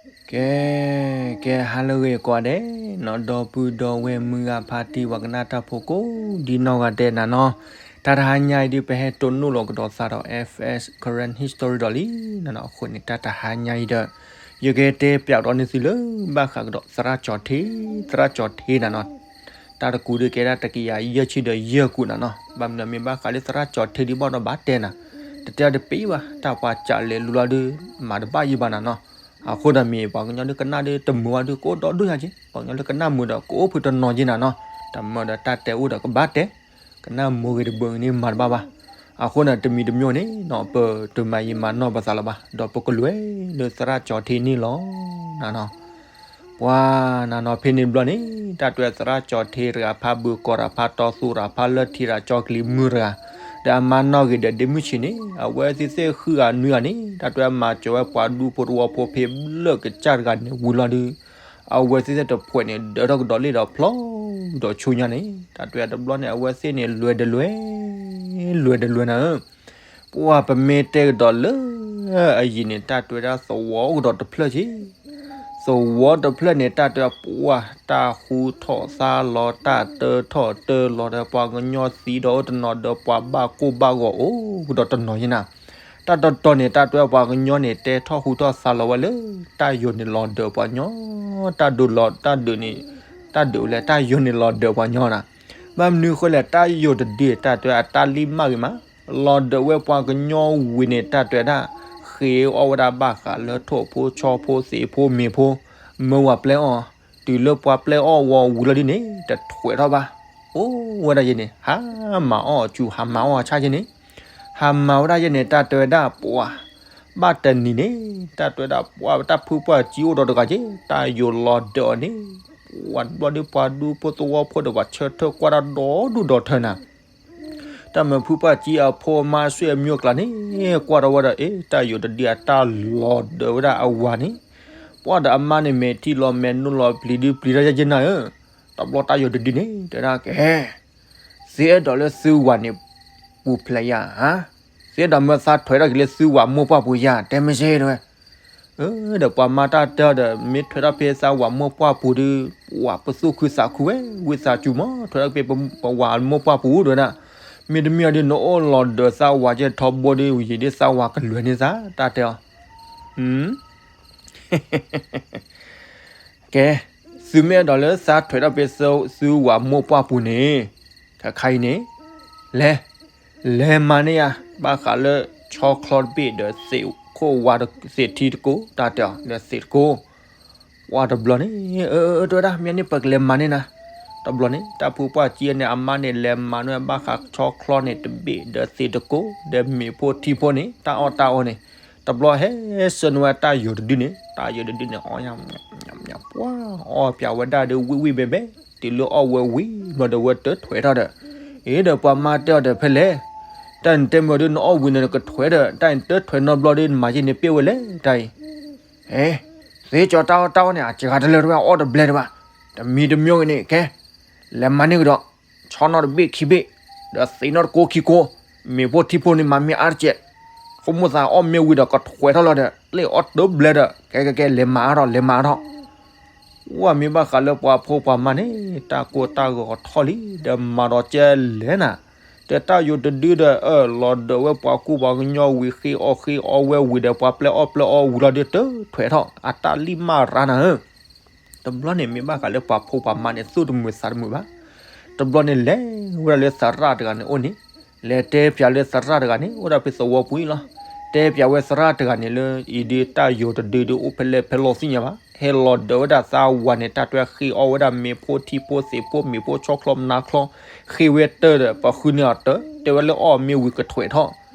ကဲ, ကဲ ဟါလၢအဂ့ၤကိးဂၤဒဲးနီၤ, ဒီပုၢ်ဒီဝဲၢ်မုၢ်ဂၤဖါတံၢ် ပှၤကနၣ်တၢ်ဖိကိးဒံနီၢ်ဂၤဒဲးနၤနီၤ, တၢ်တဟါညါအံၤဒုး ပဟဲတိၢ်နီၣ်လီၤကဒီးသးဒီး F S Karen History ဒီးလံနၤနီၤ, အဃိန့ၣ် တၢ်တဟါညါအံၤဒီး ယကတဲပျးဒီးန့ၢ်သုလၢ ဘၣ်ဃးကဒီးသရၣ်ကၠီၤထ့, သရၣ်ကၠီၤထ့နၤနီၤ, တၢ်တကူးဒုးကဲဒၣ်တကယၤယဲၢ်ဆံဒီးယဲၢ်ကူးနၤနီၤ, ဘၣ်မနုၤမ့ၢ်ဘၣ်ဃးလၢသရၣ်ကၠီၤထ့ဒံးဘၣ်ဒီးဘၣ်တဲနၤ, တတဲအီၤတပ့ၤဘၣ်, တၢ်ပှၤကးလဲၤလူလီၤဒုး မၤတဘၣ်ယံၤဘၣ်နၤနီၤ, အဃိဒီးမ့ၢ်ပှၤကညီဒုးကနၣ်ဒုးတမုာ်ဘၣ်ဒုး ကအိၣ်ဒီဒူၣ်ယၤက့, ပှၤကညီဒုးကနၣ်မုာ်ဒီးကအိၣ်ဖုတနီၤက့နၤနီၤ, တမၢဒီးတၢ်တဲအိၣ်ဒီးကဘၣ်တဲ, ကနၣ်မုာ်ဂ့ၤတဘၢဂ့ၤန့ၣ်မၤတဘၣ်ဘၣ်, အဃိန့ၣ် တမံၤတမံၤန့ၣ်နီၤ ပတမၤယံာ်မၤနီၢ်ပသးလၢၤဘၣ်, ဒီးပကလဲၤလၢသရၣ်ကၠီၤထ့န့ၣ်လီၤနၤနီၤ ပှၤနၤနီၤ ဖဲန့ၣ်ဘျီန့ၣ် တၢ်တွဲသရၣ်ကၠီၤထ့တဂၤ ဖါဘုးကီးတၢ် ဖါတီသူတၢ် ဖါလၢထံတၢ် ကၠီကလံၤမုၢ်တဂၤ, ဒီးအမါနီၢ်ဂ့ၤဒီးဒ့မုၢ်ဆံးန့ၣ် အဝဲသ့ၣ်သ့ၣ်ဃုဂၤနွံဂၤန့ၣ် တၢ်တွဲမၤစၢၤဝဲပှၤဒူဖိတဝီဖိဖဲဘျၢၣ်ကစၢ်တဂၤန့ၣ်ဝံၤလီၤဒုး, အဝဲသ့ၣ်သ့ၣ်တဖှဲးန့ၣ် ဒၢထီၣ်ကဒီးလ့ၣ်ဒီးဖျီဒီးဆူညါန့ၣ် တၢ်တွဲတဘျီန့ၣ် အဝဲသ့ၣ်န့ၣ် လွဲၤတလွဲၤ လွဲၤတလွဲၤနၤဧၢ ပှၤပမ့ၢ်တဲကဒီးလၢ အယံၤန့ၣ် တၢ်တွဲဒၣ်သဝီကဒီးတဖျၢၣ်က့, သဝီတဖျၢၣ်န့ၣ် တၢ်တွဲပှၤ တၢ်ဃူထီၣ်သါလီၤ တၢ်တၢထီၣ်တၢလီၤဒီး ပှၤကညီသံဒီးအိၣ်တနီၤဒီး ပှၤဘၣ်ကိၢ်ဘၣ်ဂီၤအိၣ်ကဒီးတနီၤက့နၤ, တၢ်တတီၤန့ၣ် တၢ်တွဲပှၤကညီန့ၣ် တဲထီၣ်ဃူထီၣ်သါလီၤဝဲလၢ တၢ်ယိာ်န့ၣ်လီၤဒၢးပှၤကညီ, တၢ်ဒိးလီၤ တၢ်ဒိးန့ၣ် တၢ်ဒိးလဲၣ် တၢ်ယိာ်န့ၣ်လီၤဒၢးပှၤကညီနၤ, ဘၣ်မနုၤဃိလဲၣ် တၢ်ယိာ်တဒု တၢ်တွဲအတၢ်လံၣ်မၢ်ဂ့ၤမး လီၤဒၢးဝဲပှၤကညီဝံၤန့ၣ် တၢ်တွဲဒၣ် ဃ့အီၣ်ဝဲဒၣ်ဘၣ်ဃးလၢထိၣ်ဖိဆီဖိသံးဖိမ့ၤဖိ, မၢဝၤပျဲအီၣ်, တုၤလၢပှၤပျဲအီၣ်ဝံၤလီၤဒုန့ၣ် တထွဲးထီၣ်ဘၣ်, အိၣ်ဝဲဒၣ်ယဲန့ၣ် ဟးမၤအီၣ်အစူၤ ဟးမၤအီၣ်အဆၣ်ယဲန့ၣ်, ဟးမၤဝဲဒၣ်ယဲန့ၣ် တၢ်တွဲဒၣ်ပှၤ ဘၣ်တနံၤန့ၣ် တၢ်တွဲဒၣ်ပှၤ တၢ်ဖုပှၢ်ကံအိၣ်ဒီးတဂၤက့ တၢ်ယိာ်လီၤဒၢးအီၤန့ၣ်, ပှၤတဘျီဒီးပှၤဒူဖိသဝီဖိဒီးပှၤဆၢထၢၣ်ကွၢ်တၢ်ဒီဒူၣ်ဒီထၢနၤ တၢ်မၢဖုပှၢ်ကံအဖိအမါအဆွေမျိုးအကျါန့ၣ် ကွၢ်ထီၣ်ဝဲဒီး အ့ တၢ်ယိာ်တဒုအတၢ်လီၤဒၢးဝဲဒၣ်အဝၤန့ၣ်, ပှၤဒီးအမါန့ၣ် မဲာ်ထံလီၤမဲာ်နိလီၤပျံၤဒုပျံၤတၢ်ယဲယဲနၤဧၢ, တဘျီတၢ်ယိာ်တဒုန့ၣ် တဲဒၣ်ကဲ သုအဲၣ်ဒိးလၢသုဝၤန့ၣ် ပူၤဖျဲးယၤဧါ, သုအဲၣ်ဒိးမၢသးထွဲးထီၣ်က့ၤလၢသုဝၤမိၢ်ပှၢ်ပူၤယၤ တဲမ့ၢ်စ့ၢ်တဲဝဲ, ဒီးပှၤမါတၢ်တဲအီၤဒီး မ့ၢ်ထွဲးထီၣ်ဖဲသးဝၤမိၢ်ပှၢ်ပူၤဒုး ပှၤပသူၣ်ခုသးခုဝဲ ဝံသးစူၤမး ထွဲးထီၣ်ဖဲပဝၤမိၢ်ပှၢ်ပူၤတဲဒၣ်, မ့တမ့ၢ်အီၤဒုး နအိၣ်လီၤဒၢးသးဝၤကဲထီဘိဒုး ယံာ်ဒုးသးဝၤကလဲၤန့ၢ်သး တၢ်တဲအီၤ ကဲ, သုမ့ၢ်အဲၣ်ဒိးလၢသးထွဲးထီၣ်ဖဲသုဝၤမိၢ်ပှၢ်ပူၤန့ၣ်, ခဲခါအံၤန့ၣ်, လဲၤ, လဲၤမၤန့ၢ်ယၤ ဘၣ်ဃးလၢ ဆီချီတဘ့ၣ်ဒီးသံးခိၣ်ဝါသံးထံတကိး တၢ်တဲအီၤ ဒီးသံးတကိး ပှၤတဘျီန့ၣ်, အၢ တဲဝဲဒၣ် မ့ၢ်န့ၣ်ပကလဲၤမၤန့ၢ်နၤ, တဘျီန့ၣ် တၢ်ဖုပှၢ်ကံန့ၣ် အမါန့ၣ် လဲၤမၤန့ၢ်ဘၣ်ဃးဆီချီန့ၣ်တဘ့ၣ် ဒီးသံးတကိး ဒီးမ့ၤဖိထံဖိန့ၣ် တၢ်အီၣ်တၢ်အီန့ၣ်, တဘျီဟဲဆှၢန့ၢ်ဝဲတၢ်ယိာ်တဒုန့ၣ်, တၢ်ယိာ်တဒုန့ၣ် အီၣ်ညါ ပှၤအီၣ်ပၠးဝဲဒၣ်ဒီးဝံၣ်ဝံၣ်ဘဲဘဲ, တုၤလၢအီၣ်ဝဲဝံၤဘျီဒီးဝဲတထွဲးထီၣ်ဒီး, အ့ဒီးပှၤမါတဲအီၤဒီးဖဲလဲၣ်, တၢ်နတဲမ့ၢ်ဒုးနအီၣ်ဝံၤန့ၣ်နကထွဲးဒီး တၢ်နတထွဲးနီတဘျီဒီးနမၤယဲန့ၣ်ပ့ၢ်ဝဲလဲၣ် တၢ်အံၤ, အ့ သ့ကၠီၤတၢ်အီၣ်တၢ်အီန့ၣ် အစှၤတလၢာ်တဝဲ အီၣ်တဘျဲတဘၣ်, တမံၤတမံၤဂ့ၤန့ၣ် ကဲ လဲၤမၤန့ၢ်ကဒီး, ဆီနီတဘ့ၣ်ခံဘ့ၣ်, ဒီးသံးနီတကိးခံကိး, မ့ၤဖိထံဖိန့ၣ်မၤမ့ၢ်အါတကဲး, ဃိမိၣ်သးအီၣ်မ့ၢ်ဝံၤဒီးကထွဲးထီၣ်လီၤဒီး လၢအီၣ်တဘျဲဒီး ကဲကဲကဲ လဲၤမၤအါထီၣ် လဲၤမၤအါထီၣ် ဝဲမ့ၢ်ဘၣ်ဃးလၢပှၤဖိပှၤမါန့ၣ် တၢ်ကိၢ်တၢ်ဂီၤထီၣ်လံ ဒီးမၤဒီးကဲလဲၣ်နၤ, ဒီးတၢ်ယိာ်တဒုဒီး အၢၣ်လီၤဒၢးဝဲပှၤကူပှၤကညီဝံၤ ဃ့အီၣ်ဃ့အီဝဲဝံၤဒီး ပှၤပျဲအီၣ်ပျဲအီဝံၤလီၤဒီး တထွဲးထီၣ် အတၢ်လံၣ်မၢ်ရါနၤဧၢ တဘျီန့ၣ်မ့ၢ်ဘၣ်ဃးလၢပှၤဖိပှၤမါန့ၣ် သူၣ်တမုာ်သးတမုာ်ဘၣ်. တဘျီန့ၣ်လဲၤဝဲဒၣ်လၢသရၣ်တဂၤန့ၣ်အိၣ်န့ၣ်, လဲၤတဲပၠးလၢသရၣ်တဂၤန့ၣ် အိၣ်ဒၣ်ဖဲသဝီပူၤအံၤလီၤ. တဲပၠးဝဲသရၣ်တဂၤန့ၣ်လၢ အံၤဒုးတၢ်ယိာ်တဒုဒုးအိၣ်ဖဲလဲၣ်ဖဲလဲၣ်သ့ၣ်ညါဘၣ်. ဟဲလီၤဒၢးဝဲဒၣ်သးဝၤန့ၣ် တၢ်တွဲဃ့အီၣ်ဝဲဒၣ်မ့ၤဖိထံဖိသံးဖိမ့ၤဖိဆီချီနါချီ, ဃ့ဝဲတၢ်ဒီး ပှၤဃုန့ၢ်အီၤတၢ် တဲဝဲလၢအီၣ်မ့ၢ်ဝံၤကထွဲးထီၣ်,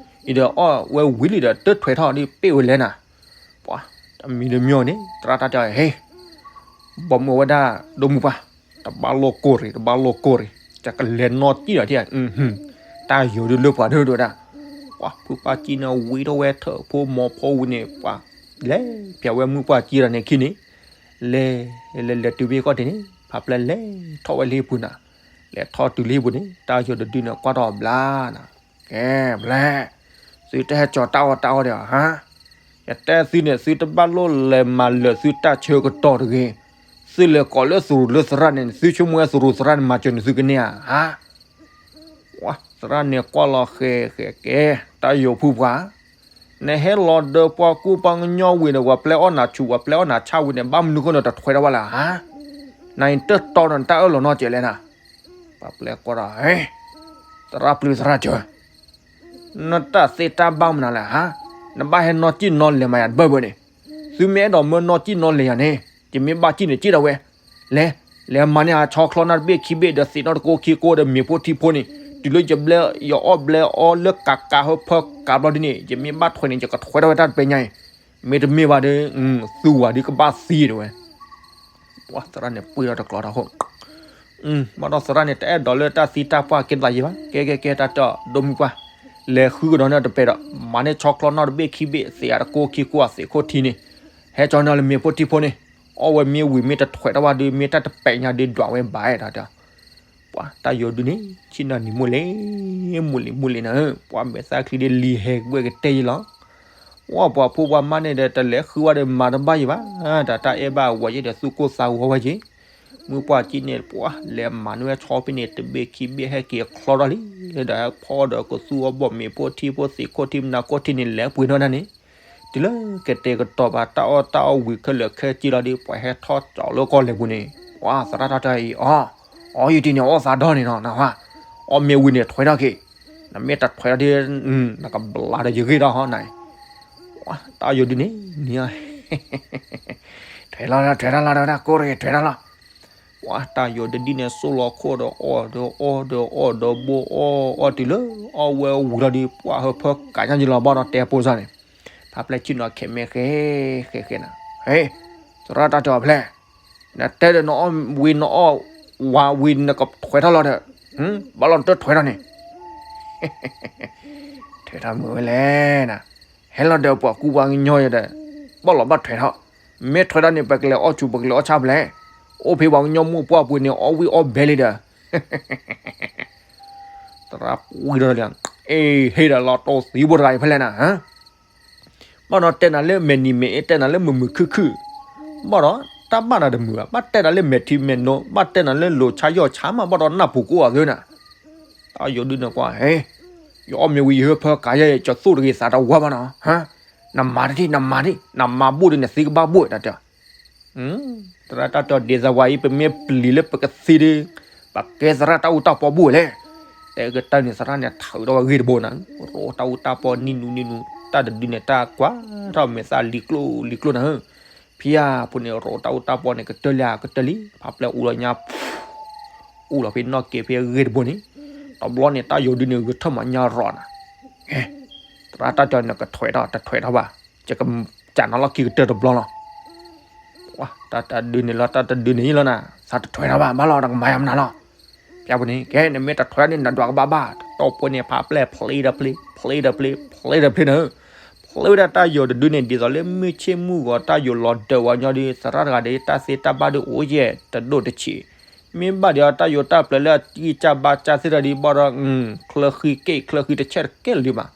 အံၤဒီးအီၣ်ဝဲဝံၤလံဒီးတထွဲးထီၣ်ဒ်ပ့ၢ်ဝဲလဲၣ်နၤ ပှၤ တမံၤတမံၤန့ၣ် သရၣ်တၢ်တဲ ဟ့, ဘီမုၢ်ဝဲဒၣ် ဒိၣ်မုၢ်ပှၢ်, တဘၣ်လိာ်ကိၢ်ရံၣ် တဘၣ်လိာ်ကိၢ်ရံၣ်, တကလဲၤနီၢ်တံၢ်ဒီးထံၣ်, တၢ်ယိာ်ဒုးလၢပှၤဒုးဒိၣ်ဒၣ်, ပှၤဖုပှၢ်ကံန့ၣ် ဝံထီၣ်ဝဲထၢၣ်ဖိမီၤဖိဝံၤန့ၣ် ပှၤလဲၤပၠးဝဲမုၢ်ပှၢ်ကံဒီးန့ၣ်ခံန့ၣ်, လဲၤလဲၤလဲၤတုၤဘ့ၣ်ခီၣ်ထံးန့ၣ် ဖးပျဲလဲၤထီၣ်ဝဲလၢဟံၣ်ပူၤနၤ, လဲၤထီၣ်တုၤလၢဟံၣ်ပူၤန့ၣ် တၢ်ယိာ်တဒုန့ၣ် ကွၢ်ထီၣ်ဘျါနၤ, ကဲဘျဲ, သုတဟဲကၠီၤတၢ်အီၣ်တၢ်အီဒီးဧါ, ယတဲသုန့ၣ် သုတဘၣ်လိၣ်လဲၤမၤလၢာ်သုတၢ်ဆၢကတီၢ်တဂ့ၤ. သုလဲၤကိးလၢသရူးလၢသရၣ်န့ၣ် သုဆိကမိၣ်ဝဲသရူးသရၣ်န့ၣ် မၤစၢၤန့ၣ်သုကန့ၢ်ဧါ. သရၣ်န့ၣ်ကွၢ်လီၤဃဲၤဃဲၤကဲ, တၢ်ယိၤဖုပှၤ, နဟဲလီၤဒၢပှၤကူပှၤကညီဝံၤန့ၣ် ပှၤပျဲအီၣ်နၤဆူၣ် ပှၤပျဲအီၣ်နၤဆၣ်ဝံၤန့ၣ် ဘၣ်မနုၤဃိနတထွဲထီၣ်ဘၣ်လဲၣ်ဧါ. နတတီဒီးနတၢ်အၢၣ်လီၤနီတစဲးလဲၣ်နၤ. ပှၤပျဲကွၢ်ဒီး, သရၣ်ပျုၢ်သရၣ်စၢၤ နတၢ်သ့တၢ်ဘၣ်မနုၤလဲၣ်ဧါ. နဘၣ်ဟဲနီၢ်ကံၣ်နီၢ်လဲၤမၤယၤတဘၢၣ်ဘၢၣ်န့ၣ်, သုမ့ၢ်အဲၣ်ဒိးမၢနီၢ်ကံၣ်နီၢ်လဲၤယၤန့ၣ် ယမ့ၢ်ဘၣ်ကံၣ်န့ၣ်ကံၣ်ဒၣ်ဝဲ, လဲၤ, လဲၤမၤန့ၢ်အဆီချီနီတဘ့ၣ်ခံဘ့ၣ်ဒီးသံးနီတကိခံကိဒီးမ့ၤဖိထံဖိန့ၣ်, တုၤလၢယဘျဲယအီၣ်ဘျဲအီလၢကးကးဟၢဖၢကးဘျီဒ်န့ၣ် ယမ့ၢ်ဘၣ်ထွဲန့ၣ် ယကထွဲထီၣ်ဝဲတၢ်တပဲညါအံၤ, မ့တမ့ၢ်ဘၣ်ဒီး, သူဝၤဒ်ကဘၣ်သံတဲဝဲ. ပှၤသရၣ်န့ၣ်ပှ့ၤဒီးတကျီတၢ်ဃိ, ဘၣ်ဒီးသရၣ်န့ၣ် တအဲၣ်ဒိးလၢတၢ်သံတၢ်ပှၢ်က့ၤသးယံၤဘၣ်, ကဲကဲကဲ တၢ်တီဒိၣ်မုၢ်ပှၢ်, လဲၤဃုကဒီးန့ၣ်တပဲဒီး, မၤန့ၢ်ဆီချီနီတဘ့ၣ်ခံဘ့ၣ် သံးအတကိခံကိအသံးခိၣ်ထံန့ၣ်, ဟဲကၠီန့ၢ်လၢမ့ၤဖိထံဖိန့ၣ်, အီၣ်ဝဲမ့ၢ်ဝံၤမ့ၢ်တထွဲထီၣ်ဘၣ်ဒီး မ့ၢ်တၢ်တပဲညါဒီးဒွးဝဲဘၣ်အဲၣ်ဒိးတဲ ပှၤတၢ်ယိၤဒုန့ၣ် ဆ့ၣ်နီၤနံၤမိၢ်လဲၣ်, မိၢ်လံၤမိၢ်လံၤနၤဧၢ, ပှၤမဲာ်သၣ်ချံဒ်လံၤဟဲကဘှဲၣ်ကတဲယံၤလီၤ. ဝဲပှၤဖိပှၤမါန့ၣ်ဒီး တလဲၤဃုဝဲဒီးမၤတဘၣ်ယံၤဘၣ်, တၢ်တၢ်အဲၣ်ဘၣ်ဝဲယဲဒီး သူၣ်ကိၢ်သးဂီၤဝဲက့ၤ, မုၢ်ပှၢ်ကံၣ်န့ၣ် ပှၤလဲၤမၤန့ၢ်ဝဲဆီဖဲန့ၣ် တဘ့ၣ်ခံဘ့ၣ်ဟဲက့ၤချီထီၣ်လံ, ဒီးဟဲဖီဒီးကသူအီၣ်ဘီၣ်မ့ၤဖိထံဖိသံးခိၣ်ထံမနၤခိၣ်ထံန့ၣ် လဲၤပှ့ၤနီၢ်ဒၣ်န့ၣ် တုၤလၢကတဲာ်ကတီၤဘၣ်တၢ်အီၣ်တၢ်အီဝံၤခဲလၢာ်ခဲဆ့လီၤဒီး ပှၤဟဲထီၣ်ကၠီလၢကီၢ်လဲၤပူၤန့ၣ်, ပှၤသရၣ်တၢ်တၢ်အံၤအီၤ, အီယတံၤန့ၣ်အီၣ်သးဒီန့ၣ်နီၤ, နဝဲ, အီၣ်မ့ၢ်ဝံၤန့ၣ် ထွဲထီၣ်က့ၤ, နမ့ၢ်တထွဲထီၣ်ဒီး, နကဘျါဒီးယဂ့ၢ်ထီၣ်ဟီနၤ, တၢ်ယိၤဒုန့ၣ်, နံၤ, ထွဲလီၤ ထွဲထီၣ်လီၤ တဝဲဒၣ်ကိၢ်တဂ့ၤ ထွဲထီၣ်လီၤ. ပှၤတၢ်ယိၤတဒုန့ၣ် စိၢ်လီၤခိၣ်ဒီးအီၣ်ဒီးအီၣ်ဒီးအီၣ်ဒီးဘိအီၣ်အီၣ်တုၤလၢအီၣ်ဝဲဝံၤလီၤဒီး ပှၤဟၢဖၢကးညါယံၤလီၤဘၣ်ဒီးတဲပိၢ်စၢ်န့ၣ်, ဖးပျဲၢ်ဆ့ၣ်နီၤခဲမဲာ်ဃဲ, ဃဲဃဲနၤ, သရၣ်တၢ်တဲအီၤဖျဲၣ်, နတဲဒီးနအီၣ်ဝံၤနအီၣ်ဝံၤနကထွဲထီၣ်လီၤဒီး, ဘၣ်လီၤနတထွဲထီၣ်န့ၣ် ထွဲထီၣ်မုာ်ဝဲလဲၣ်နၤ, ဟဲလီၤဒီးပှၤကူပှၤကညီယဲဒီး, ဘၣ်လီၤဘၣ်ထွဲထီၣ်, မ့ၢ်ထွဲထီၣ်န့ၣ် ပကလဲၤအီၣ်ဆူၣ် ပကလဲၤအီၣ်ဆၣ်ဖျဲၣ်, အိၣ်ဖဲပှၤကညီမိၢ်ပှၢ်ပူၤန့ၣ် အီၣ်ဝံၣ်အီၣ်ဘဲလံဒီး, သရၣ်ဝံၤဒီးလံ, အ့ ဟ့ၣ်ဒီးလီၤတိၢ်သံဘိတဂၤအံၤဖဲလဲၣ်နၤ, ဘၣ်ဒီးတဲနၤလၢမဲာ်နံၤမဲာ်အ့ တဲနၤလၢမုာ်မုာ်ခုၣ်ခုၣ်, ဘၣ်ဒီးတၢ်ဘၣ်နၤတမုာ်ဘၣ်, ဘၣ်တဲနၤလၢမဲာ်ထံမဲာ်နိ, ဘၣ်တဲနၤလၢလိၤဆါယီၢ်ဆါမး ဘၣ်ဒီးနၢ်ပူၤကိးအီၤသ့နၤ, တၢ်ယိၤဒုန့ၣ်ကွၢ်, ယအီၣ်မ့ၢ်ဝံၤယဟၢဖၢကးယဲ ယသူၣ်တဂ့ၤသးတဝါဘၣ်နီၤ, နမၤတထံၣ် နမၤဒံး နမၤဘူၣ်ဒီးနသံကဘၣ်ဘူၣ်တၢ်တဲ သရၣ်တၢ်တဲအီၤ ဒ်သိးဝဲအံၤ ပမ့ၢ်ပျံၤလၢပကသံဒီး, ပကဲသရၣ်တၢ်အူတၢ်ပီဘူၣ်ဝဲလဲၣ်, တဲကတၢၢ်န့ၣ် သရၣ်န့ၣ်ထၢထီၣ်ဝဲဂ့ၢ်တဘိနၤ, ရိတၢ်အူတၢ်ပီနံၣ်နူနံၣ်နူ, တၢ်တဒုန့ၣ် တၢ်ကွၢ်ထီၣ်မဲာ်သၣ်လံၤကျိၣ်လံၤကျိၣ်နၤဧၢ, ဖံဧၢ ဖိန့ၣ် ရိတၢ်အူတၢ်ပီန့ၣ် ကတၢၢ်လံဧါ ကတၢၢ်လံ, ဖးပျဲၢ်အူလီၤညါ အူလီၤဖဲနီၣ်က့ၤဖဲဂ့ၢ်တဘိန့ၣ်, တဘျီန့ၣ် တၢ်ယိၤဒုန့ၣ် ဂဲၤထၢၣ်မးညါရီၤနၤ, သရၣ်တၢ်တဲအီၤ နကထွဲထီၣ် တထွဲထီၣ်ဘၣ်, ယကစးနီၤလီၢ်ခံကတၢၢ်တဘျီလီၤ တၢ်တဒုန့ၣ်လီၤ တၢ်တဒုန့ၣ်လီၤနၤ, သးတထွဲထီၣ်ဘၣ် ဘၣ်လီၤ နကမၤယၤမနုၤလီၤ, ဖဲအပူၤန့ၣ် ကဲ နမ့ၢ်တထွဲန့ၣ် နဒွးကဘၣ်ဘၣ်, တတီၢ်ဖိန့ၣ် ဖးပျဲၢ်ဖျ့ဒီးဖျ့ ဖျ့ဒီးဖျ့ ဖျ့ဒီးဖျ့နၤဧၢ, ဖျ့ဝဲဒၣ်တၢ်ယိၤတဒုန့ၣ် ဒ်သိးလၢမုၢ်ဆ့ၣ်မုၢ်ဂီၤ တၢ်ယိၤလီၤဒၢးဝဲညီဒီး သရၣ်တဂၤဒီး တၢ်သ့တၢ်ဘၣ်ဒီးအိၣ်ယဲၢ်တဒိၣ်တဆံး, မ့ၢ်ဘၣ်ဒီးတၢ်ယိၤတၢ်ပျဲလၢအကံၢ်ကၢ်ဘါကၢ်သ့ၣ်တဖၣ်ဒီး ဘၣ်ဒီး ချၢဃံက့ၣ်ချၢဃံတဆဲးတကဲလၢၤဒံးဘၣ်,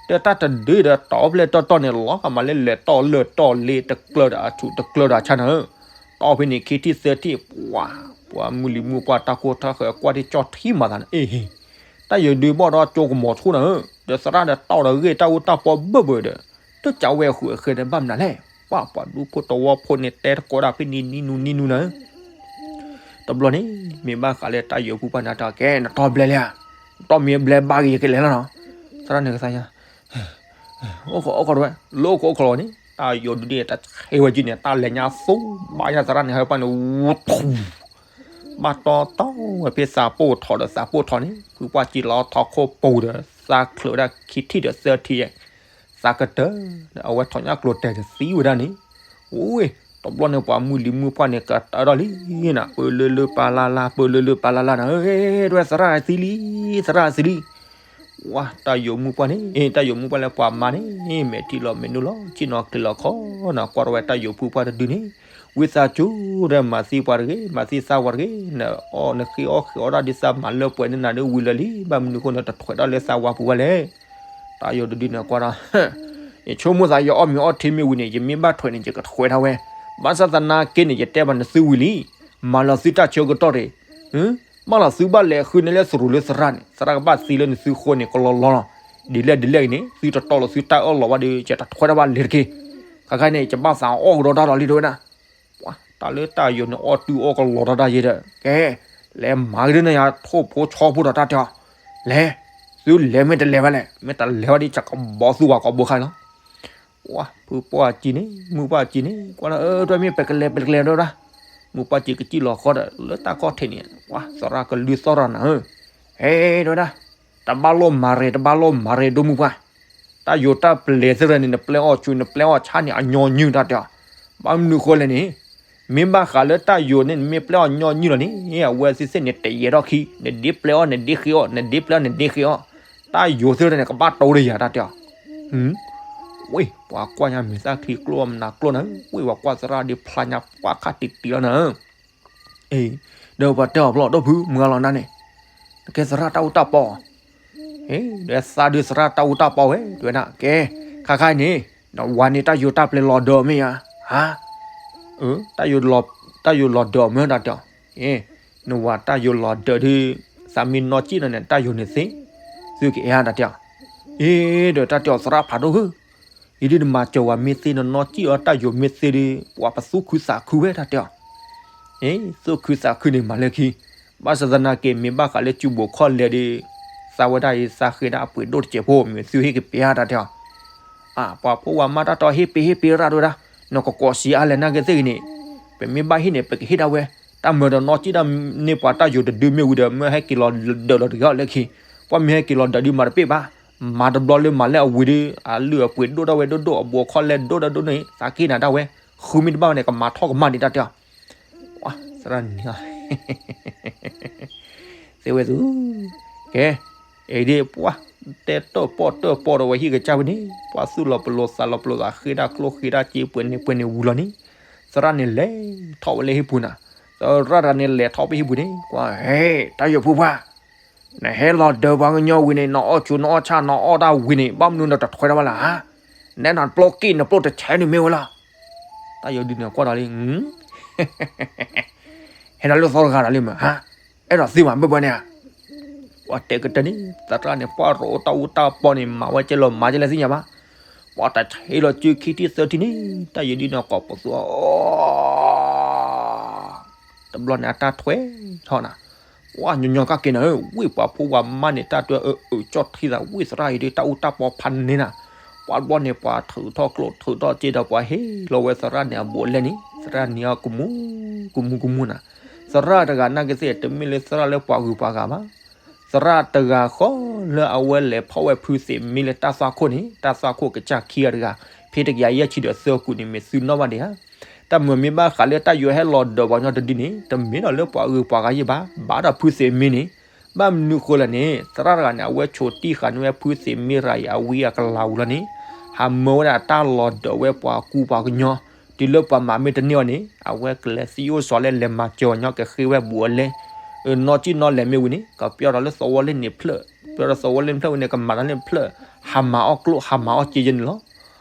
ဒီးတၢ်တဒုဒီးတီၢ်ဖျဲၣ်တီၢ်တီၢ်န့ၣ် လီၤဃာ်မးလၢလဲၤတီၢ်လၢတီၢ်လ့ တကျၢၤဒီးအဆူၣ် တကျၢၤဒီးအဆါနၤဧၢ, တီၢ်ဖဲန့ၣ် ခံထံၣ်သၢထံၣ် ပှၤ ပှၤမုၢ်လံၤမုၢ်ပှၢ်တၢ်ခိၣ်တၢ်ဃၢၤကွၢ်ထံၣ်ကၠီထံမၤသးန့ၣ် အ့ၣ် တၢ်ယိၤဒုဘၣ်ဒီးကၠိကမီၤဆိနၤဧၢ, ဒီးသရၣ်ဒီးတီၢ်ဒီးဂ့ၢ်တၢ်အူတၢ်ပီဘၢၣ်ဘၢၣ်ဒီး တကးဝဲဃုာ်အဃဲန့ၣ် ဘၣ်မနုၤလဲၣ်, ပှၤပှၤဒူဖိတဝီဖိန့ၣ် တဲတကိးဒၣ်ဖဲန့ၣ်နံၣ်နူနံၣ်နူနၤဧၢ တဘျီန့ၣ် မ့ၢ်ဘၣ်ဃးလၢတၢ်ယိၤဖုပှၢ်န့ၣ်တဲအီၤ ကဲ နတီၢ်ဘျဲလံဧါ, နတီၢ်မ့ၢ်ဘျဲဘၣ်ဂ့ၤ ယကလဲၤလီၤနီၤ, သရၣ်န့ၣ်ကသါညါ အိၣ်ခိးအိၣ်ခိးတဝဲ လၢအိၣ်ခိးအိၣ်ခိးလီၤန့ၣ် တၢ်ယိၤဒုန့ၣ် တၢ်ဆဲးဝဲက့ၤန့ၣ် တၢ်လဲၤညါသူ ဘၣ်ညါသရၣ်န့ၣ် ဟဲပှၢ်န့ၣ် ဝူထူ ဘၣ်တီတီဝဲဖဲသးပိၢ်ထီၣ်ဒီးသးပိၢ်ထီၣ်န့ၣ် ဖုပှၢ်စံးလီၤထီၣ်ခိၣ်ပူၤဒီး သးချုးဝဲဒၣ်ခံထံၣ်ဒီးသၢထံၣ် သးကတၢၢ် အဝဲထီၣ်ညါကျိၤတဲာ်ဒီးသံဝဲဒၣ်န့ၣ်, အိၣ် တဘျီန့ၣ် ပှၤမုၢ်လံၤမုၢ်ပှၢ်န့ၣ် ကတၢၢ်ထီၣ်လံနၤ ပၢလၢလၢပၢလၢ်လၢ် ပၢလၢလၢပၢလၢ်လၢ်နၤ တဝဲသရၣ်သံလံ သရၣ်သံလံ ဝါ တၢ်ယိၤမုၢ်ပှၢ်န့ၣ် တၢ်ယိၤမုၢ်ပှၢ်လၢပှၤမါန့ၣ် မဲာ်ထံလီၤမဲာ်နိလီၤ ဆ့ၣ်နီၤချံးလီၤခီနီၤ ကွၢ်ထီၣ်ဝဲတၢ်ယိၤဖုပှၢ်တဒုန့ၣ် ဝံသးစူၤဒီးမၤသံပှၤတဂ့ၤ မၤသံသးဝၤတဂ့ၤ နအီၣ်နဃ့အီၣ်ဃ့အီၣ်တၢ်ဒ်သးမၤလၢပှဲၤန့ၢ်နၤဒ်ဝံၤလၢာ်လံ ဘၣ်မနုၤအဃိနတထွဲးတၢ်လၢသးဝၤပူၤဘၣ်လဲၣ် တၢ်ယိၤတဒုန့ၣ်ကွၢ်ဒီး ယဆိကမိၣ်သး ယအီၣ်မ့ၤအီထံမ့ၢ်ဝံၤန့ၣ် ယမ့ၢ်ဘၣ်ထွဲန့ၣ် ယကထွဲဒၣ်ဝဲ, ဘၣ်ဆၣ်သနာ်က့န့ၣ် ယတဲဘၣ်နသုဝံၤလံ, မၤလီၤသုတၢ်ဆၢကတီၢ်တဂ့ၤ, ဘၣ်လီၤသုဘၣ်လဲၤဃုန့ၣ်လၢသရူးလၢသရၣ်န့ၣ် သရၣ်ကဘၣ်သံလၢနသုဃိန့ၣ် ကလီလီလီၤ, ဒ်လဲၣ်ဒ်လဲၣ်ဂ့ၤန့ၣ် သုတတီလီၤသုတၢ်အၢၣ်လီၤဘၣ်ဒီး ယတထွဲဒၣ်ဘၣ်လဲၤတက့ၢ်, ခဲခါန့ၣ် ယဘၣ်သးအီၣ်ကဒီးတၢ်ဒီးလံ တဲဝဲဒၣ် ပှၤတၢ်လၢတၢ်ယိာ်န့ၣ် အီၣ်တုၤအီၣ်ကလီတၢ်တၢ်ယဲဒီး ကဲ, လဲၤမၤကဒုန့ၣ်ယၤ ထိၣ်ဖိဆီဖိဒီးတၢ်တဲအီၤ, လဲၤ, သုလဲၤမ့ၢ်တလဲၤဘၣ်လဲၣ်, မ့ၢ်တလဲၤဘၣ်ဒီး ယကဘီသူဝၤကိးဘိခါလီၤ, ပှၤဖုပှၢ်စံးန့ၣ် မုၢ်ပှၢ်စံးန့ၣ် ကွၢ်လၢ အၢ တမ့ၢ်ပကလဲၤပကလဲၤဒီးဒၣ်, မုၢ်ပှၢ်စံးကစံၣ်လီၤဃီဒီး လၢတၢ်ခီၣ်ထံးန့ၣ် ပှၤသရၣ်ကလုၢ်သီၣ်တၢ်နၤဧၢ, ဟဲ တဲဝဲဒၣ် တဘၣ်လိၣ်မၤရဲ တဘၣ်လိၣ်မၤရဲ ဒိၣ်မုၢ်ပှၢ်, တၢ်ယိာ်တၢ်ပျဲသ့ၣ်န့ၣ် နပျဲအီၣ်ဆူ နပျဲအီၣ်ဆါန့ၣ် အညီနုၢ်တၢ်တဲအီၤ, ဘၣ်မနုၤဃိလဲၣ်န့ၣ်, မ့ၢ်ဘၣ်ဃးလၢတၢ်ယိာ်န့ၣ် နမ့ၢ်ပျဲအီၣ်ညီနုၢ်လီၤန့ၣ် အဝဲသ့ၣ်သ့ၣ်န့ၣ် တယဲၤထီၣ်ခံ, နဒ်ပျဲအီၣ်နဒ်ဃ့အီၣ် နဒ်ပျဲအီၣ်နဒ်ဃ့အီၣ်, တၢ်ယိာ်သ့ၣ်န့ၣ် ကဘၣ်တိၤတယၤတၢ်တဲအီၤ, ဝ့ၢ် ပှၤကွၢ်ညါမ့ၢ်သၣ်ချံကျိၣ်မနၤကျိၣ်နၤ, ဝ့ၢ်ပှၤကွၢ်သရၣ်ဒ်ဖျါညါပှၢ်ခါတံၢ်တံၢ်လီၤနၤ ဒီးပှၤတဲအီၤဘျီ ဒီပုၢ်မုၢ်ဂၤလီၤနၤန့ၣ်, နကဲသရၣ်တၢ်အူတၢ်ပီ, ဒီးသးဒုးသရၣ်တၢ်အူတၢ်ပီဝဲ တဲဝဲဒၣ် ကဲ, ခါခါန့ၣ်, နဝၤန့ၣ်တၢ်ယိာ်တၢ်ပျဲလီၤဒၢးမ့ၢ်ဧါ, ဟါ, တၢ်ယိာ်လီၤဒၢးမ့ၢ်တၢ်တဲအီၤ, နဝၤတၢ်ယိာ်လီၤဒၢးဒုး, သးမ့ၢ်နီၢ်ကံၣ်နီၤန့ၣ် တၢ်ယိာ်န့ၣ်သ့, သုကအဲၣ်တၢ်တဲအီၤ, အ့ ဒီးတၢ်တဲအီၤသရၣ်ဖးဒိၣ်ဧၢ အံၤဒုးနမၤစၢၤဝဲမ့ၢ်သ့ နနီၢ်ကံၣ်အီၤတၢ်ယိာ်မ့ၢ်သ့ဒီး ပှၤပသူၣ်ခုသးခုဝဲတၢ်တဲအီၤ, အ့ သူၣ်ခုသးခုန့ၣ်မၤလၢခံ, ဘၣ်ဆၣ်သနာ်က့ မ့ၢ်ဘၣ်ဃးလၢစုဘိးခီၣ်လဲၢ်ဒီး, သးဝဲဒၣ်အံၤသးဃ့ဒၣ်အပှ့ၤဒိၣ်တစဲးဖိ မ့ၢ်သုဟ့ၣ်ကပ့ၤဧါတၢ်တဲအီၤ, အၢ ပှၤဖိဝၤမါတၢ်တီဟ့ၣ်ပ့ၤဟ့ၣ်ပ့ၤရၣ်တဲဝဲဒၣ်, နကကိးစံးအါလဲၣ်နာ်က့သ့ၣ်ဂ့ၤန့ၣ်, ပမ့ၢ်ဘၣ်ဟ့ၣ်န့ၣ် ပကဟ့ၣ်ဒၣ်ဝဲ, တၢ်မၤဒီးနီၢ်ကံၣ်ဒၣ်န့ၢ်ပှၤတၢ်ယိာ်တဒုမ့ၢ်ဝံၤဒီး မ့ၢ်ဟဲက့ၤလီၤဒၢးလီၤတဂ့ၤအီၤလၢခံ, ပှၤမ့ၢ်ဟဲက့ၤလီၤဒၢးဒုးမၤတပ့ၢ်ဘၣ်, မၤတဘျီလၢမၤလၢအဝံၤဒီး အလုၢ်အပှ့ၤဒိၣ်ဒၣ်ဝဲဒိၣ်ဒိၣ် အဘူးအခီၣ်လဲၢ်ဒိၣ်ဒၣ်ဒိၣ်န့ၣ် သးက့ၣ်နၤဒၣ်ဝဲ, ဃုမ့ၢ်တဘၣ်ဝဲန့ၣ် ကမၤထီၣ်ကမၣ်ဒံးတၢ်တဲအီၤ, သရၣ်န့ၣ် သ့ဝဲသူ, ကဲ, အံၤဒ်ပှၤ, တဲတၢၣ်ပီၣ်တၢၣ်ပီၣ်ဒီးဝဲဟံၣ်ကစၢ်ဝဲန့ၣ် ပှၤသူၣ်လီၤပလိာ်သးလီၤပလိာ်သးဃ့ဒၣ်ကျိၣ်ဃ့ဒၣ်စ့ပှဲၤန့ၣ်ပှဲၤန့ၣ်ဝံၤလီၤန့ၣ်, သရၣ်န့ၣ်လဲၤထီၣ်ဝဲလၢဟံၣ်ပူၤနၤ, သရၣ်တဂၤန့ၣ်လဲၤထီၣ်ဝဲဟံၣ်ပူၤန့ၣ် ကွၢ်ဟဲ, တၢ်ယိာ်ဖိပှၢ်, နဟဲလီၤဒၢးပှၤကညီဝံၤန့ၣ် နအီၣ်ဆူၣ်နအီၣ်ဆၣ်နအီၣ်တၢ်ဝံၤန့ၣ် ဘၣ်မနုၤနတထွဲတၢ်ဘၣ်လဲၣ်ဧါ, နဲနပျိၢ်က့ၣ်နပျိၢ်တဆဲးန့ၣ်မ့ၢ်ဝဲလီၤ, တၢ်ယိာ်ဒုးန့ၣ်ကွၢ်ဒီးလံ ဟဲဒီးလၢသီတဂၤဒီးလံမး, အဲၣ်ဒိးသ့မးဘၢၣ်ဘၢၣ်န့ၣ်ဧါ, ပှၤတဲကတၢၢ်န့ၣ် သရၣ်န့ၣ် ပှၤရိတၢ်အူတၢ်ပီန့ၣ် မၤဝဲကဲလီၤမၤကဲလဲၣ်သ့ၣ်ညါဘၣ်, ပှၤတဆံးလီၤစုခံထံၣ်သၢထံၣ်န့ၣ် တၢ်ယိာ်ဒုးန့ၣ်ကိးပသူအီၤ တဘျီန့ၣ်အတၢ်ထွဲထီၣ်နၤ, ပှၤညီညီကၢ်က့ၤနၤဧၢ, ဝ့ၢ်ပှၤဖိဝၤမါန့ၣ် တၢ်တွဲအၢအၢကၠီၣ်ထံသး ဝ့ၢ်သရၣ်အံၤဒုး တၢ်အူတၢ်ပီဖးန့ၢ်နၤ, ပှၤတဘျီန့ၣ် ပှၤထုးထီၣ်ကျိၣ်ထုးထီၣ်စ့ဒီး ပှၤဟ့ၣ်လီၤဝဲသရၣ်န့ၣ်အဘူးအလဲန့ၣ် သရၣ်န့ၣ်အကမူ ကမူကမူနၤ, သရၣ်တဂၤနာ်က့သ့ၣ် တမ့ၢ်လၢသရၣ်လၢပှၤဂုၤပှၤဂၤဘၣ်, သရၣ်တဂၤဃီလၢအဝဲလဲၤဖီၣ်ဝဲဖုသ့ၣ်မ့ၢ်လၢတၢ်သွၣ်ခိၣ်န့ၣ် တၢ်သွၣ်ခိၣ်ကစၢ်ခံဂၤတဂၤ, ဖဲတကယၤယဲၢ်ဆံဒီးသၢကူာ်န့ၣ် မ့ၢ်သုနီၣ်ဘၣ်ဒံးဧါ, တၢ်မုာ်မ့ၢ်ဘၣ်ဃးလၢတၢ်ယိာ်ဟဲလီၤဒၢးပှၤကညီတဒုန့ၣ် တမ့ၢ်ဒီးလၢပှၤဂုၤပှၤဂၤယဲၢ်ဘၣ်, ဘၣ်ဒီးဖုသ့ၣ်မ့ၢ်န့ၣ်, ဘၣ်မနုၤဃိလဲၣ်န့ၣ် သရၣ်တဂၤန့ၣ် အဝဲဆိးတံၢ်ဃာ်န့ၢ်ဝဲဖုသ့ၣ်မ့ၢ်ရၤအံၤအဝံအကလၤဝံၤလီၤန့ၣ်, ဟးမၢဝဲဒၣ်တၢ်လီၤဒၢးဝဲပှၤကူပှၤကညီ, တုၤလၢပှၤမၤမ့ၢ်တန့ၢ်အီၤန့ၣ် အဝဲကလဲၤသံအိၣ်စီၤလဲၣ် လဲၤမၤစၢၤအီၤညီကဃ့ဝဲဘူးအလဲ, နီၢ်ကံၣ်နီၢ်လဲၢ်မ့ၢ်ဝံၤန့ၣ် ကပျီဒီးလၢသဝီလၢန့ၣ်ဖျၢၣ်, ပျီဒီးသဝီလၢန့ၣ်ဖျၢၣ်ဝံၤန့ၣ် ကမၤတၢ်လၢန့ၣ်ဖျၢၣ်, ဟးမၤအီၣ်ကျိၣ် ဟးမၤအီၣ်စ့ယဲၢ်န့ၣ်လီၤ.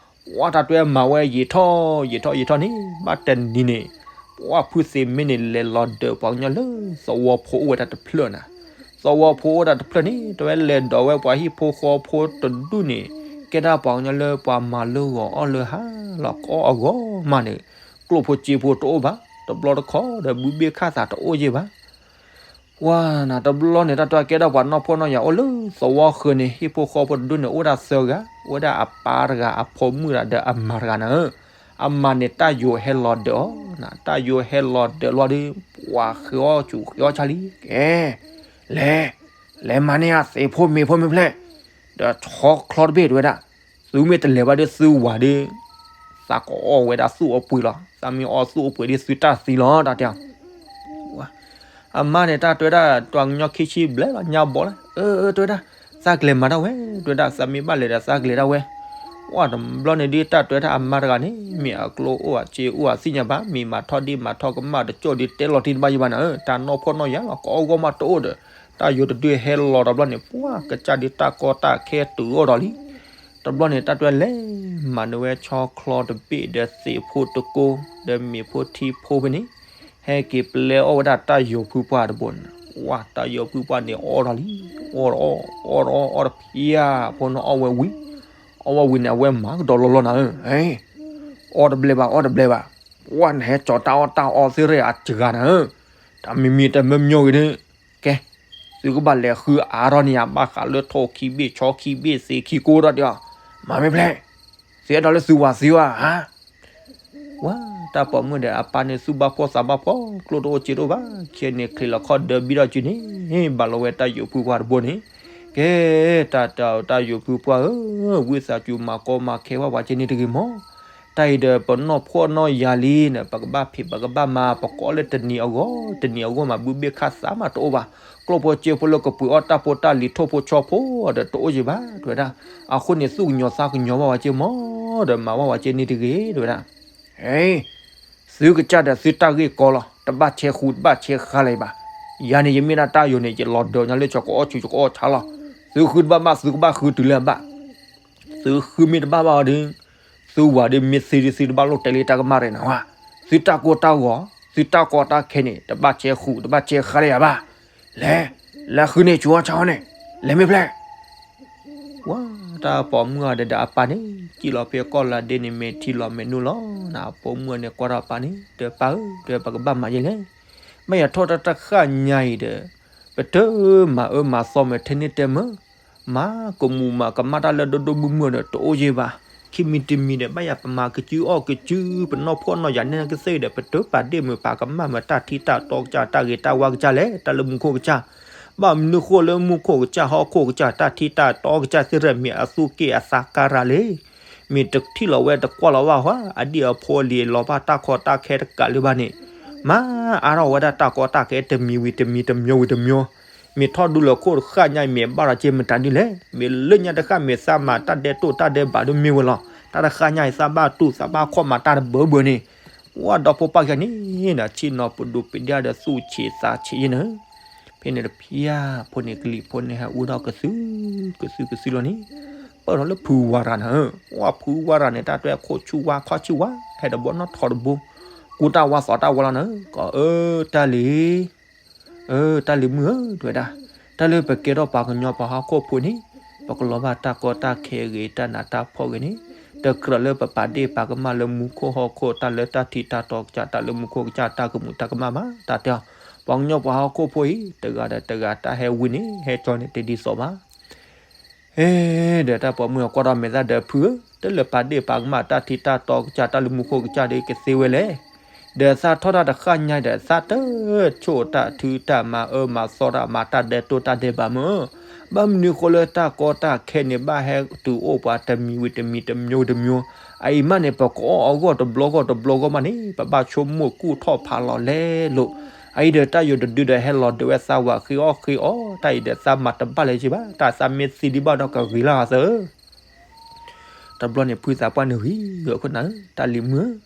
ပှၤတၢ်တွဲမၤဝဲယံာ်ထီၣ်ယံာ်ထီၣ်ယံာ်ထီၣ်န့ၣ် ဘၣ်တနံၤန့ၣ်, ပှၤဖုသ့ၣ်မ့ၢ်န့ၣ် လဲၤလီၤဒၢးပှၤကညီလၢသဝီဖိအိၣ်ဝဲဒၣ်တဖျၢၣ်နၤ, သဝီဖိအိၣ်ဝဲဒၣ်တဖျၢၣ်န့ၣ် တဝဲလဲၤဒိးဝဲပှၤဟံၣ်ဖိဃီဖိတဒူၣ်န့ၣ်, ကဲဒၣ်ပှၤကညီလၢပှၤမၤလၢဂီၤအီၣ်လၢဟါလီၤကအီၣ်အဂီၢ်မးန့ၣ်, ကျိၣ်ဖိစ့ဖိတအိၣ်ဘၣ်, တဘျီတခီဒီးဘုဘ့ၣ်ခၣ်သးတအိၣ်ယဲၢ်ဘၣ် ပှၤနၤတဘျီန့ၣ် တၢ်တွဲကဲထီၣ်ပှၤနီၢ်ဖှီၣ်နီၢ်ယာ်အိၣ်လၢသဝီဃၢၤန့ၣ် ဟံၣ်ဖိဃီဖိတဒူၣ်န့ၣ် အိၣ်ဒၣ်သၢဂၤ, အိၣ်ဝဲဒၣ်အပၢ်တဂၤ အဖိမုၣ်တဂၤဒီးအမါတဂၤနၤဧၢ, အမါန့ၣ် တၢ်ယိာ်ဟဲလီၤဒၢးအီၤနၤ, တၢ်ယိာ်ဟဲလီၤဒၢးလီၤဒီး ပှၤဃ့အီၣ်ဆူၣ်ဃ့အီၣ်ဆါလံ, ကဲ, လဲၤ, လဲၤမၤန့ၢ်အသ့ၣ်ဖိမ့ၤဖိမ့ၢ်ဖျဲၣ်, ဒီးဆီချီတဘ့ၣ်တဲဝဲဒၣ်, သုမ့ၢ်တလဲၤဘၣ်ဒီးသုဝၤဒီး သးကအီၣ်ဝဲဒၣ်သူၣ်အပှ့ၤလီၤ, သးမ့ၢ်အီၣ်သူၣ်အပှ့ၤဒီးသုတၢ်သံလီၤ တၢ်တဲအီၤ အမါန့ၣ် တၢ်တွဲဒၣ် တွၤကညီခံဆံဘျဲၣ်လီၤညါဘီလီၤ, အၢ အၢ တဲဝဲဒၣ်, သးကလဲၤမၤဒၣ်ဝဲ, တဲဝဲဒၣ် သးမ့ၢ်ဘၣ်လဲၤဒီးသးကလဲၤဒၣ်ဝဲ, ပှၤတဘျီန့ၣ်ဒုး တၢ်တွဲဒၣ်အမါတဂၤန့ၣ် မ့ၢ်အကျိအိၣ်အစ့အိၣ်အသ့ၣ်ညါဘၣ်, မ့ၢ်မၤထီၣ်ဒ့မၤထီၣ်ကမၣ်တကၠီၣ်ဒုး တဲလီၤတံၢ်တဘၣ်ယံၤဘၣ်နၤဧၢ, တၢ်နီၢ်ဖှီၣ်နီၢ်ယာ်လီၤ ကအီၣ်ဂီၢ်မးတအိၣ်ဒီး, တၢ်ယိာ်တဒုးဟဲလီၤတဘျီန့ၣ် ပှၤကစၢ်ဒုးတၢ်ကီတၢ်ခဲတုၤအီၣ်ဒီးလံ က တဘျီန့ၣ် တၢ်တွဲလဲၤမၤနုၤဝဲဆီချီတဘ့ၣ်ဒီးသ့ၣ်ဖိတကိး ဒီးမ့ၢ်ဖိထံဖိဖဲန့ၣ် ဟဲက့ၤပျဲအီၣ်ဝဲဒၣ်တၢ်ယိၤဖုပှၢ်တဘိန့ၣ်, ဝါ တၢ်ယိၤဖုပှၢ်န့ၣ်အီၣ်ထီၣ်လံ, အီၣ်တအီၣ် အီၣ်တအီၣ် အီၣ်တဖျါ, ဖိနီၣ်အီၣ်ဝဲဝံၤ, အီၣ်ဝဲဝံၤန့ၣ် အဝဲမၤကဒီးလီၤလီၤနၤဧၢ, အီၣ်တဘျဲဘၣ် အီၣ်တဘျဲဘၣ်, ပှၢ်နဟဲကၠီၤတၢ်အီၣ်တၢ်အီသ့ၣ်ရဲၣ်အစှၤနၤဧၢ, တၢ်မံၤမံၤတမံၤမံၤဂ့ၤန့ၣ်, ကဲ သုကဘၣ်လဲၤဃုအါထီၣ်န့ၣ် အဘၣ်ဃးလၢထိၣ်ခံဘ့ၣ်ဆီခံဘ့ၣ်သ့ခံကိးထီၣ်ဒီး, မၤမ့ၢ်ဖျဲၣ်, သုအဲၣ်ဒိးလၢသုဝၤသ့ဝဲဧါ, ဝါ တၢ်ပိာ်မုၣ်ဒီးအပၢ်န့ၣ် သူၣ်ဘၣ်ဖှီၣ်သးဘၣ်ဖှီၣ် ကျိၣ်တအိၣ်စ့တအိၣ်ဘၣ်, ခဲန့ၣ်ချံးလီၤခီၣ်ဒၢဘံထီၣ်စုန့ၣ်, ဘၣ်လီၤဝဲတၢ်ယိၤဖုပှၢ်တဘိန့ၣ်, ကဲ တၢ်တၢ်တၢ်ယိၤဖုပှၢ်ဧၢ, ဝံသးစူၤမၤကီမၤခဲဝဲပှၤကဲန့ၣ်တဂ့ၤမး, တၢ်အံၤဒီးပနီၢ်ဖှီၣ်နီၢ်ယာ်လံန့ၣ် ပကဘၣ်ဖံးပကဘၣ်မၤ ပကိးလၢတနံၤအဂီၢ် တနံၤအဂီၢ်မး ဘုဘ့ၣ်ခါသးမးတအိၣ်ဘၣ်, ကျိၣ်ဖိစ့ဖိလၢကပှ့ၤအီၣ်တၢ်ဖိတၢ်လံၤထိၣ်ဖိဆီဖိဒီးတအိၣ်ယံၤဘၣ် တဲဝဲဒၣ်, အဃိန့ၣ် သူၣ်ကညီၤသးကညီၤဘၣ်ပှၤကဲမး, ဒီးမၤဘၣ်ပှၤကဲန့ၣ်တဂ့ၤ တဲဝဲဒၣ်, ဟဲ သုကစၢ်ဒီးသုတၢ်ဂ့ၢ်ကီလီၤ, တဘၣ်ဆဲးဃုာ်တဘၣ်ဆဲးဃါလၢၤဘၣ်, ယၤန့ၣ်ယမ့ၢ်ဒၣ်တၢ်ယိၤန့ၣ် ယလီၤဒၢးညါလၢကီကအိၣ်ဆူၣ်ကအိၣ်ဆါလီၤ, သုဃုတဘၣ်ဘၣ် သုကဘၣ်ဃုတုၤလၢၤဘၣ် သုဃုမ့ၢ်တဘၣ်ဘၣ်အီၤဒီး, သုဝၤဒီးမ့ၢ်သ့ဒီးသုတဘၣ်လိၣ်တဲလၢတၢ်ကမၣ်ရဲၣ်နၤဝဲ, သုတၢ်ကိၢ်တၢ်ဂီၤ သုတၢ်ကီတၢ်ခဲန့ၣ် တဘၣ်ဆဲးဃုာ်တဘၣ်ဆဲးဃါလၢၤဘၣ်, လဲၤ, လဲၤဃုန့ၢ်ဆူၣ်အီၣ်ဆါအီၣ်န့ၣ်, လဲၤမ့ၢ်ဖျဲၣ် ဝါ တၢ်ပိာ်မုၣ်အီၤဒီးအပၢ်န့ၣ် စံၣ်လီၤဖဲကီၢ်လါဒ့န့ၣ် မ့ၢ်ထံလီၤမ့ၢ်နုာ်လီၤ, အပိာ်မုၣ်အီၤန့ၣ်ကွၢ်ထီၣ်အပၢ်န့ၣ် ဒီးပၢ်ဧၢ ဒီးပကဘၣ်မၤယဲလဲၣ်, ဘၣ်ယၤထီၣ်တၢ်တဃၣ်ညါအံၤဒီး, ပတမၤအၢမၤသီမ့ၢ်ထဲန့ၣ်တဲမုၢ်, မၤကမူၣ်မၤကမၣ်တၢ်လၢဒိၣ်ဒိၣ်မုၢ်မုၢ်ဒီးတအိၣ်ယဲဘၣ်, ခံမံၤတမံၤဒီး ဘၣ်ယၤပမၤကစုအီၣ်ကစု ပနီၢ်ဖှီၣ်နီၢ်ယာ်န့ၣ်ကသ့ၣ်ဒီး ပတပာ်ဒ့ၣ်မုၢ်ပာ်ကမၣ်မုၢ် တၢ်ထံတၢ်တီကစၢ် တၢ်ဂ့ၤတၢ်ဝါကစၢ်လဲၣ် တၢ်လၢမူခိၣ်ကစၢ်, ဘၣ်မနုၤဃိလၢမူခိၣ်ကစၢ်ဟီၣ်ခိၣ်ကစၢ် တၢ်ထံတၢ်တီကစၢ်သ့ၣ်ရဲၣ် မ့ၢ်အသူၣ်က့ၣ်အသးကါရၤလံ, မ့ၢ်တထံၣ်လီၤဝဲတကွၢ်လီၤဘၣ်ဟီ အဒံၣ်အဖိအလံၤလီၤဘၣ်တၢ်ခီတၢ်ခဲတကးလၢၤဘၣ်န့ၣ်, မၤအါထီၣ်ဝဲဒၣ်တၢ်ကီတၢ်ခဲတမံၤဝံၤတမံၤ တမံၤဝံၤတမံၤ, မ့ၢ်ထီၣ်ဒူလၢခိၣ်တဃၣ်ညါအံၤ မ့ၢ်ဘၣ်ဒီးက့မတၤဒ်လဲၣ်, မ့ၢ်လၢညါတဃၣ် မ့ၢ်သးမၤတၢ်ဒဲးတိၢ်တၢ်ဒဲးဘးဒ်မ့ၢ်ဝဲလီၤ, တၢ်တဃၣ်ညါအံၤ သးဘၣ်တူၢ်သးဘၣ်ခီၣ်မၤတၢ်တဘၢဘၢန့ၣ်, ဝဲဒီဖိပၢ်ခံဂၤန့ၣ် ဆ့ၣ်နီၤပဒိၣ်ပဒၣ်ဒီးသူၣ်ဆံးသးဆံးယဲၢ်န့ၣ်, ဖဲန့ၣ်တဖျၢၣ်ဖိန့ၣ် ကလံၤဖိန့ၣ်ဟဲအူထီၣ်ကသု, ကသုကသုလီၤန့ၣ်, ပၢၢ်ထီၣ်လၢဖုဝါရၤနၤဧၢ, ဝဲဖုဝါရၤန့ၣ် တၢ်တွဲခိၣ်ဆူၣ်ဝါခီၣ်ဆူၣ်ဝါ ဟဲတဘီနီၣ်ထီတဘိ, ကူတၢ်ဝါသီတၢ်ဝါလီၤနၤဧၢ, ကီးအၢ တၢ်လံၤ အၢ တၢ်လံၤမုၣ်ဧၢ တဲဝဲဒၣ်, တၢ်လၢပကဲထီၣ်ပှၤကညီပှၤဟီၣ်ခိၣ်ဖိန့ၣ်, ပကလီၤဘၣ်တၢ်ကီတၢ်ခဲဂ့ၤ တၢ်နးတၢ်ဖှီၣ်ဂ့ၤန့ၣ်, တကြၢးလၢပပာ်ဒ့ၣ်ပာ်ကမၣ်လၢမူခိၣ်ဟီၣ်ခိၣ် တၢ်လၢတၢ်ထံတၢ်တီကစၢ် တၢ်လၢမူခိၣ်ကစၢ် တၢ်ကမူးတၢ်ကမၣ်ဘၣ် တၢ်တဲအီၤ, ပှၤကညီပှၤဟီၣ်ခိၣ်ဖိအံၤ တဂၤဒီးတဂၤ တၢ်ဟဲဝံန့ၣ် ဟဲကၠီန့ၣ် တဒ်သိးဘၣ် ဟဲ ဒီးတၢ်ပိာ်မုၣ်အီၤကွၢ်ထီၣ်မဲာ်သၣ်ဒီးဖုဧၢ, တၢ်လၢပာ်ဒ့ၣ်ပာ်ကမၣ်တၢ်ထံတၢ်တီကစၢ် တၢ်လၢမူခိၣ်ကစၢ်ဒီးကသ့ဝဲလဲၣ်, ဒီးသးထီၣ်တၢ်တဃၣ်ညါဒီး သးတဆိၣ်တၢ်ထုတၢ်မၤအၢမၤသီတၢ် မၤတၢ်ဒဲးတိၢ်တၢ်ဒဲးဘးမုၢ်, ဘၣ်မနုၤဃိလၢတၢ်ကီတၢ်ခဲန့ၣ် ဘၣ်ဟဲတုၤအိၣ်ပှၤတမံၤဝံၤတမံၤ တမျိုးတမျိုး, အအံၤမးန့ၣ် ပကအီၣ်အဂီၢ်တဘျီဂီၢ်တဘျီဂီၢ်မးန့ၣ် ပဘၣ်ဆိကမိၣ်ကူၣ်ထီၣ်ဖးလီၤလဲလိာ်, အအံၤဒီးတၢ်ယိာ်တဒုဒီးဟဲလီၤဒုးဝဲသးဝးဃ့အီၣ်ဃ့အီ တၢ်အံၤဒီးသးမၤတဘၣ်လၢၤက့ဘၣ် တၢ်သးမ့ၢ်သံဒံးဘၣ်ဒီးကဂ့ၤလၢ်သၢ တဘျီန့ၣ် ဖုသးပှၢ်န့ၣ်ဂ့ၤဂီၤခိၣ်နၤဧၢ, တၢ်လံၤမုၣ်ဧၢ,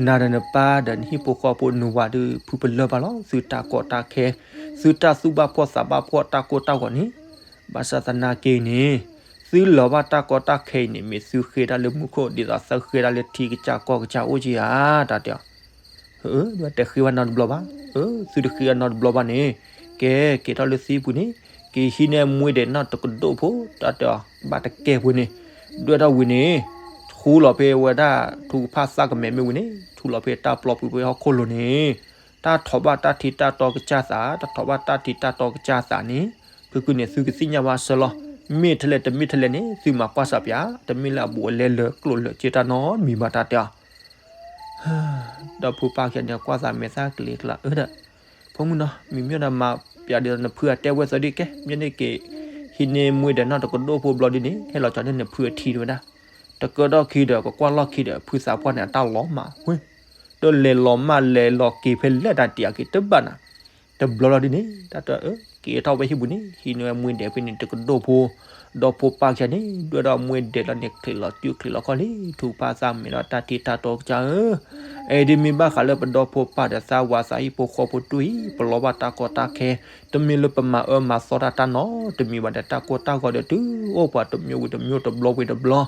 နၤဒီးနပၢ်ဒီးနဟံၣ်ဖိဃီဖိနဝၤဒီး ဖုပလၢၢ်ဘၣ်လီၤ သုတၢ်ကီတၢ်ခဲ, သုတၢ်သူၣ်ဘၣ်ဖှီၣ်သးဘၣ်ဖှီၣ်တၢ်ကိၢ်တၢ်ဂီၤန့ၣ်, ဘၣ်ဆၣ်သနာ်က့န့ၣ်, သုလီၤဘၣ်တၢ်ကီတၢ်ခဲအံၤန့ၣ် မ့ၢ်သုဃ့တၢ်လၢမူခိၣ် ဒ်သိးသုဃ့တၢ်လၢထံကစၢ်ကီၢ်ကစၢ်အိၣ်က့ဧါ တၢ်တဲအီၤ တဃ့ဝဲနီတဘျီဘၣ်, သုတဃ့ဝဲနီတဘျီဘၣ်န့ၣ်, ကဲ က့ၤထီၣ်လၢသံပူၤန့ၣ်, က့ၤဟံးန့ၢ်မှ့ဒဲးနီၢ်တကဒိၣ်ဖိ တၢ်တဲအီၤ ဘၣ်တကဲဖိန့ၣ်, ဒွဲၣ်ထီၣ်ဝံၤန့ၣ်, ထူလီၤဖဲဝဲဒၣ် ထူကဖၣ်သၣ်ကမဲာ်မ့ၢ်ဝံၤန့ၣ် ထူလီၤဖဲတၢ်ပျီပူၤဖဲဟီၣ်ခိၣ်လိၤန့ၣ်, တၢ်ထီၣ်ဘၣ်တၢ်ထံတၢ်တီကစၢ်သး တၢ်ထီၣ်ဘၣ်တၢ်ထံတၢ်တီကစၢ်သးန့ၣ်, ဖုကုန့ၣ်သုကသ့ၣ်ညါဘၣ်ဆၢလီၤ, မ့ၢ်ထဲလဲၣ်တမ့ၢ်ထဲလဲၣ်န့ၣ် သုမၤကွၢ်စးပၠး, တမ့ၢ်လၢအဘူးအလဲလၢကျိၣ်လၢစ့တၢ်နီတမံၤဘၣ် တၢ်တဲအီၤ ဒီးဖုပၢ်ခံဂၤန့ၣ် ကွၢ်သးမဲာ်သၣ်ကလံၤကလး အၢဒီး, ဖိမုၣ်နီၤ မ့မ့ၢ်ဒီးမၤပၠးဒ်သိးနဖုအတဲဝဲသီဒ်ကဲ မ့ၢ်န့ၣ်က့ၤ ဟံးန့ၢ်မှ့ဒဲးနီၢ်တကဒိၣ်ဖိဘျီဒ်န့ၣ် ဟဲလီၤကၠီန့ၢ်နဖုအထံတဝဲဒၣ်, တကၢထီၣ်ခံဒီး ကကွၢ်လီၢ်ခံဒီး ဖုသးပှၢ်န့ၣ် အတၢ်လီၤမၢ်ဝဲ, ဒီးလဲၤလီၤမၢ်လဲၤလီၤက့ၤဖဲလဲၣ်တၢ်တံာ်အက့ၤတဘၣ်နၤ, တဘျီလီၤဒ်န့ၣ် တၢ်တဲအၢ က့ၤထီၣ်ဝဲဟံၣ်ပူၤန့ၣ် ဟံးန့ၢ်ဝဲမှ့ဒဲးဖဲန့ၣ်တကဒိၣ်ဖိ, ဒီဖိပၢ်ခံဂၤန့ၣ် ဒွဲၣ်ဒီးမူဝဲဒဲးလီၤန့ၣ် ချံးလီၤတုၤချံးလီၤခီၣ်လံ ထုကဖၣ်သးကမဲာ်ဒီးတၢ်ထံၣ်တၢ်တီကစၢ်ဧၢ, အအံၤဒ်မ့ၢ်ဘၣ်ဃးလၢပဒီဖိပၢ်ဒီးသးဝးသးဟံၣ်ဖိဃီဖိတူၢ်အံၤ ပလီၤဘၣ်တၢ်ကီတၢ်ခဲ, တမ့ၢ်လၢပမၤအၢမၤသီတၢ်တၢ်နီတမံၤဘၣ်ဒီး တၢ်ကိၢ်တၢ်ဂီၤဒီးတုၤအိၣ်ပှၤတမျိုးဝံၤတမျိုးတဘျီဝံၤတဘျီ,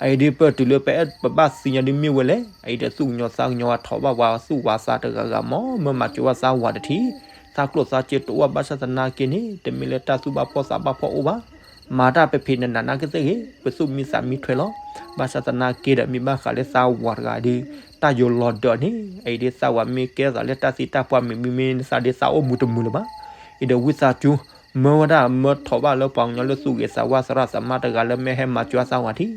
အအံၤဒ်ပတုၤလၢပအဲၣ်ပဘၣ်သ့ၣ်ညါဒ်မ့ၢ်ဝဲလဲၣ်, အအံၤဒီးသူၣ်ကညီၤသးကညီၤဝဲ ထိးဘၣ်ပှၤသူၣ်ဝးသးတဂၤဂၤ မ့ၢ်မၤစၢၤဘၣ်သးဝးတထံၣ်, သးကျိၣ်သးစ့တအိၣ်ဘၣ် ဘၣ်ဆၣ်သနာ်က့န့ၣ် တမ့ၢ်လၢတၢ်သူၣ်ဘၣ်ဖှီၣ်သးဘၣ်ဖှီၣ်အိၣ်ဘၣ်, မၤတၢ်ပဖံးနနၤနာ်က့သ့ၣ်ဂ့ၤ ပသူၣ်မံသးမံထွဲလီၤ, ဘၣ်ဆၣ်သနာ်က့ဒီး မ့ၢ်ဘၣ်ဃးလၢသးဝးတဂၤဒီး တၢ်ယိၤလီၤဒၢးန့ၣ် အအံၤဒ်သးဝးမ့ၢ်ကဲထီၣ်သးလၢတၢ်သံတၢ်ပှၢ်မ့ၢ်မ့ၢ်မ့ၢ် သးဒ်သးအိၣ်မူတမုာ်လၢၤဘၣ်, အံၤဒီးဝံသးစူၤ မၢဝဲဒၣ်မၢထီးဘၣ်လၢပှၤကညီလၢသူၣ်ဂ့ၤသးဝါသရၣ်သမါတဂၤလၢမ့ၢ်ဟဲမၤစၢၤသးဝးထံၣ်,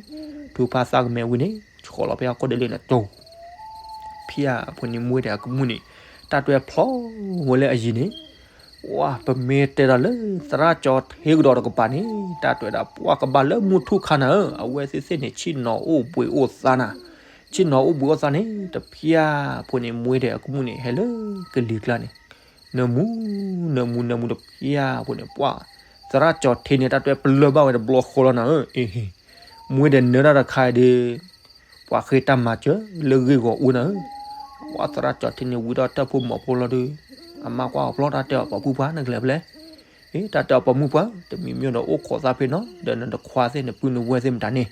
ထုကဖၣ်သးကမဲာ်ဝံၤန့ၣ် ဆှီလီၤဖဲဟီၣ်ခိၣ်ဒ့လ့ၣ်န့ၣ်တိၤ ဖံဧၢ အဖိန့ၣ်မူဝဲဒီးအကမူၣ်န့ၣ် တၢ်တွဲဖျီဝဲလၢအယံၤန့ၣ်, ဝါ ပမ့ၢ်တဲဒီးလၢသရၣ်ကၠီထ့ကဒီးတကပၤန့ၣ် တၢ်တွဲဒၣ်ပှၢ်ကဘၣ်လၢမုၢ်ထူၣ်ခါနၤဧၢ, အဝဲသ့ၣ်သ့ၣ်န့ၣ် ဆ့ၣ်နီၤအိၣ်ဘှံးအိၣ်သါနၤ, ဆ့ၣ်နီၤအိၣ်ဘှံးအိၣ်သါန့ၣ် တဖံဧၢ အဖိန့ၣ်မူဝဲဒီးအကမူၣ်န့ၣ် ဟဲလၢကလံၤကျါန့ၣ်, နၢမူ နၢမူ နၢမူတဖံဧၢ အဖိန့ၣ် ပှၢ် သရၣ်ကၠီထ့န့ၣ် တၢ်တွဲပလၢၢ်ဘၣ်ဝဲတဘျီဃီလီၤနၤဧၢ, အ့ မူဝဲဒီးနၢတၢ်တခါအံၤဒီး ပှၤဃ့တၢ်မၤစၢၤလၢဂ့ၢ်ဂီၤအူနၤဧၢ, ပှၢ်သရၣ်ကၠီထ့န့ၣ် ဝံထီၣ်တၢ်ဖိမီၤဖိလီၤဒီး အမါကွၢ်အီၤဖျီ တၢ်တဲအီၤ ပိာ်မုၣ်ပှၢ် နကလဲၤဖဲလဲၣ်, အ့ တၢ်တဲအီၤ ပိာ်မုၣ်ပှၢ် တမံၤမံၤဒီးအိၣ်ခိးသးဖဲနီၤ ဒီးနတခွါသ့ၣ်နပုၢ်နဝဲၢ်သ့ၣ်မတၤန့ၣ်,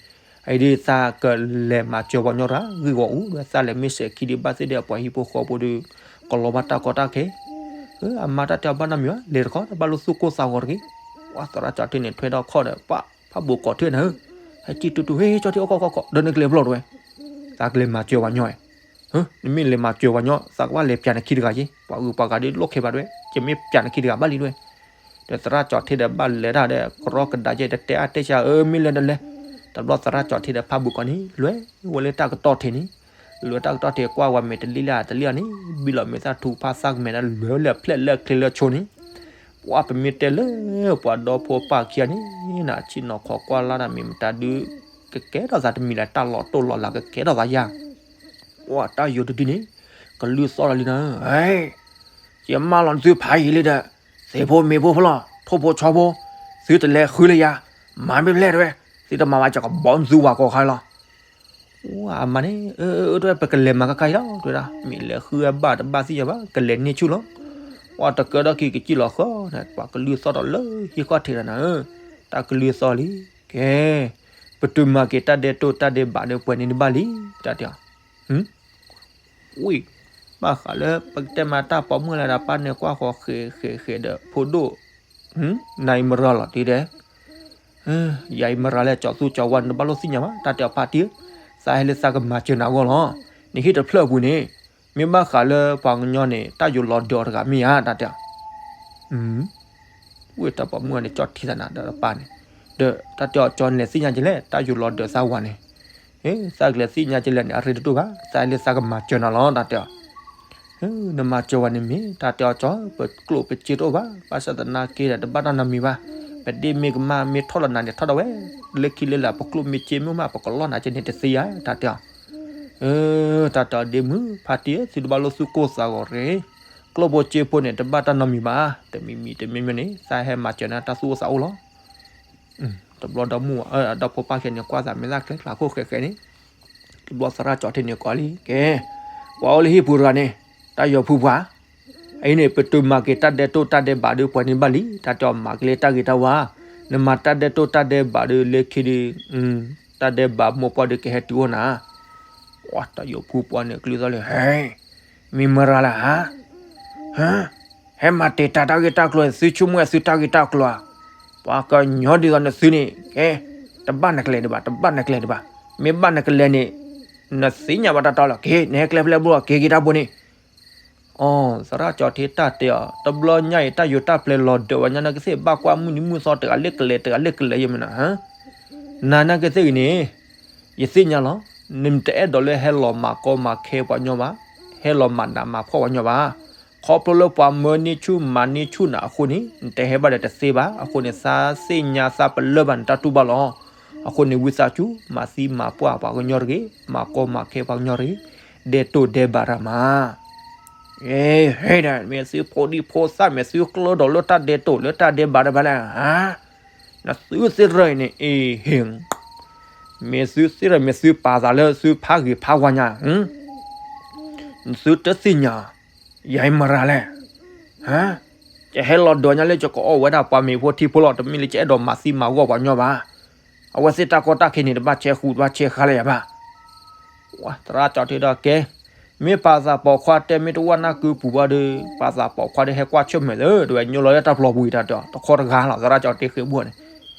အံၤဒ်သးကလဲၤမၤစၢၤပှၤကညီတဂၤဂ့ၢ်ဂီၤအူ ဒီးသးလဲၤမ့ၢ်စဲးခံဒံးဘၣ်သ့ၣ်ဒီး ပှၤဟံၣ်ဖိဃီဖိဒီး ကလီၤဘၣ်တၢ်ကီတၢ်ခဲ အမါတၢ်တဲအီၤဘၣ်နီတမံၤဘၣ် လဲၤတခီ တဘၣ်လိၣ်သူၣ်ကိၢ်သးဂီၤတဂ့ၤ, ပှၢ်သရၣ်ကၠီထ့န့ၣ် ထွဲထီၣ်ခီၣ်ဒီး ပှၢ်ဖးဘိးကိးထံၣ်နၤဧၢ, ဟဲကံၣ်တူတူ ဟ့ၣ်ကၠီထ့အိၣ်ခိးခိးခိး ဒီးနကလဲၤဖျီတဝဲ, သးကလဲၤမၤစၢၤပှၤကညီဧါ, နမ့ၢ်လဲၤမၤစၢၤပှၤကညီ သးကဘၣ်လဲၤပျးနခံတဂၤက့ၤ ပှၤဂုၤပှၤဂၤဒီးလိၣ်ခဲဘၣ်တဝဲ ယမ့ၢ်ပျးနခံတဂၤဘၣ်လံတဝဲ, ဒီးသရၣ်ကၠီထ့ဒီးဘၣ်လဲၤတၢ်ဒီး ကရီကဒးယဲၢ် တတဲအါတဲဆါဧၢ မ့ၢ်လဲၤဒီးလဲၤ, တဘျီသရၣ်ကၠီထ့ဒီးဖးဘိးကိးန့ၣ် လဲၤဝဲလၢတၢ်ကတီၢ်ထံးန့ၣ်, လဲၤတၢ်ကတီၢ်ထံးကွၢ်ဝဲမဲာ်တလံလၢ်တလံလၢ်န့ၣ် ဘံလီၤမဲာ်သၣ်ထူဖးသၣ်ကမဲာ်ဒီး လဲၤဝဲလၢဖျဲၣ်လၢချ့လၢဆိန့ၣ်, ပှၢ်ပမ့ၢ်တဲလၢပှၤဒီဖိပၢ်ခံဂၤန့ၣ် နဆ့ၣ်နီၤခိးကွၢ်လၢ်တၢ်မ့ၢ်မတၤဒုး ကကဲထီၣ်သးတမံၤလၢတၢ်လီၤတိၢ်လီၤလး ကကဲထီၣ်သးယၤ, ပှၢ်တၢ်ယိၤတဒုန့ၣ် ကလုၢ်သီၣ်လီၤလံနၤဧၢ, ယမၢလီၤနသုဖးယံာ်လံဒီး သ့ၣ်ဖိမ့ၢ်ဖိဖိလီၤ ထိၣ်ဖိဆီဖိ, သုတလဲၤဃုလၢယၤ, မၤမ့ၢ်ဖျဲၣ်တဝဲ, သုတမၤဘၣ် ယကဘီနသုဝၤကိးခါလီၤ, အမါန့ၣ် အၢ တဝဲ ပကလဲၤမၤကါကါအံၤလီၤ တဝဲဒၣ် မ့ၢ်လဲၤဃုအဘၣ်တဘၣ်သ့ၣ်ညါဘၣ် ကလဲၤန့ၢ်ဆူၣ်လီၤ, ပှၢ်တကၢထီၣ်ခံကစံၣ်လီၤဃီန့ၣ် ပှၤကလုၢ်သီၣ်ဒီးလၢဟံၣ်ခီၣ်ထံးဒီးနၤဧၢ, တၢ်ကလုၢ်သီၣ်လံ, ကဲ ပတုၤမၤက့ၤတၢ်ဒဲးတိၢ်တၢ်ဒဲးဘးဒီးပှဲၤန့ၣ်တဘၣ်လံ, တၢ်တဲအီၤ ဝံၢ်, ဘၣ်ဃးလၢပကတဲမၤတၢ်ပိာ်မုၣ်လၢဒၣ်ပၢ်န့ၣ်ကွၢ်ဃီၤဃဲးဃဲးဃဲးဒီးဖိဒိၣ်, နၤအံၤမရၤလီၤတံၢ်ဒဲး, ယၤအံၤမရၤလၢကၠီသူကၠီဝါန့ၣ်တဘၣ်လိၣ်သ့ၣ်ညါဘၣ် တၢ်တဲအီၤဖါတံၢ်, သးဟဲလၢသးကမၤစၢၤနၤအဂီၢ်လီၤ, နဟံၣ်တဖျၢၣ်အပူၤန့ၣ်, မ့ၢ်ဘၣ်ဃးလၢပှၤကညီန့ၣ် တၢ်ယိၤလီၤဒၢးအီၤတဂၤမ့ၢ်ဧါ တၢ်တဲအီၤ ဝံၢ်တၢ်ပိာ်မုၣ်အီၤန့ၣ် ကၠီထံသးနၤဒီးပၢ်န့ၣ်, ဒီးတၢ်တဲအီၤကၠီန့ၣ်သ့ၣ်ညါကလဲၣ် တၢ်ယိၤလီၤဒၢးသးဝၤန့ၣ်, သးကလဲၤသ့ၣ်ညါကလဲၣ်န့ၣ် အရ့တဒိၣ်ဘၣ် သးလၢသးကမၤစၢၤနၤလီၤ တၢ်တဲအီၤ, နမၤစၢၤဝဲန့ၣ်မ့ၢ် တၢ်တဲအီၤကၠီ ပကျိၣ်ပစ့တအိၣ်ဘၣ် ဘၣ်ဆၣ်သနာ်က့ဒီး တဘၣ်တၢ်နီတမံၤဘၣ်, ပဒ့မ့ၢ်ကမၣ်မ့ၢ်ထီၣ်လီၤနၤန့ၣ်ထီၣ်ဒၣ်ဝဲ, လၢခံလၢလာ် ပကျိၣ်မ့ၢ်စ့မ့ၢ်မး ပကလီၢ်နၤကဲန့ၣ်တသ့ဧါ တၢ်တဲအီၤ တၢ်တဲအီၤဒ့မုၣ် ဖါတံၢ်ဧၢ သုတဘၣ်လိၣ်သူၣ်ကိၢ်သးဂီၤရ့ၣ်, ကျိၣ်ဖိစ့ဖိန့ၣ် တဘၣ်တၢ်နီတမံၤဘၣ်, တမံၤမံၤတမံၤမံၤန့ၣ် သးဟဲမၤစၢၤနၤတၢ်သူၣ်အိၣ်သးအိၣ်လီၤ. တဘျီဒီမါဝၤ ဒီဖိပၢ်ခံဂၤန့ၣ် ကွၢ်သးမဲာ်သၣ်ကျဲကျးခိၣ်ဃဲးဃဲးန့ၣ်, တဘျီသရၣ်ကၠီထံန့ၣ်ကိးလံ ကဲ, ပှၤအိၣ်လၢဟံၣ်ပူၤတဂၤန့ၣ် တၢ်ယီၤဖုပှၤ အအံၤန့ၣ် ပတုၤမၤက့ၤတၢ်ဒဲးတိၢ်တၢ်ဒဲးဘးဒီးပှဲၤန့ၣ်ဘၣ်လံ, တၢ်တဲအီၤမၤက့ၤလၢတၢ်ဂ့ၤတၢ်ဝါ, နမၤတၢ်ဒဲးတိၢ်တၢ်ဒဲးဘးဒီးလၢခံဒီး, တၢ်ဒဲးဘးမိၢ်ပှၢ်ဒီးကဟဲတုၤအိၣ်နၤ, ပှၤတၢ်ယီၤဖုပှၤန့ၣ် ကလုၢ်သီၣ်လံ ဟဲ, မ့ၢ်မရၤလၢဧါ, ဟဲမၤတ့ၢ်တၢ်တၢ်ဂ့ၢ်တၢ်ကျိၤ သုဆိကမိၣ်သုတၢ်ဂ့ၢ်တၢ်ကျိၤဧါ, ပှၤကညီဒ်သိးနသုန့ၣ် ကဲ, တဘၣ်နကလဲၤဒံးဘၣ် တဘၣ်နကလဲၤဒံးဘၣ်, မ့ၢ်ဘၣ်နကလဲၤန့ၣ်, နသ့ၣ်ညါဘၣ်တၢ်တီလီၤ က့ၤ နဟဲကျဲဖဲလဲၣ်ဘိလီၤ က့ၤက့ၤတၢ်ဘိန့ၣ် အီၤ သရၣ်ကၠီထံတၢ်တဲအီၤ တဘျီညါအံၤ တၢ်ယိၤတၢ်ပျဲၤလီၤဒၢးဝဲညါ နကသ့ၣ်ဘၣ်ကွၢ်မုၢ်နံၤမုၢ်သီတဂၤလၢကလဲၤ တဂၤလၢကလဲၤယမနၤ, နၤနကသ့ၣ်ဂ့ၤန့ၣ်, ယသ့ၣ်ညါလီၤ, နတအဲၣ်ဒိးလၢဟဲလီၤမၤကီမၤခဲပှၤကညီဘၣ်, ဟဲလီၤမၤနးမၤဖှီၣ်ပှၤကညီဘၣ်, ခီဖျိလၢပှၤမၢန့ၢ်ဆူၣ်မၤန့ၢ်ဆူၣ်နၤအဃိန့ၣ် နတဟဲဘၣ်ဒီးတသ့ဘၣ်, အဃိန့ၣ် သးသ့ၣ်ညါသးပလၢၢ်ဘၣ်နတၢ်တူၢ်ဘၣ်လီၤ. အဃိန့ၣ် ဝံသးစူၤ မၤသံမၤပှၢ်ပှၤကညီတဂ့ၤ, မၤကီမၤခဲပှၤကညီတဂ့ၤ, ဒဲးတိၢ်ဒဲးဘးတၢ်မၤ အ့ ဟဲဒၣ် မ့ၢ်သုဖိဒံဖိသၣ် မ့ၢ်သုကျၢဒီးလၢတၢ်ဒဲးတိၢ်လၢတၢ်ဒဲးဘးတဖၣ်လဲၣ်ဧါ, နသုသ့ၣ်ရၢၢ်အံၤန့ၣ် အ့ဟ့ၣ်, မ့ၢ်သုသ့ၣ်ရၢၢ် မ့ၢ်သုပာ်သးလၢသုဖးဂ့ၤဖးဝါညါ, နသုတသ့ၣ်ညါ, ယၤအံၤမရၤလဲၣ်, ယဟဲလီၤဒၢးညါလၢယကအီၣ်ဝဲဒၣ်ပှၤမ့ၤဖိထံဖိလီၤ, တမ့ၢ်လၢယအဲၣ်ဒိးမၤသံမၤဂီၢ်ပှၤညီဘၣ်. အဝဲသ့ၣ်တၢ်ကီတၢ်ခဲန့ၣ် တဘၣ်ဆဲးဃူတဘၣ်ဆဲးဃါလၢယၤဘၣ်. သရၣ်ကၠီထ့ဒီးကဲ, မ့ၢ်ပာ်သးပိာ်ခွါတဲ မ့ၢ်တဝၢ်နၢ်ကုပူၤဘၣ်ဒီး ပာ်သးပိာ်ခွါဒီးဟဲကွၢ်ဆၢၣ်မဲာ်လၢ တဝဲညိလီၤလၢတၢ်ပျီပူၤအံၤတၢ်တဲအီၤ တခီတဂၤလီၤ သရၣ်ကၠီထ့ဃ့ဘိန့ၣ်,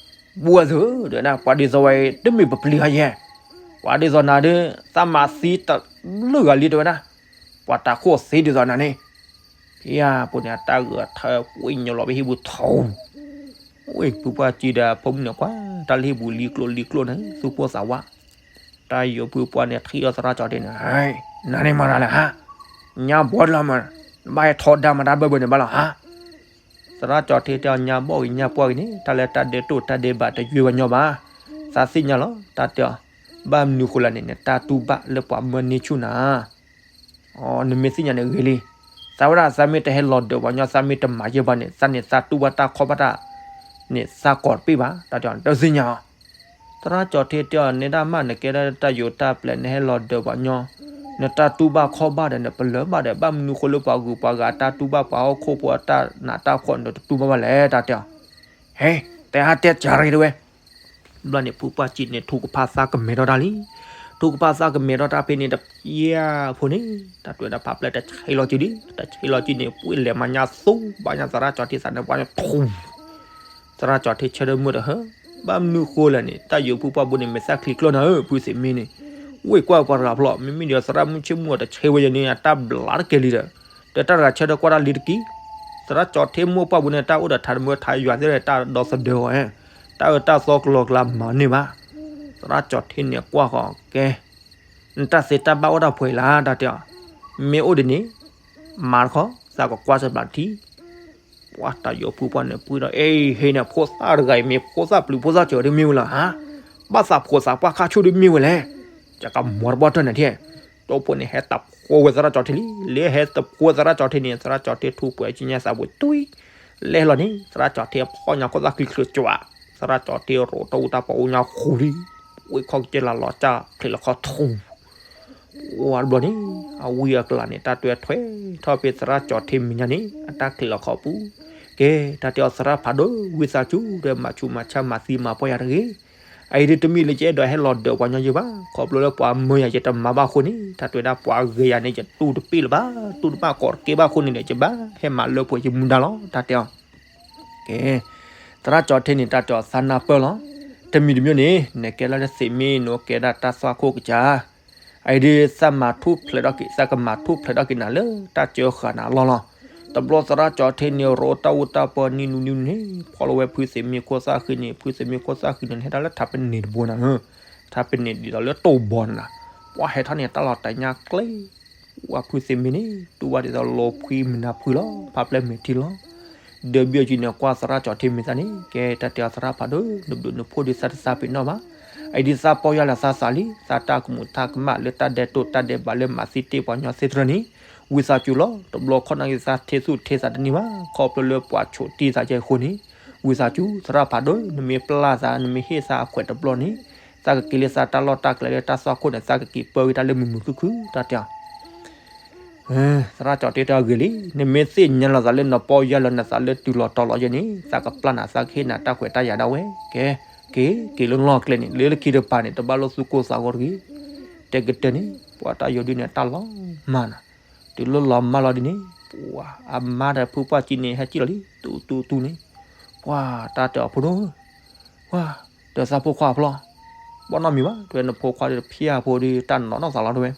ဘိသုဒၣ် ပှၤဒ်သိးဝဲအံၤ တမ့ၢ်ပပျံၤအယဲၢ်, ပှၤဒ်သိးနၤဒီး သးမၤသံတဘျုးဂၤလံတဝဲဒၣ်, ပှၤတၢ်ခိၣ်သ့ဒ်သိးနၤန့ၣ် ဖဲအပူၤန့ၣ် အတၢ်ဂဲၤထၢကွံာ်ညိလီၤဖဲဟံၣ်ပူၤထီ, ဝဲဖုပှၢ်ကံဒီးဖိမုၣ်န့ၣ်ကွၢ် တၢ်လၢဟံၣ်ပူၤလံကျိၣ်လံကျိၣ်န့ၣ် သူၣ်ပိၢ်သးဝး, တၢ်ယိၤဖုပှၢ်န့ၣ်ထံၣ်ဒီးသရၣ်ကၠီထ့န့ၣ်, နၤန့ၣ်မၤတၢ်လဲၣ်ဟါ, ညါဘီတလီၤမး, နဘၣ်ဟဲထီဒါမၤတၢ်ဘၢဘၢန့ၣ်ဘၣ်လီၤဟါ. သရၣ်ကၠီထ့တဲအီၤ ညါဘီဂ့ၤညါပှၢ်ဂ့ၤန့ၣ် တၢ်လၢတၢ်ဒဲးတိၢ်တၢ်ဒဲးဘးတယွဲၢ်ပှၤညီဘၣ်, သးသ့ၣ်ညါလီၤ တၢ်တဲအီၤ, ဘၣ်မနုၤဃိလဲၣ်န့ၣ် နတၢ်တူၢ်ဘၣ်လၢပှၤမၢန့ၢ်ဆူၣ်နၤ နမ့ၢ်သ့ၣ်ညါန့ၣ်ဂ့ၤလံ, သးဝဲဒၣ်သးမ့ၢ်တဟဲလီၤဒၢးပှၤညီ သးမ့ၢ်တမၤယဲၢ်ပှၤန့ၣ် သးန့ၣ်သးတူၢ်ဘၣ်တၢ်ခီၣ်ဘၣ်တၢ်န့ၣ် သးကိးတပ့ၢ်ဘၣ် တၢ်တဲအီၤ နတသ့ၣ်ညါအီၤ, သရၣ်ကၠီထ့တဲအီၤ နဲဒၣ်မး နကဲဒၣ်တၢ်ယိၤတၢ်ပျဲၤ နဟဲလီၤဒၢးပှၤညီ, နတၢ်တူၢ်ဘၣ်ခီၣ်ဘၣ်ဒီး နပလၢၢ်ဘၣ်ဒီး ဘၣ်မနုၤဃိလၢပှၤဂုၤပှၤဂၤတၢ်တူၢ်ဘၣ် ပှၤဟီၣ်ခိၣ်ဖိအတၢ်နးတၢ်ဖှီၣ် နတတူၢ်ဘၣ်ဘၣ်လဲၣ် တၢ်တဲအီၤ, ဟဲ, တဲဟါတဲစၢ်ရ့တဝဲ ဘျီန့ၣ် ဖုပှၢ်ကံန့ၣ် ထူကဖၣ်သးကမဲာ်ထီၣ်တၢ်လံ, ထူကဖၣ်သးကမဲာ်ထီၣ်တၢ်ဖဲန့ၣ်တဖျၢၣ်ဖိန့ၣ် တၢ်တွဲဒၣ်ဖးဖျဲၣ်တဆဲးလီၤစုဒံး, တဆဲးလီၤစုန့ၣ် ပှ့ၤလဲၤမၤညါသူဘၣ်ညါ သရၣ်ကၠီထ့သးန့ၣ် ပှၤန့ၣ်ထူ, သရၣ်ကၠီထ့ဆၢထၢၣ်မုၢ်တဟၢ, ဘၣ်မနုၤဃိလဲၣ်န့ၣ် တၢ်ယိၤဖုပှၢ်ဘိန့ၣ် မဲာ်သၣ်ချံကျိနၤဧၢ ဖုသ့ၣ်မ့ၢ်န့ၣ်, ဝ့ၢ်ကွၢ်ပှၤတဂၤဖျီၣ် မ့မ့ၢ်ဒီးသရၣ်မုၣ်ဆ့ၣ်မုၣ်အီၤတဆဲးဝဲယဲၢ်န့ၣ် အတၢ်ဘျးတကဲလံဒီး, ဒီးတၢ်တဂၤဆၢထၢၣ်ကွၢ်တၢ်လံတက့ၢ်, သရၣ်ကၠီထ့မိၢ်ပှၢ်ဘိန့ၣ် တၢ်အိၣ်ဒီးထးတမၢထးယွၤသ့ၣ် တၢ်ဒီသဒၢအီၤ, တၢ်အၢတၢ်သီကလီကလီမၤန့ၢ်ဘၣ်, သရၣ်ကၠီထ့န့ၣ်ကွၢ်ဃီၤကဲ နတၢ်သ့တၢ်ဘၣ်အိၣ်တၢ်ဖှဲးလၢ တၢ်တဲအီၤ, မ့ၢ်အိၣ်ဒ်န့ၣ် မၤတခီ သးကကွၢ်စၢၤဘျးထံ, ပှၤတၢ်ယိၤဖုပှၢ်န့ၣ် ပှ့ၤဒီး အ့ဟ့န့ၣ် ဖိသၣ်တဂၤအံၤ မ့ၢ်ဖိသၣ်ပျုၤဖိသၣ်စၢၤဒ်မ့ၢ်ဝဲလၢဟါ, ဘၣ်သးဖိသးပှၢ်ခါဆူၣ်ဒ်မ့ၢ်ဝဲလဲၣ်, ယကမၤတဘီတၢၢ်န့ၣ်ထံၣ်, တိၢ်ဖိန့ၣ် ဟဲတဖိဝဲသရၣ်ကၠီထ့လံ, လၢဟဲတဖိသရၣ်ကၠီထ့န့ၣ် သရၣ်ကၠီထ့ထူပှဲၤကံညါသးပူၤတွံၢ်, လဲၤလီၤန့ၣ် သရၣ်ကၠီထ့ဖီၣ်ညါခိၣ်သၣ်ချံချၢကၠွး, သရၣ်ကၠီထ့ရိးတၢ်အူတၢ်ပီအူညါဃူလံ, ဝ့ၢ်ခီၣ်ကစ့လးလီၤကၢ်ချံးလီၤခီၣ်ထူ ဝါတဘျီန့ၣ် အဝံအကျါန့ၣ် တၢ်တွဲထွဲထီၣ်ဖဲသရၣ်ကၠီထ့မဲာ်ညါန့ၣ် အတၢ်ချံးလီၤခီၣ်ပူၤ, ကဲ တၢ်တဲအီၤသရၣ်ဖးဒိၣ် ဝံသးစူၤဒီး မၤဆူးမၤဆါမၤသံမၤပှၢ်ယၤတဂ့ၤ, အအံၤဒ်တမ့ၢ်လၢယအဲၣ်ဒိးဟဲလီၤဒၢးပှၤညီယဲၢ်ဘၣ်, ခီဖျိလၢပှၤမၢယၤ ယတမၤဘၣ်အဃိန့ၣ် တၢ်တွဲဒၣ်ပှၤဂဲၤယၤန့ၣ် ယတူၢ်တပ့ၢ်လၢၤဘၣ်, တူၢ်တဘၣ်ကိးတကဲဘၣ်အဃိန့ၣ်ဒီး ယဘၣ်ဟဲမၤလၢပှဲၤယမူဒါလီၤ တၢ်တဲအီၤ ကဲ, သရၣ်ကၠီထ့န့ၣ် တၢ်တဲအီၤသးနၢ်ပၢၢ်လီၤ, တမံၤတမံၤန့ၣ် နကဲလၢတသ့ၣ်မ့ၢ်နကဲဒၣ်တၢ်သွၣ်ခိၣ်ကစၢ်, အအံၤဒ်သးမၤထူၣ်ဖျဲးထီၣ်က့ၤ သးကမၤထူၣ်ဖျဲးထီၣ်က့ၤနၤလၢတၢ်စၢဃာ်နၤအလီၢ်လီၤ. တဘျီသရၣ်ကၠီထ့န့ၣ် ရိးတၢ်အူတၢ်ပီနံၤနူနံၤနူန့ၣ် ဖီၣ်လီၤဝဲဖုသ့ၣ်မ့ၢ်ခိၣ်သၣ်ဃံန့ၣ် ဖုသ့ၣ်မ့ၢ်ခိၣ်သၣ်ဃံန့ၣ် ဟဲဒၣ်လၢထးပနံာ်တဘိနၤဧၢ, ထးပနံာ်ဒ်သိးလၢတိၢ်ဘီနၤ, ပှၤဟဲထီၣ်န့ၣ် တၢ်လီၤတညါကျဲ ဝဲဖုသ့ၣ်မ့ၢ်န့ၣ် တူၢ်ဘၣ်ဒ်သိးလီၤဖှံမုၢ်နၤဖှံလီၤ ဖးဖျဲၣ်မဲာ်ထံလီၤ. ဒီးဘၣ်အီၤကံန့ၣ် ကွၢ်သရၣ်ကၠီထ့မ့ၢ်သၣ်န့ၣ် ကဲတၢ်တဲအီၤသရၣ်ဖးဒိၣ် နဘျုးနဖှိၣ်ဒ်သးတသးပ့ၤနီၣ်ဘၣ်. အအံၤဒ်သးပီၢ်ယၢ်လၢသးသးလံ သးတၢ်ကမူးတၢ်ကမၣ်လၢတၢ်ဒဲးတိၢ်တၢ်ဒဲးဘးလၢမၤသံတ့ၢ်ပှၤညီသ့ၣ်တဖၣ်န့ၣ် ဝံသးစူၤလီၤ. တဘျီခီၣ်နၢ်က့ၤသးထ့သူၣ်ထ့သးတန့ၢ်ဘၣ် ခီဖျိလၢပှၤဆိးတ့ၢ်သးကဲအဃိန့ၣ် ဝံသးစူၤ သရၣ်ဖးဒိၣ် နမ့ၢ်ပျၢ်သး နမ့ၢ်ဟ့ၣ်သးအခွဲးတဘျီန့ၣ် သးကက့ၤလၢသးတၢ်လီၢ်တၢ်ကျဲလၢတၢ်သွၣ်ခိၣ်န့ၣ် သးကက့ၤပၢဝံၤတၢ်လၢမုာ်မုာ်ခုၣ်ခုၣ် တၢ်တဲအီၤ သရၣ်ကၠီထ့တဲအီၤဂ့ၤလံ, နမ့ၢ်သ့ၣ်ညါလီၤသးလၢနပီၢ်ယၢ်လၢနသးလၢတုၤလီၤတီၤလီၤယဲန့ၣ် သးကပျၢ်နၤ သးကဟ့ၣ်နၤတၢ်ခွဲးတၢ်ယာ်ဒၣ်ဝဲ, ကဲ, က့ၤ, က့ၤလၢလီၢ်ကျဲန့ၣ် လၢလၢခံတပၤန့ၣ် တဘၣ်လိာ်သူၣ်ကိၢ်သးဂီၤတဂ့ၤ. တဲကတၢၢ်န့ၣ် ပှၤတၢ်ယိၤဒုန့ၣ် တၢ်လီၤမၢ်နၤ, တုၤလၢလီၤမၢ်လီၤဒ်န့ၣ် ပှၤအမါဒီးဖုပှၢ်ကံန့ၣ် ဟဲစံၣ်လီၤလံ တူတူတူန့ၣ်, ပှၤတၢ်တဲအီၤဖိဒိၣ် ပှၤ, ဒီးသးဖိခွါအဖျီၣ်, ဘီၣ်နီတမံၤဘၣ် တဲနဖိခွါဒီးဖျါဖိဒီးတၢ်နီၢ်နီၢ်သးလီၤတဝဲ,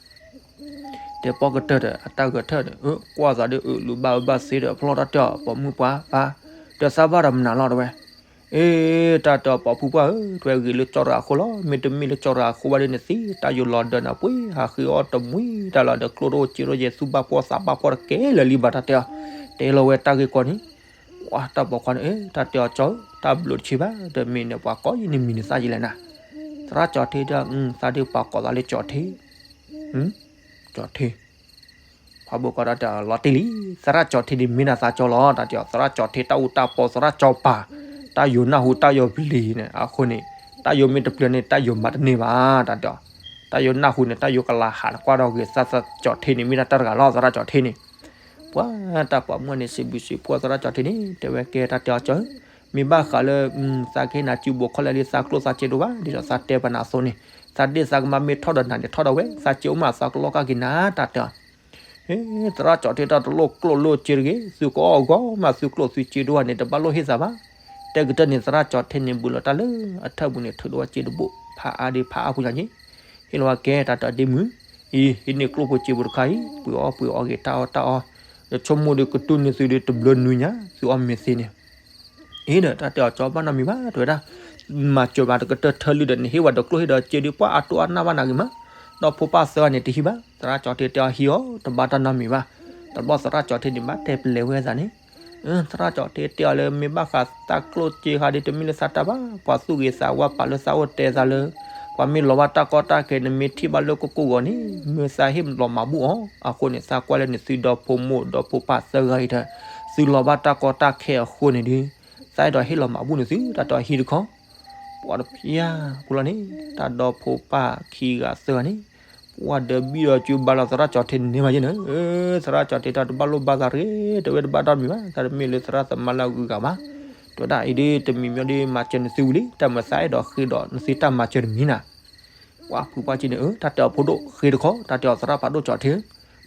တဲပီၢ်ကတၢၢ်ဒီး အတၢ်ဂဲၤထၢၣ်ဒီး ကွၢ်သးဒီးအၢၣ်လူၤဘၣ်အၢဘၣ်သီဒီး ဖျီၣ်တၢ်တဲအီၤ ပိာ်မုၣ်ပှၤပၢ်, ဒီးသးဘၣ်ဒီးမနုၤလီၤတဝဲ, အ့ တၢ်တဲအီၤပိာ်ဖုပှၢ်ဧၢ တဝဲဂ့ၤလၢကၠီတဂၤအဃိလီၤ မ့တမ့ၢ်လၢကၠီတဂၤအဃိဘၣ်ဒီးနသံ တၢ်ယိၤလီၤဒၢးနၤပှ့ၤ ဟးဃ့အီၣ်တမှံၤတၢ်လီၤဒီးကျိၣ်တအိၣ်စ့တအိၣ်ယဲ သူၣ်ဘၣ်ဖှီၣ်သးဘၣ်ဖှီၣ်တကဲလၢာ်လံဘၣ်တၢ်တဲအီၤ, တဲလီၤဝဲတၢ်ဂ့ၢ်ကီန့ၣ် ပှၤတၢ်ပိာ်ခွါန့ၣ် အ့ တၢ်တဲအီၤကၠီဧၢ တၢ်ဘျုးတဆံးဘၣ် ဒီးမ့ၢ်နပှၤကိးယံၤန့ၣ်မံၤနသၣ်ယံၤလဲၣ်နၤ, သရၣ်ကၠီထ့တဲအီၤ သးဒ်ပှၤကိးသးလၢကၠီထ့, ကၠီထ့ ဖးဘိကီတၢ်တဲအီၤလီၤတံၢ်လံ, သရၣ်ကၠီထ့န့ၣ်မ့ၢ်နသးကၠီလီၤ တၢ်တဲအီၤ သရၣ်ကၠီထ့တၢ်အူတၢ်ပီသရၣ်ကၠီပၤ, တၢ်ယိၤနၢ်ဟူတၢ်ယိၤပျံၤန့ၣ် အဃိန့ၣ် တၢ်ယိၤမ့ၢ်တပျၢၤန့ၣ် တၢ်ယိၤမၤတန့ၢ်ဘၣ် တၢ်တဲအီၤ. တၢ်ယိၤနၢ်ဟူန့ၣ် တၢ်ယိၤကလၤဟးနကွၢ်ဒီးဂ့ၤ သရၣ်ကၠီၤထ့န့ၣ် မ့ၢ်ဒၣ်တၢ်တဂၤလီၤ သရၣ်ကၠီၤထ့န့ၣ်. ပှၤတၢ်ပိာ်မုၣ်န့ၣ် စံးဘျုးစံးဖှိၣ်သရၣ်ကၠီၤထ့န့ၣ် တဲဝဲကဲတၢ်တဲအီၤကၠီၤဧၢ, မ့ၢ်ဘၣ်ဃးလၢ သးကဟ့ၣ်နၤစုဘိးခီၣ်လဲၢ်လံ သးကျိၣ်သးစ့ဒိၣ်ဘၣ် ဒ်သိးသးတဲပနၤအသိးန့ၣ် သးဒ့ၣ်သးကမၣ်မ့ၢ်ထီၣ်ဒီးနၤန့ၣ် ထီၣ်ဒီးဝဲ သးစ့အိၣ်မးသးကလီကၢ်က့ၤနၤ တၢ်တဲအီၤ. သရၣ်ကၠီၤထ့တၢ်တလိၣ်ကျိၣ်လိၣ်စ့တဂ့ၤ, သုကအီၣ်အဂီၢ်မး သုကျိၣ်သုစ့ဒိၣ်ဘၣ်န့ၣ် တဘၣ်လိၣ်ဟ့ၣ်သးဘၣ်. တဲကတၢၢ်န့ၣ် သရၣ်ကၠီၤထ့န့ၣ် ဘူးလီၤတၢ်လၢအထၢၣ်ပူၤန့ၣ် ထုးဒီးဝဲစ့တဘိၣ် ဖးအါဒ့ဖးအါပူၤညါက့ၤ, ဟ့ၣ်လီၤဝဲကဲတၢ်တဲဒ့မုၢ်, အံၤ ဟံးန့ၢ်ကျိၣ်ဖိစ့ဖိတခါအံၤ ပှ့ၤအီၣ်ပှ့ၤအီက့ၤတၢ်အီၣ်တၢ်အီ, ဒီးဆိကမိၣ်ဒီးကတူၢ်န့ၢ်သုဒီးတဘျီနွံညါ သုအီၣ်မ့ၤသ့န့ၣ် အံၤဒီးတၢ်တဲအီၤကၠီၤဘၣ်နီတမံၤဘၣ် တဲဝဲဒၣ်, မၤစၢၤဘၣ်တကတၢၢ်ထၢလံဒီး နဟ့ၣ်ဝဲဒီးကျိၣ်ဟ့ၣ်ဒီးစ့ဒီး ပှၤအတိၢ်အနၢ်ဘၣ်နၤဂ့ၤမး, ဒီးဖိပၢ်သၢဂၤန့ၣ်တဟံးဘၣ်, သရၣ်ကၠီၤထ့တဲအီၤဟံးအီၤ တဘၣ်တၢ်နီတမံၤဘၣ်. တဘျီသရၣ်ကၠီၤထ့န့ၣ် ဘၣ်တဲပလဲၤဝဲသးန့ၣ်, သရၣ်ကၠီၤထ့တဲအီၤလၢ မ့ၢ်ဘၣ်ဃးတၢ်ကျိၣ်စ့ဃါဒီး တမ့ၢ်လၢသးတၢ်ဘၣ်, ပှၤသူၣ်ဂ့ၤသးဝါပာ်လၢသးအိၣ်တဲသးလၢ ပှၤမ့ၢ်လီၤဘၣ်တၢ်ကီတၢ်ခဲ နမ့ၢ်ထံၣ်ဘၣ်လၢကကိၢ်ဂီၤန့ၣ် မ့ၢ်သးဟ့ၣ်လီၤမၤဘူၣ်အီၤ, အဃိန့ၣ် သးကွၢ်လၢနသုဒီဖိမိၢ်ဒီဖိပၢ်သၢဂၤအံၤဒီး သုလီၤဘၣ်တၢ်ကီတၢ်ခဲအဃိန့ၣ်ဒီး သးအဲၣ်ဒိးဟ့ၣ်လီၤမၤဘူၣ်န့ၣ်သု တၢ်တဲအီၤဟံးတခီ, ပှၤတဖၣ်ပူၤလီၤန့ၣ် တၢ်ဒီဖိပၢ်ခံဂၤသၢဂၤန့ၣ် ပှၤဒီးဘံၣ်ဒီးစုဘၣ်လီၤသရၣ်ကၠီၤထ့န့ၢ်မးယဲၢ်န့ၣ်, သရၣ်ကၠီၤထ့တၢ်တဘၣ်လိၣ်ဘၣ်သးတဂ့ၤ, တဲဝဲတဘၣ်တၢ်တမံၤဘၣ်, သးတမ့ၢ်လၢသရၣ်သမါလၢအဂုၤအဂၤဘၣ်, တဲဝဲဒၣ်အံၤဒီး တမံၤမံၤဒီးမၤစၢၤနသုဝံၤလံ, တၢ်မၤသးအဲၣ်ဒိးဃ့ဒီးနသုတၢ်မၤစၢၤတမံၤနၤ ပှၤဖုပှၢ်ကံန့ၣ် အၢ တၢ်တဲအီၤဖိဒိၣ်ဃ့တခီ, တၢ်တဲအီၤသရၣ်ဖးဒိၣ်ကၠီၤထ့,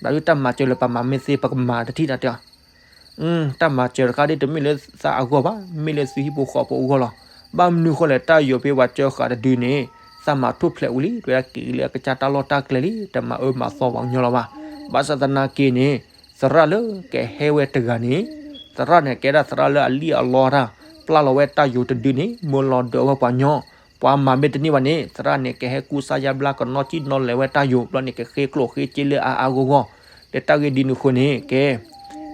ဘျီဒုးတၢ်မၤစၢၤလၢပမၤမ့ၢ်သ့ပကမၤတထံၣ်တၢ်တဲအီၤ, တၢ်မၤစၢၤတခါဒ်တမ့ၢ်လၢသးအဂီၢ်ဘၣ်, မ့ၢ်လၢသုဟံၣ်ဖိဃီဖိအဂီၢ်လီၤ. ဘၣ်မနုၤဃိလဲၣ် တၢ်ယိၤဖဲပှၤစၢဃာ်တဒုန့ၣ် သးမၤထူၣ်ဖျဲးဝံၤလံ, တဲဝဲဒၣ်က့ၤလၢအကစၢ်တၢ်လီၢ်တၢ်ကျဲလံ, တမၤအၢမၤသီပှၤကညီလီၤဘၣ်. ဘၣ်ဆၣ်သနာ်က့န့ၣ် သရၣ်လၢကဟဲဝဲတဂၤန့ၣ် သရၣ်န့ၣ် ကဲဒၣ်သရၣ်လၢအလံၣ်အလီတၢ်, ပျၢ်လီၤဝဲတၢ်ယိၤတဒုန့ၣ် မၢလီၤဒၢးဝဲပှၤကညီ, ပှၤမၤမ့ၢ်တန့ၢ်ဘၣ်န့ၣ် သရၣ်န့ၣ် ကဟဲကူစါယါဘျါကနီၣ်စံၣ်နီၣ်လဲၤဝဲတၢ်ယိၤ, ဘျီန့ၣ် ကဃ့ကျိၣ်ဃ့စ့လၢအါအါဂီၢ်ဂီၢ်, ဒီးတၢ်ဂ့ၢ်ဒ်န့ၣ်အဃိန့ၣ် ကဲ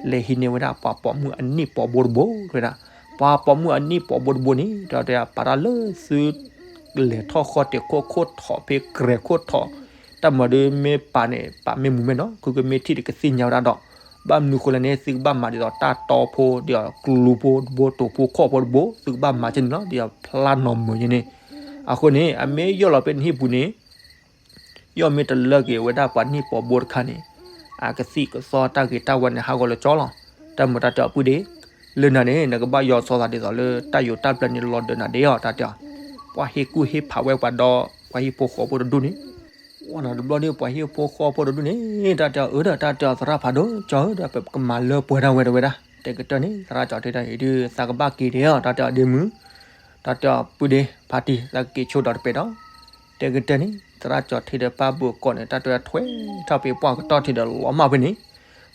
လဲၤဟံးန့ၢ်ဝဲဒၣ်ပှၤပိာ်မုၣ်အနံၣ်ပိာ်ဘိတဘိ, တဲဝဲဒၣ် ပှၤပိာ်မုၣ်အနံၣ်ပိာ်ဘိတဘိန့ၣ် တဲဝဲဒၣ်ပာ်တၢ်လၢသု လဲၤထီၣ်ဃီတဲာ်ခိၣ်ခိၣ်ထီၣ်ဖဲကြဲၤခိၣ်ထီၣ်, တၢ်မၤဒုးမ့ၢ်ပာ်န့ၣ် ပာ်မ့ၢ်မူမ့ၢ်နီၤ ခုကမ့ၢ်ထံၣ်ဒီးကသ့ၣ်ညါဝဲဒၣ်ဒီး, ဘၣ်မနုၤဃိလဲၣ်န့ၣ် သုကဘၣ်မၤဒ်သိးတၢ်တီဖိ ဒ်သိးကျူဖိတဘိ တိာ်ဖိခီၣ်ဖိတဘိ သုကဘၣ်မၤကဲန့ၣ်လီၤ, ဒ်သိးဖျါနီၢ်မုာ်ယဲန့ၣ်. အဃိန့ၣ် အမ့ၢ်ယီၢ်လီၤဖဲနဟံၣ်ပူၤန့ၣ် ယီၢ်မ့ၢ်တလၢက့ၤဝဲဒၣ်ပှၤနံၣ်ပိာ်ဘိတခါန့ၣ် အကသံၣ်ကသီတၢ်ဂ့ၤတၢ်ဝါန့ၣ် ဟးဂီၤလၢကၠီလီၤ. တၢ်မုာ်တၢ်တဲအီၤပုၢ်ဒ့, လၢနၤန့ၣ် နကဘၣ်ယီၤဆီသးဒ်သိးလၢတၢ်ယိၤတၢ်ပျၢၤန့ၣ် လီၤဒၢးနၤဒ့အီၤ တၢ်တဲအီၤ, ပှၤဟ့ၣ်ကူၣ်ဟ့ၣ်ဖးဝဲပှၤဒီး ပှၤဟံၣ်ဖိဃီဖိတဒူၣ်န့ၣ်, ဝဲနၤတဘျီဒုး ပှၤဟံၣ်ဖိဃီဖိတဒူၣ်န့ၣ် တၢ်တဲအီၤ အၢဒီးတၢ်တဲအီၤသရၣ်ဖးဒိၣ်ကၠီဧၢဒီး ပကမၤလၢပှဲၤဒၣ်ဝဲတဝဲဒၣ် တဲကတၢၢ်န့ၣ် သရၣ်ကၠီၤထ့တၢ်အံၤဒုး သးကဘၣ်က့ၤဒ့အီၤ တၢ်တဲအီၤဒ့မုၢ် တၢ်တဲအီၤပုၢ်ဒ့ဖါတံၢ် သးကက့ၤဆိဒီးတပဲာ်ဒီး, တဲကတၢၢ်န့ၣ် သရၣ်ကၠီၤထ့ဒီးပၢ်ဘိးကီးန့ၣ် တၢ်တဲဝဲထွဲထီၣ်ဖဲပှၢ်ကတီၢ်ထံးဒီးလီၤမၢ်ဖဲန့ၣ်,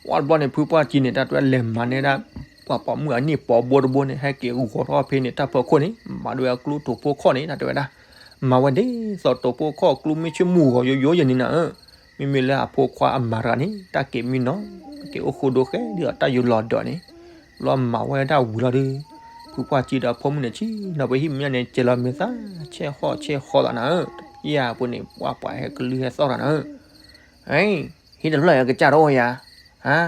ဝဲတဘျီန့ၣ် ဖုပှၢ်ကံန့ၣ် တၢ်တဲဝဲလဲၤမၤန့ၢ်ဒၣ် ပှၤပိာ်မုၣ်အနံၣ်ပိာ်ဘိတဘိန့ၣ် ဟဲက့ၤဂီၤထီၣ်ဖဲန့ၣ် တၢ်ဖီခိၣ်န့ၣ် မၤဒၣ်ဝဲအကျူတိာ်ဖိခီၣ်န့ၣ် တၢ်တဲဝဲဒၣ်, မၤဝဲဒ်သိးတိာ်ဖိခီၣ်ကျူမ့ၢ်ဆ့ၣ်မူဂီၤယိယိယဲန့ၣ်နၤဧၢ, မ့မ့ၢ်လၢအဖိခွါအမၤတဂၤန့ၣ် တၢ်က့ၤမံနီၤ က့ၤအိၣ်ဃိဒိဃဲဒ်သိးတၢ်ယိၤလီၤဒၢးန့ၣ်, လီၤမၤဝဲဒၣ်ဝံၤလီၤဒုး, ဖုပှၢ်ကံဒီးအဖိမုၣ်န့ၣ် ဆံနီၤ ပဟံၣ်မ့ၢ်န့ၣ် ကဲလီၤမ့ၢ်သၣ် ဆဲးဟီၣ်ဆဲးဟီၣ်သးနၤဧၢ, ယၤပူၤန့ၣ် ပှၤပှၤဟဲကလုၢ်ဟဲသီၣ်တၢ်နၤဧၢ, ဟံၣ်တဖျၢၣ်အံၤကစၢ်တအိၣ်ယၤ, ဟါ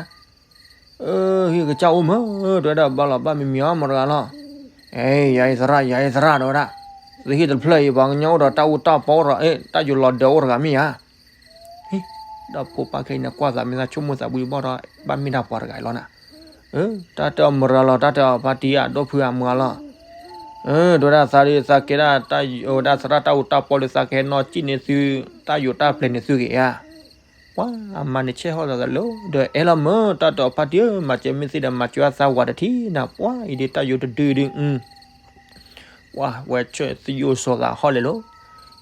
ဟံၣ်ကစၢ်အိၣ်မး, တဲဝဲဒၣ်ဘၣ်လီၤဘၣ်မံၤမံၤအီၤမတၤတဂၤလီၤ, အဲ ယၤအံၤသရၣ် ယၤအံၤသရၣ် တဲဝဲဒၣ်, သုဟံၣ်တဖျၢၣ်အံၤ ပှၤကညီအိၣ်ဒီးတၢ်အူတၢ်ပီအိၣ်ဒီး အဲ တၢ်ယိၤလီၤဒၢးအိၣ်တဂၤမ့ၢ်ယၤ, ဟံၣ်, ဒီးဖိပၢ်ခဲအံၤန့ၣ် ကွၢ်သးမ့ၢ်သးဆိကမိၣ်သးဘှံးဘီၣ်ဒီး ဘၣ်မ့ၢ်ဒၣ်ပှၤတဂၤအံၤလီၤနၤ, တၢ်တဲအီၤမတၤတဂၤလီၤ တၢ်တဲအီၤဖါတံၢ်ဧၢ ဒိၣ်ဖုဧၢ မတၤတဂၤလီၤ, တဲဝဲဒၣ်သးဒုးသးကဲဒၣ်တၢ်ဝဲဒၣ်သရၣ်တၢ်အူတၢ်ပီလၢသးကဟဲနီၣ်စံၣ်န့ၢ်သု တၢ်ယိၤတၢ်ပျဲၤန့ၢ်သုဂ့ၤဧါ ပှၤအမါန့ၣ်ဆဲးဟီၣ်သးသးလၢ ဒီးအဲၣ်လီၤမး တၢ်တဲအီၤဖါတံၢ်ဧၢ မၤစၢၤမ့ၢ်သ့ဒီး မၤစၢၤသးဝၤတထံၣ်နၤ ပှၤအံၤဒုးတၢ်ယိၤတဒုဒုး ပှၤဝဲဆၢၣ်သယိၣ်စီၤသးဟီၣ်လဲၤလီၤ,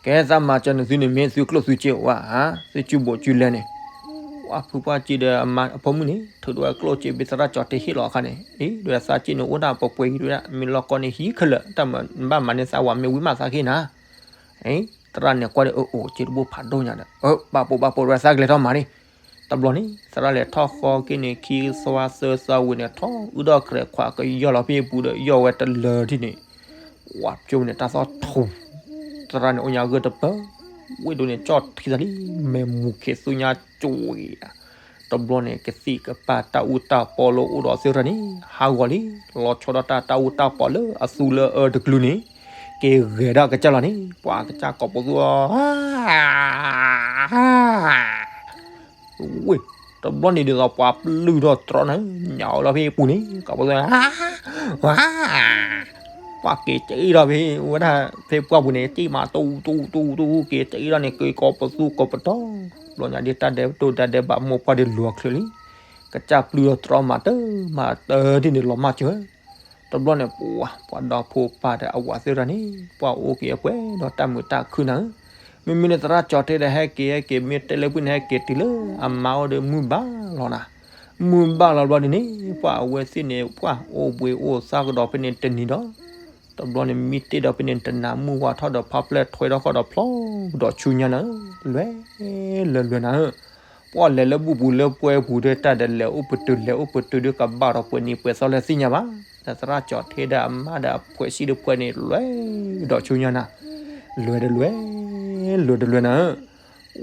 ကဲသးမၤစၢၤန့ၢ်သုန့ၣ်မ့ၢ်သုကျိၣ်သုစ့ဧါ သုစုဘိးစုလဲန့ၣ်, ပှၤဖုပှၢ်ကံဒီးအဖိမုၣ်န့ၣ် ထုးဒိဝဲကျိၣ်စ့ဘ့ၣ်သရၣ်ကၠီၤထ့ဟ့ၣ်လီၤအခါန့ၣ် အံၤ ဒုးသးစ့န့ၣ်အိၣ်ဒၣ်ပှဲၤပှဲၤအံၤဒုး မ့ၢ်လီၢ်ကီၢ်န့ၣ်ဟံးခဲလၢာ် တၢ်မၤဘၣ်မၤန့ၢ်သးဝၤမ့ၢ်ဝံၤမးသးကဟ့ၣ်နၤ အံၤ သရၣ်န့ၣ်ကွၢ်ဒီး အအိၣ် စ့တဘိၣ်ဖးဒိၣ်ညါဒီး အၢ ဘၣ်ပိာ်ဘၣ်ပိာ်ဝဲသးကလဲၤထီၣ်မၤန့ၣ်, တဘျီန့ၣ် သရၣ်လဲၤထီၣ်ဃီက့ၤန့ၣ် ခံသွါသၢသွါဝံၤန့ၣ် ထီၣ်အုၣ်ဒီၣ်ကြဲးခွးကယီၢ်လီၤဖဲအပူၤဒီး ယီၢ်ဝဲတလၢာ်ထံၣ်န့ၣ်, ဝၤကၠိန့ၣ် တၢ်သီၣ်ထူ, သရၣ်န့ၣ်အိၣ်ညါဂၢၢ်တပၢၢ်, ဝ့ၢ်ဒိၣ်န့ၣ် ကၠီၣ်ထံသးလံ, မဲာ်မူၤခ့သူညါကွံာ်, တဘျီန့ၣ် ကသံၣ်ကပၢ်တၢ်အူတၢ်ပီလၢအိၣ်ဒီးသ့ၣ်တဖၣ်န့ၣ် ဟးဂီၤလံ, လီၤဆီဒၣ်တၢ်တၢ်အူတၢ်ပီလၢအသူလၢအအၢတကလုာ်န့ၣ် က့ၤဂဲၤဒၣ်ကစၢ်လီၤန့ၣ် ပှၤကစၢ်ကိးပသူ ဝ့ၢ်, တဘျီန့ၣ်ဒ်သိးပှၤပျုၢ်ထီၣ်တြီနၤ, ညၣ်အိၣ်လီၤဖဲပူၤန့ၣ် ကိးပသူ ဝါ, ပှၤက့ၤစံၣ်ထီၣ်ဖဲဝဲဒၣ် ဖဲပှၢ်ပူၤန့ၣ် စံၣ်မးတူတူတူတူ က့ၤစံၣ်ထီၣ်န့ၣ် က့ၤကိးပသူကိးပတီၢ်, ဘျီညါဒ်တၢ်ဒဲးတိၢ်တၢ်ဒဲးဘးမိၢ်ပှၢ်ဒ်လီၤချုးလံ, ကစၢ်ပျုၢ်ထီၣ်တြီမၤတၢ်မၤတၢ်ဒ်န့ၣ်လီၤမၢ်စၢၤ တဘျီန့ၣ် ပှၤ, ပှၤဒီဖိပၢ်ဒီးအဝၤသ့ၣ်တဖၣ်န့ၣ် ပှၤအိၣ်က့ၤအပှဲၤဒီးတၢ်မုာ်တၢ်ခုနၤဧၢ, မ့မ့ၢ်လၢသရၣ်ကၠီၤထဲဒီးဟဲက့ၤဟဲက့ၤ မ့ၢ်တဲလၢဖုန့ၣ် ဟဲက့ၤတုၤလၢအမါအိၣ်ဒီးမုၢ်ဘၣ်လီၤနၤ, မုၢ်ဘၣ်လီၤဘျီဒ်န့ၣ် ပှၤအဝဲသ့ၣ်န့ၣ် ပှၤအိၣ်ဘှံးအိၣ်သါကဒီးဖဲန့ၣ်တနံၤဒီး, တဘျီန့ၣ်မံတ့ၢ်ဒီးဖဲန့ၣ်တနၤ မုၢ်ဝါထီၣ်ဒီးဖးဖျဲၣ်ထွဲထီၣ်ဃီဒီးဖျီဒီးဆူညါနၤဧၢ, လွဲၢ်, လၢလွဲၢ်နၤဧၢ ပှၤလဲၤလၢဘူပူၤလၢပှဲၤပူၤဒီး တၢ်ဒီးလဲၤအိၣ်ပတုာ်လဲၤအိၣ်ပတုာ်ဒီး ကဘၣ်ဒီးပှဲၤနံၤပှဲၤသီလၢသ့ၣ်ညါဘၣ်, ဒီးသရၣ်ကၠီၤထဲဒီးအမါဒီးအဖှဲးဆံးဒီးပှဲၤန့ၣ် လွဲၢ်ဒီးဆူညါနၤ, လွဲၢ်တလွဲၢ်, လွဲၢ်တလွဲၢ်နၤဧၢ,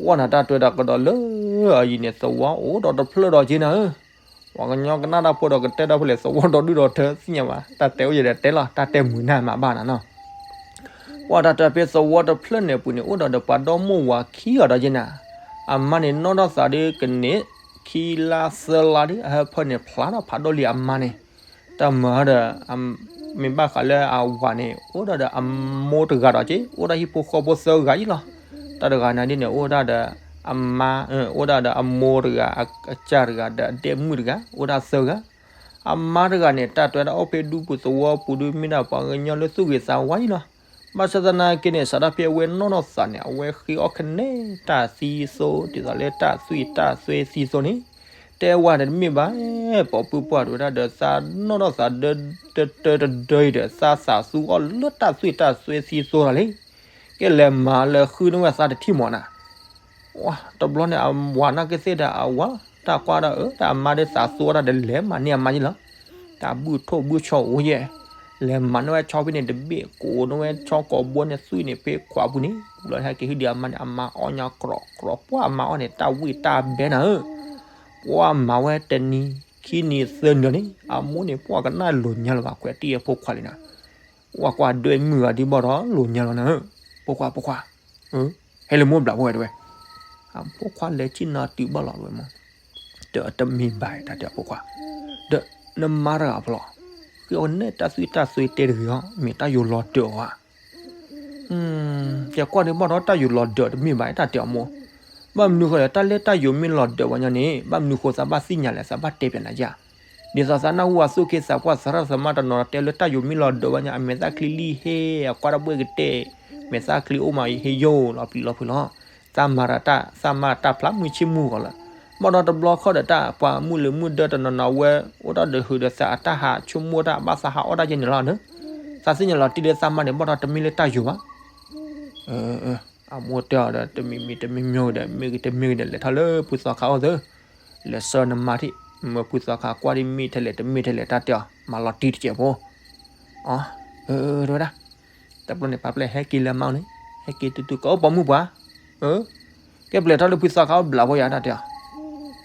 ဝဲနၤတၢ်တွဲဒီးကဒီးလၢအယံၤန့ၣ် သဝီအိၣ်ဒီးတဖျၢၣ်ဒီးက့နၤဧၢ ပှၤကညီကနၣ်တၢ်ဖိဒီးကတဲတၢ်ဖိလဲၣ် သဝီဒီဒုၣ်ဒီထၢသ့ၣ်ညါဘၣ်, တၢ်တဲအိၣ်ယဲဒီးတဲလီၤ တၢ်တဲမုာ်နၢ်မးဘၣ်နၤနီၤ, ပှၤတၢ်တဲဖဲသဝီတဖျၢၣ်န့ၣ်အပူၤန့ၣ် အိၣ်ဒီးဒီးပှၤဒီမိၢ်ဝၤခံဂၤဒီးက့နၤ, အမါန့ၣ်နီၢ်ထီၣ်သးဒီးကန့ၢ် ခံလါသၢလါဒီး အဟၢဖၢန့ၣ်ဖျါထီၣ်ဖးဒိၣ်လံအမါန့ၣ်, တၢ်မၤဒီး မ့ၢ်ဘၣ်ဃးလၢအဝၤန့ၣ် အိၣ်ဒီးဒီးအမိၢ်တဂၤဒီးက့ အိၣ်ဒၣ်ဟံၣ်ဖိဃီဖိသၢဂၤအံၤလီၤ, တၢ်တဂၤန့ၣ်ဒ်န့ၣ် အိၣ်ဒၣ်ဒီး အမါ, အိၣ်ဒၣ်ဒီးအမိၢ်တဂၤ, အကစၢ်တဂၤဒီးအဒဲၣ်မုၣ်တဂၤ အိၣ်ဒၣ်သၢဂၤ, အမါတဂၤန့ၣ် တၢ်တွဲဒၣ်အိၣ်ဖဲဒူပူၤသဝီပူၤဒီး မ့ၢ်ဒၣ်ပှၤကညီလၢသူၣ်ဂ့ၤသးဝါအံၤလီၤ, ဘၣ်ဆၣ်သနာ်က့န့ၣ် စးထီၣ်ဖဲအဝဲနီၢ်ထီၣ်သးန့ၣ် အဝဲဃ့အီၣ်ကနဲတၢ်သံသိ ဒ်သိးလၢတၢ်သွံၣ်တၢ်သွဲသံသိန့ၣ်, တဲဝဲန့ၣ်တမ့ၢ်ဘၣ်, ပိာ်ပုၢ်ပှၢ်တဝဲဒၣ်ဒီးသးနီၢ်ထီၣ်သးဒၢတၢတဒၢအံၤဒီး သးသးသူအီၤလၢတၢ်သွံၣ်တၢ်သွဲသံသိလီၤလံ ကဲလဲၤမၤလၢဃုန့ၢ်ဝဲသးတထံၣ်မီၤနၤ, တဘျီန့ၣ် အဝၤနာ်က့သ့ၣ်ဒီးအဝၤ တၢ်ကွၢ်ဒီးအၢ တၢ်အမါဒီးသးသူဝဲဒၣ်ဒီးလဲၤမၤန့ၢ်အမါယံၤလီၤ, တၢ်ဘုၣ်ထိၣ်ဘုၣ်ဆီအိၣ်ယဲၢ်, လဲၤမၤန့ၢ်ဝဲဆီဖဲန့ၣ်တဘ့ၣ် ကိးန့ၢ်ဝဲဆီကိးဘိန့ၣ်သွံၣ်န့ၣ်ဖဲခွးပူၤန့ၣ်, ဘျီဟဲက့ၤဟံၣ်ဒီးအမါန့ၣ် အမါအီၣ်ညါကြီကြီ ပှၤအမါအီၣ်န့ၣ် တၢ်ဝံၣ်တၢ်ဘဲနၤဧၢ ပှၤမၤဝဲတနံၤခံနံၤသၢနံၤလီၤန့ၣ် အမိၢ်န့ၣ် ပှၤကနၣ်လိၤညါလၢၤဘၣ် ခွဲးတံၢ်အဖိခွါလံနၤ, ပှၤကွၢ်ဒွဲၣ်မုၢ်ဂၤဒ်ဘၣ်ဒီးလိၤညါလီၤနၤဧၢ, ဖိခွါဖိခွါ, ဟဲလၢမိၢ်ဘျးဖိဝဲတဝဲ, အဖိခွါလဲၤဆ့ၣ်နီၤတုၤဘၣ်လီၤဝဲမး, ဒီးတမ့ၢ်ဘၣ်တၢ်တဲအဖိခွါ, ဒီးနမါတဂၤဖျီ, ဃ့အီၤန့ၢ်တၢ်သွံၣ်တၢ်သွဲတဲတဂ့ၤအီၤ မ့ၢ်တၢ်ယိၤလီၤဒၢးအီၤဧါ ကကွၢ်ဒ်ဘၣ်ဒီးတၢ်ယိၤလီၤဒၢးတမ့ၢ်ဘၣ်တၢ်တဲအီၤမိၢ်, ဘၣ်မနုၤဃိလဲၣ် တၢ်လၢတၢ်ယိၤမ့ၢ်လီၤဒၢးဝဲညါန့ၣ် ဘၣ်မနုၤဃိသးဘၣ်သ့ၣ်ညါလဲၣ် သးဘၣ်တဲပၠးနၤယါ, ဒ်သိးသးနၢ်ဟူအသိၣ်က့သးပှၢ်သရၣ်သမါတနီၤတဲလၢတၢ်ယိၤမ့ၢ်လီၤဒၢးဝဲညါ အမဲာ်သၣ်ချံလံဟ့ အကွၢ်တၢ်ဘှ့ၣ်ကတဲာ်, မဲာ်သၣ်ချံအိၣ်မးဟ့ယိၣ်လီၤပျံၤလီၤဖုးလီၤ, သးမၤတၢ် သးမၤတၢ်ဖျါမုၢ်ဆ့ၣ်မုၢ်ဂီၤလၢ, ဘၣ်ဒီးတဘျီခီဒီးတၢ်ပှၤမုၢ်လၢမုၢ်ဒၢတနီၤနီၤဝဲ အိၣ်ဒၣ်ဒီးဟုးဒီးသးအတၢ်ဟးဆိကမိၣ်တၢ် ဘၣ်သးဟးအီၣ်တၢ်ယဲန့ၣ်လီၤဒီး, သးသ့ၣ်ညါလီၤတံၢ်လၢသးမါန့ၣ် ဘၣ်ဒီးတမ့ၢ်လၢတၢ်ယိၤဘၣ် အမိၢ်တဲအီၤဒီး တမံၤမံၤတမံၤမံၤဒီး မ့ၢ်ဂ့ၤတမ့ၢ်ဂ့ၤဒီး လဲၤထီၣ်လၢဖုသီခါအအိၣ်သၢ, လဲၤဆှၢနမါထံၣ် မၢဖုသီခါကွၢ်ဒ်မ့ၢ်ထဲလဲၣ်တမ့ၢ်ထဲလဲၣ် တၢ်တဲအီၤ မၤလီၤတံၢ်တစဲးဖိ, အၢ တဲဝဲဒၣ်, တဘျီန့ၣ် ပာ်ဖျါဟဲက့ၤလၢမါန့ၣ်, ဟဲက့ၤတူတူ ကအိၣ်ပိာ်မုၣ်ပှၤ, ကဲပလဲၤထီၣ်လၢဖုသီခါအိၣ်ဘျးဖိယၤ တၢ်တဲအီၤ,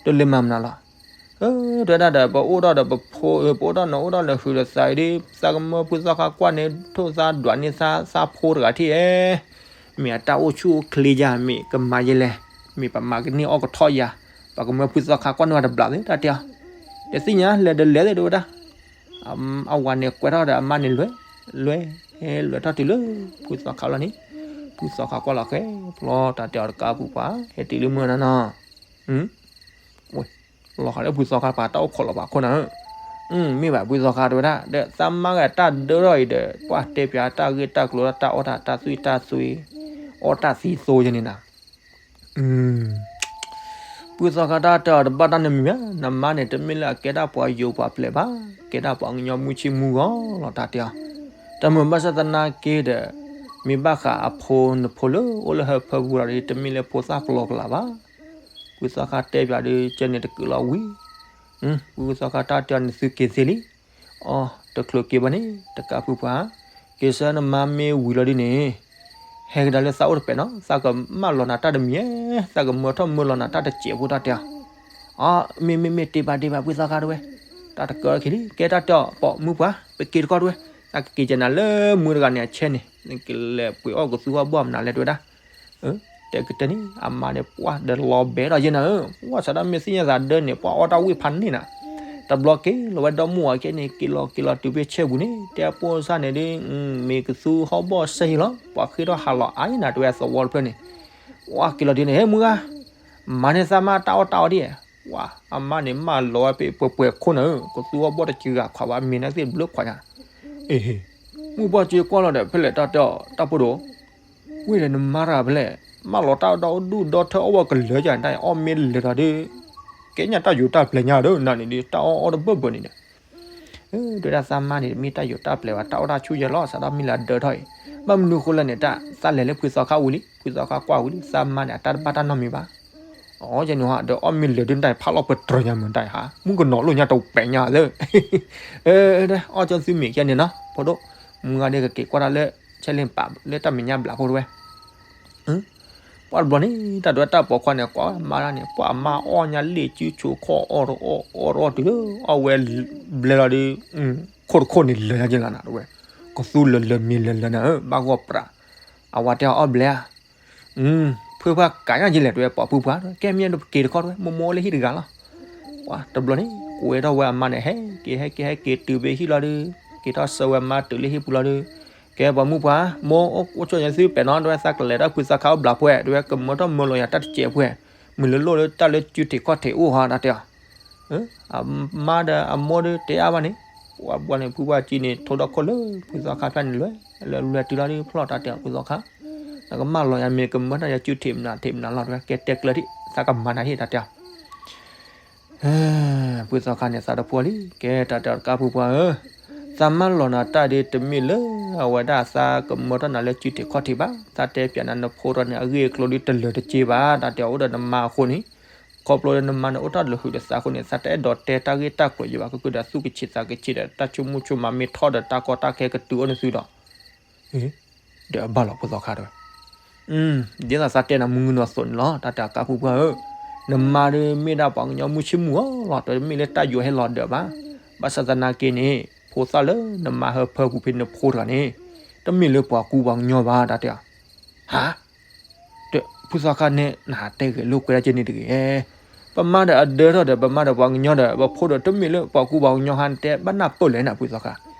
တလဲၤမၤမနုၤလီၤ တဲဝဲဒၣ်ဒီး ပအိၣ်ဒၣ်ဒီးပဖိ ပအိၣ်ဒၣ်နီၤ အိၣ်ဒၣ်လၢဟုးဒီးသးအံၤဒီး သးကမၢဖုသီခါကွၢ်န့ၣ် ထိၣ်သးဒွးန့ၢ်သး သးဖိတဂၤထံၣ်ဧဲ, မ့ၢ်အတၢ်အိၣ်ဆူၣ်အိၣ်ချ့ယါ မ့ၢ်ကမၤယဲလဲၣ်, မ့ၢ်ပမၤကန့ၢ်အီၣ်ကထီၣ်ယါ, ပကမၢဖုသီခါကွၢ်န့ၢ်ဝဲတဘျးသ့ တၢ်တဲအီၤ, တသ့ၣ်ညါလဲၤဒီးလဲၤသ့ တဲဝဲဒၣ်, အဝၤန့ၣ်ကွဲထီၣ်ဒီးအမါန့ၣ်လွဲ, လွဲ, လွဲထီၣ်တုၤလၢ ဖုသီခါလီၤန့ၣ်, ဖုသီခါကွၢ်လီၤဃဲ ဖျီ တၢ်တဲအီၤတကးပူၤပှၤ ဟဲတုၤလၢမုၢ်နၤနီၤ လီၤဃးလၢဖုသီခါပှၤတၢ်အိၣ်ခိးလီၤပှၤခိၣ်နၤဧၢ, မ့ၢ်ဘၣ်ဖုသီခါတဲဝဲဒၣ် ဒီးသးမါဂၤတၢ်ဒၢထီၣ်အံၤဒီး ပှၤတဲပၠးတၢ်ဂ့ၢ်တၢ်ကျိၤလၢတၢ်အီၣ်တၢ် တၢ်သွံၣ်တၢ်သွဲ အီၣ်တၢ်သံသိယဲန့ၣ်နၤ, ဖုသီခါတၢ်တဲအီၤတဘၣ်တၢ်န့ၣ်မ့ၢ်ဧါ, နမါန့ၣ် တမ့ၢ်လၢအကဲဒၣ်ပှၤယိၤပှၤပျဲၢ်ဘၣ်, ကဲဒၣ်ပှၤကညီမုၢ်ဆ့ၣ်မုၢ်ဂီၤလီၤ တၢ်တဲအီၤ, တၢ်မုာ်ဘၣ်ဆၣ်သနာ်က့ဒီး မ့ၢ်ဘၣ်ဃးအဖိနဖိလၢအိၣ်လၢဟၢဖၢပူၤဒီး တမ့ၢ်လၢဖိသၣ်ပျီကလာ်ဘၣ်, ဖုသီခါတဲပၠးဒီး ကဲန့ၣ်တကုးလီၤဝံၤ, ဖုသီခါတၢ်တဲအီၤန့ၣ် သုက့ၤသ့လံ, အီ တချုးက့ၤဘၣ်န့ၣ် တကးဖုပှၤ, က့ၤဆၢနမါမ့ၢ်ဝံၤလီၤဒ်န့ၣ် ဟဲကဒါလၢသးအိၣ်တပဲာ်နီၤ, သးကမၢလီၤနၤတၢ်တမံၤ, သးကမၢထီၣ်မၢလီၤနၤတၢ်တစဲးဖိ တၢ်တဲအီၤ, အ မ့ၢ်မ့ၢ်မ့ၢ် တ့ၢ်ဘၣ်တ့ၢ်ဘၣ် ဖုသီခါတဝဲ, တၢ်တကၢလီၤခံလံ ကဲတၢ်တဲအီၤ ပိာ်မုၣ်ပှၢ် ပက့ၤတခီတဝဲ, တၢ်ကက့ၤကဲနၤလၢမုၢ်တဂၤန့ၣ်အဆဲန့ၣ် နကလဲၤပှ့ၤအီၣ်ကသူဟီၣ်ဘီၣ်မနုၤလဲၣ်တဝဲဒၣ် တဲကတၢၢ်န့ၣ် အမါန့ၣ် ပှၢ်ဒီးလီၤဘဲဒီးယဲနၤဧၢ, ပှၢ်စးဒၣ်မ့ၢ်သ့ၣ်ညါသးဒၢန့ၣ် ပှၢ်အီၣ်တၢ်ဝ့ၢ်ဖးန့ၢ်နၤ, တဘျီက့ၤလီၤဝဲဒီမုၢ်အကဲန့ၣ် က့ၤလီၤက့ၤလီၤတုၤဖဲဆဲပူၤန့ၣ် တဲအပိၢ်စၢ်န့ၣ်ဒီး မ့ၢ်ကသူဟီၣ်ဘီၣ်စဲဟံလီၤ ပှၤဃ့ထီၣ်ဟးလီၤအါယဲနၤတဝဲအသဝီတဖျၢၣ်န့ၣ်, ပှၢ်က့ၤလီၤဒ်န့ၣ် ဟဲမုၢ်ဂၤ မၤန့ၢ်သးမါတၢ်အီၣ်တၢ်အီဒ်, ပှၢ်အမါန့ၣ်မၢလီၤဝဲဖဲပှဲၤပှဲၤခိၣ်နၤဧၢ, ကသူဟီၣ်ဘီၣ်တစှၤဂၤခွးဘၣ် မ့ၢ်နသ့ၣ်ဘျၢခွးညါ, အ့ မုၢ်ပှၢ်စ့ကွၢ်လီၤဒီး ဖဲလဲၣ်တၢ်တဲအီၤ တၢ်ဖိဒိၣ် ဝ့ၢ်ဒီးနမါတဂၤဖဲလဲၣ်, မၢလီၤတၢ်ဒီဒူၣ်ဒီထၢအီၣ်ဝဲကလၢာ်ယၤတၢ်အီၣ်မ့ၢ်လၢာ်ဒီး ကဲညါတၢ်ယိာ်တၢ်ပျဲၤညါဒီး နၤန့ၣ်ဒီး တၢ်အီၣ်အီၣ်တဘၢၣ်ဘၢၣ်န့ၣ်ဒီး တဲဝဲဒၣ်သးမါန့ၣ် တမ့ၢ်တၢ်ယိာ်တၢ်ပျဲၤဘၣ် တၢ်အီၣ်တၢ်ဆူၣ်ယဲလီၤ စးထီၣ်မ့ၢ်လၢအဒၢထီၣ်အံၤ, ဘၣ်မနုၤဃိလဲၣ်န့ၣ် တၢ်သးလဲၤလၢဖုသီခါဝံၤလံ ဖုသီခါကွၢ်ဝံၤလံ သးမါန့ၣ် အတၢ်တဘၣ်တၢ်နီတမံၤဘၣ်, အိ ယဲန့ၣ်ဟီ ဒီးအီၣ်မ့ၢ်လၢာ်ဒုးတၢ်ဖးလီၤပတြၢၤညါမုၢ်တၢ်အံၤဟါ မုၣ်ကနီၤလိၣ်ညါတပှဲၤညါလၢ အီၣ်ကၠီသုမ့ၢ်ကဲန့ၣ်နီၤ ဖိဒိၣ်, မုၢ်ဂၤဒ်ကက့ၤကွၢ်တၢ်လၢ ဆဲလ့ပာ်လၢတၢ်မဲာ်ညါဘျးဖိတဝဲ ပှၢ်တဘျီန့ၣ် တၢ်ဒွဲတၢ်ပိာ်ခွါန့ၣ် ကွၢ်ဝဲမါတၢ်န့ၣ် ပှၢ်အမါအီၣ်ညါလ့ၣ်စုဆိခီၣ်အီၣ်တအီၣ် အီၣ်တအီၣ်တုၤလၢ အီၣ်ဝဲဘျဲလီၤဒီး ခိၣ်တခိၣ်န့ၣ်လၢာ်ညါက့လီၤနၤတဝဲ, ကသူလၢာ်လၢာ်မ့ၤလၢာ်လၢာ်နၤဧၢ ဘၣ်ဂီၢ်ပြး, အဝၤတဲအီၤအီၣ်ဘျဲဧါ ဖုဖၣ်ကးညါက့လဲၣ် တဝဲပိာ်ဖုပှၢ် ကဲမ့ၢ်ဒီးပက့ၤတခီတဝဲ မိၢ်မိၢ်အိၣ်လၢဟံၣ်တဂၤလီၤ. ပှၢ်တဘျီန့ၣ် ကွဲထီၣ်ဝဲအမါန့ၣ် ဟဲက့ၤဟဲက့ၤဟဲက့ၤတုၤဖဲဟံၣ်လီၤဒီး က့ၤထီၣ်ဆှၢဝဲမါတုၤလၢဟံၣ်ပူၤလီၤဒီး ကဲပှၤမုၣ်ပှၢ် မိၢ်အိၣ်ဆိၣ်ညါသုပဲာ်နီၤ တဝဲ သးကလဲၤတၢ်ဖုသီခါအိၣ်ဘျးဖှဲး တဝဲ ကမၢထီၣ်မၢလီၤယၤတၢ်တစဲးဖှဲး မုၢ်လၢလိၣ်လၢတၢ်လၢစုထံးခီၣ်ထံးအိၣ်ဟီ တၢ်တဲအီၤ အမါဒီးအမိၢ်ဒီးတဲအါဘၣ်န့ၣ် ပှၤဘျီန့ၣ် ဖုပှၢ်ကံန့ၣ် ထိဒီခိၣ်လၢဖုသီခါဖျၢၣ်န့ၣ်လွဲ လၢလွဲတုၤလီၤဒီး ဖျီၣ်တၢ်တဲအီၤ ဖုသီခါ နကမၢလီၤယၤမ့ၢ်ကမၢတၢ်ယၤစုထံးမနုၤထံးမနုၤလီၤ တဝဲ ကဲတဲကျၢၤဒံး သးကမၤနၤဟ့ၣ် တၢ်တဲအီၤ ဖုသီခါန့ၣ် သးတဖှီလံ ကဲတၢ်တဲအီၤ တကးဖုပှၢ်ဧၢ, သးမၢလီၤနၤတၢ်ဒ်တမ့ၢ်လၢ အဝဲဒၣ်သးကမၢထီၣ်နၤလၢစုထံးခီၣ်ထံးဘၣ်, သးတဲပၠးနၤနဖိတဂၤန့ၣ် အဂ့ၢ်အကျိၤဒ်တလၢာ်တက့ဘၣ် တၢ်တဲအီၤ အိၣ်ဒီးနမါအဃိန့ၣ်, ခီဖျိလၢနမါန့ၣ်အိၣ်တ့ၢ်လၢဟုးဒီးသးအဃိန့ၣ် သးတအဲၣ်ဒိးတဲတၢ်ဂ့ၢ်တၢ်ကျိၤယံၤဘၣ် ကကဒီးသူၣ်ကဆံးသးကဆံးဒီး တၢ်ဆိကမိၣ်ဆိကမးမ့ၢ်ထီၣ်ဒီးတၢ်ကီတၢ်ခဲကတုၤအိၣ်န့ၢ်သုဒီး ဒီးအဘၣ်လီၤ ဖုသီခါတဲဝဲ, ဒ်သိးသးတဲနၤမုၢ်ဂုၢ်နီၢ်သိးန့ၣ်လီၤ တၢ်တဲအီၤ တကးဖုပှၢ်ဧၢ, နမါဒီးမ့ၢ်ဒၣ်ပှၤကညီမုၢ်ဆ့ၣ်မုၢ်ဂီၤလီၤ တမ့ၢ်လၢတၢ်ယိာ်ဟဲလီၤဒၢးဘၣ်, ဘၣ်ဆၣ်သနာ်က့န့ၣ် ဖိသၣ်လၢနမါဟၢဖၢပူၤဖဲနဖိတဂၤန့ၣ် တမ့ၢ်လၢပှၤကူပှၤကညီဘၣ် တၢ်တဲအီၤ, ဟါ ဒီးဖုသီခါန့ၣ် နဟးတဲဂ့ၤလိာ်ကွဲဒၣ်က့ၤန့ၣ်တဂ့ၤ, ပမါဒီးအဒၢထီၣ်ဒီး ပမါဒီးပှၤကညီဒီး ပဖိဒီးတမ့ၢ်လၢပှၤကူပှၤကညီဟါ နတဲဘၣ်နၢ်ပၢၢ်လဲၣ်နၤ ဖုသီခါ,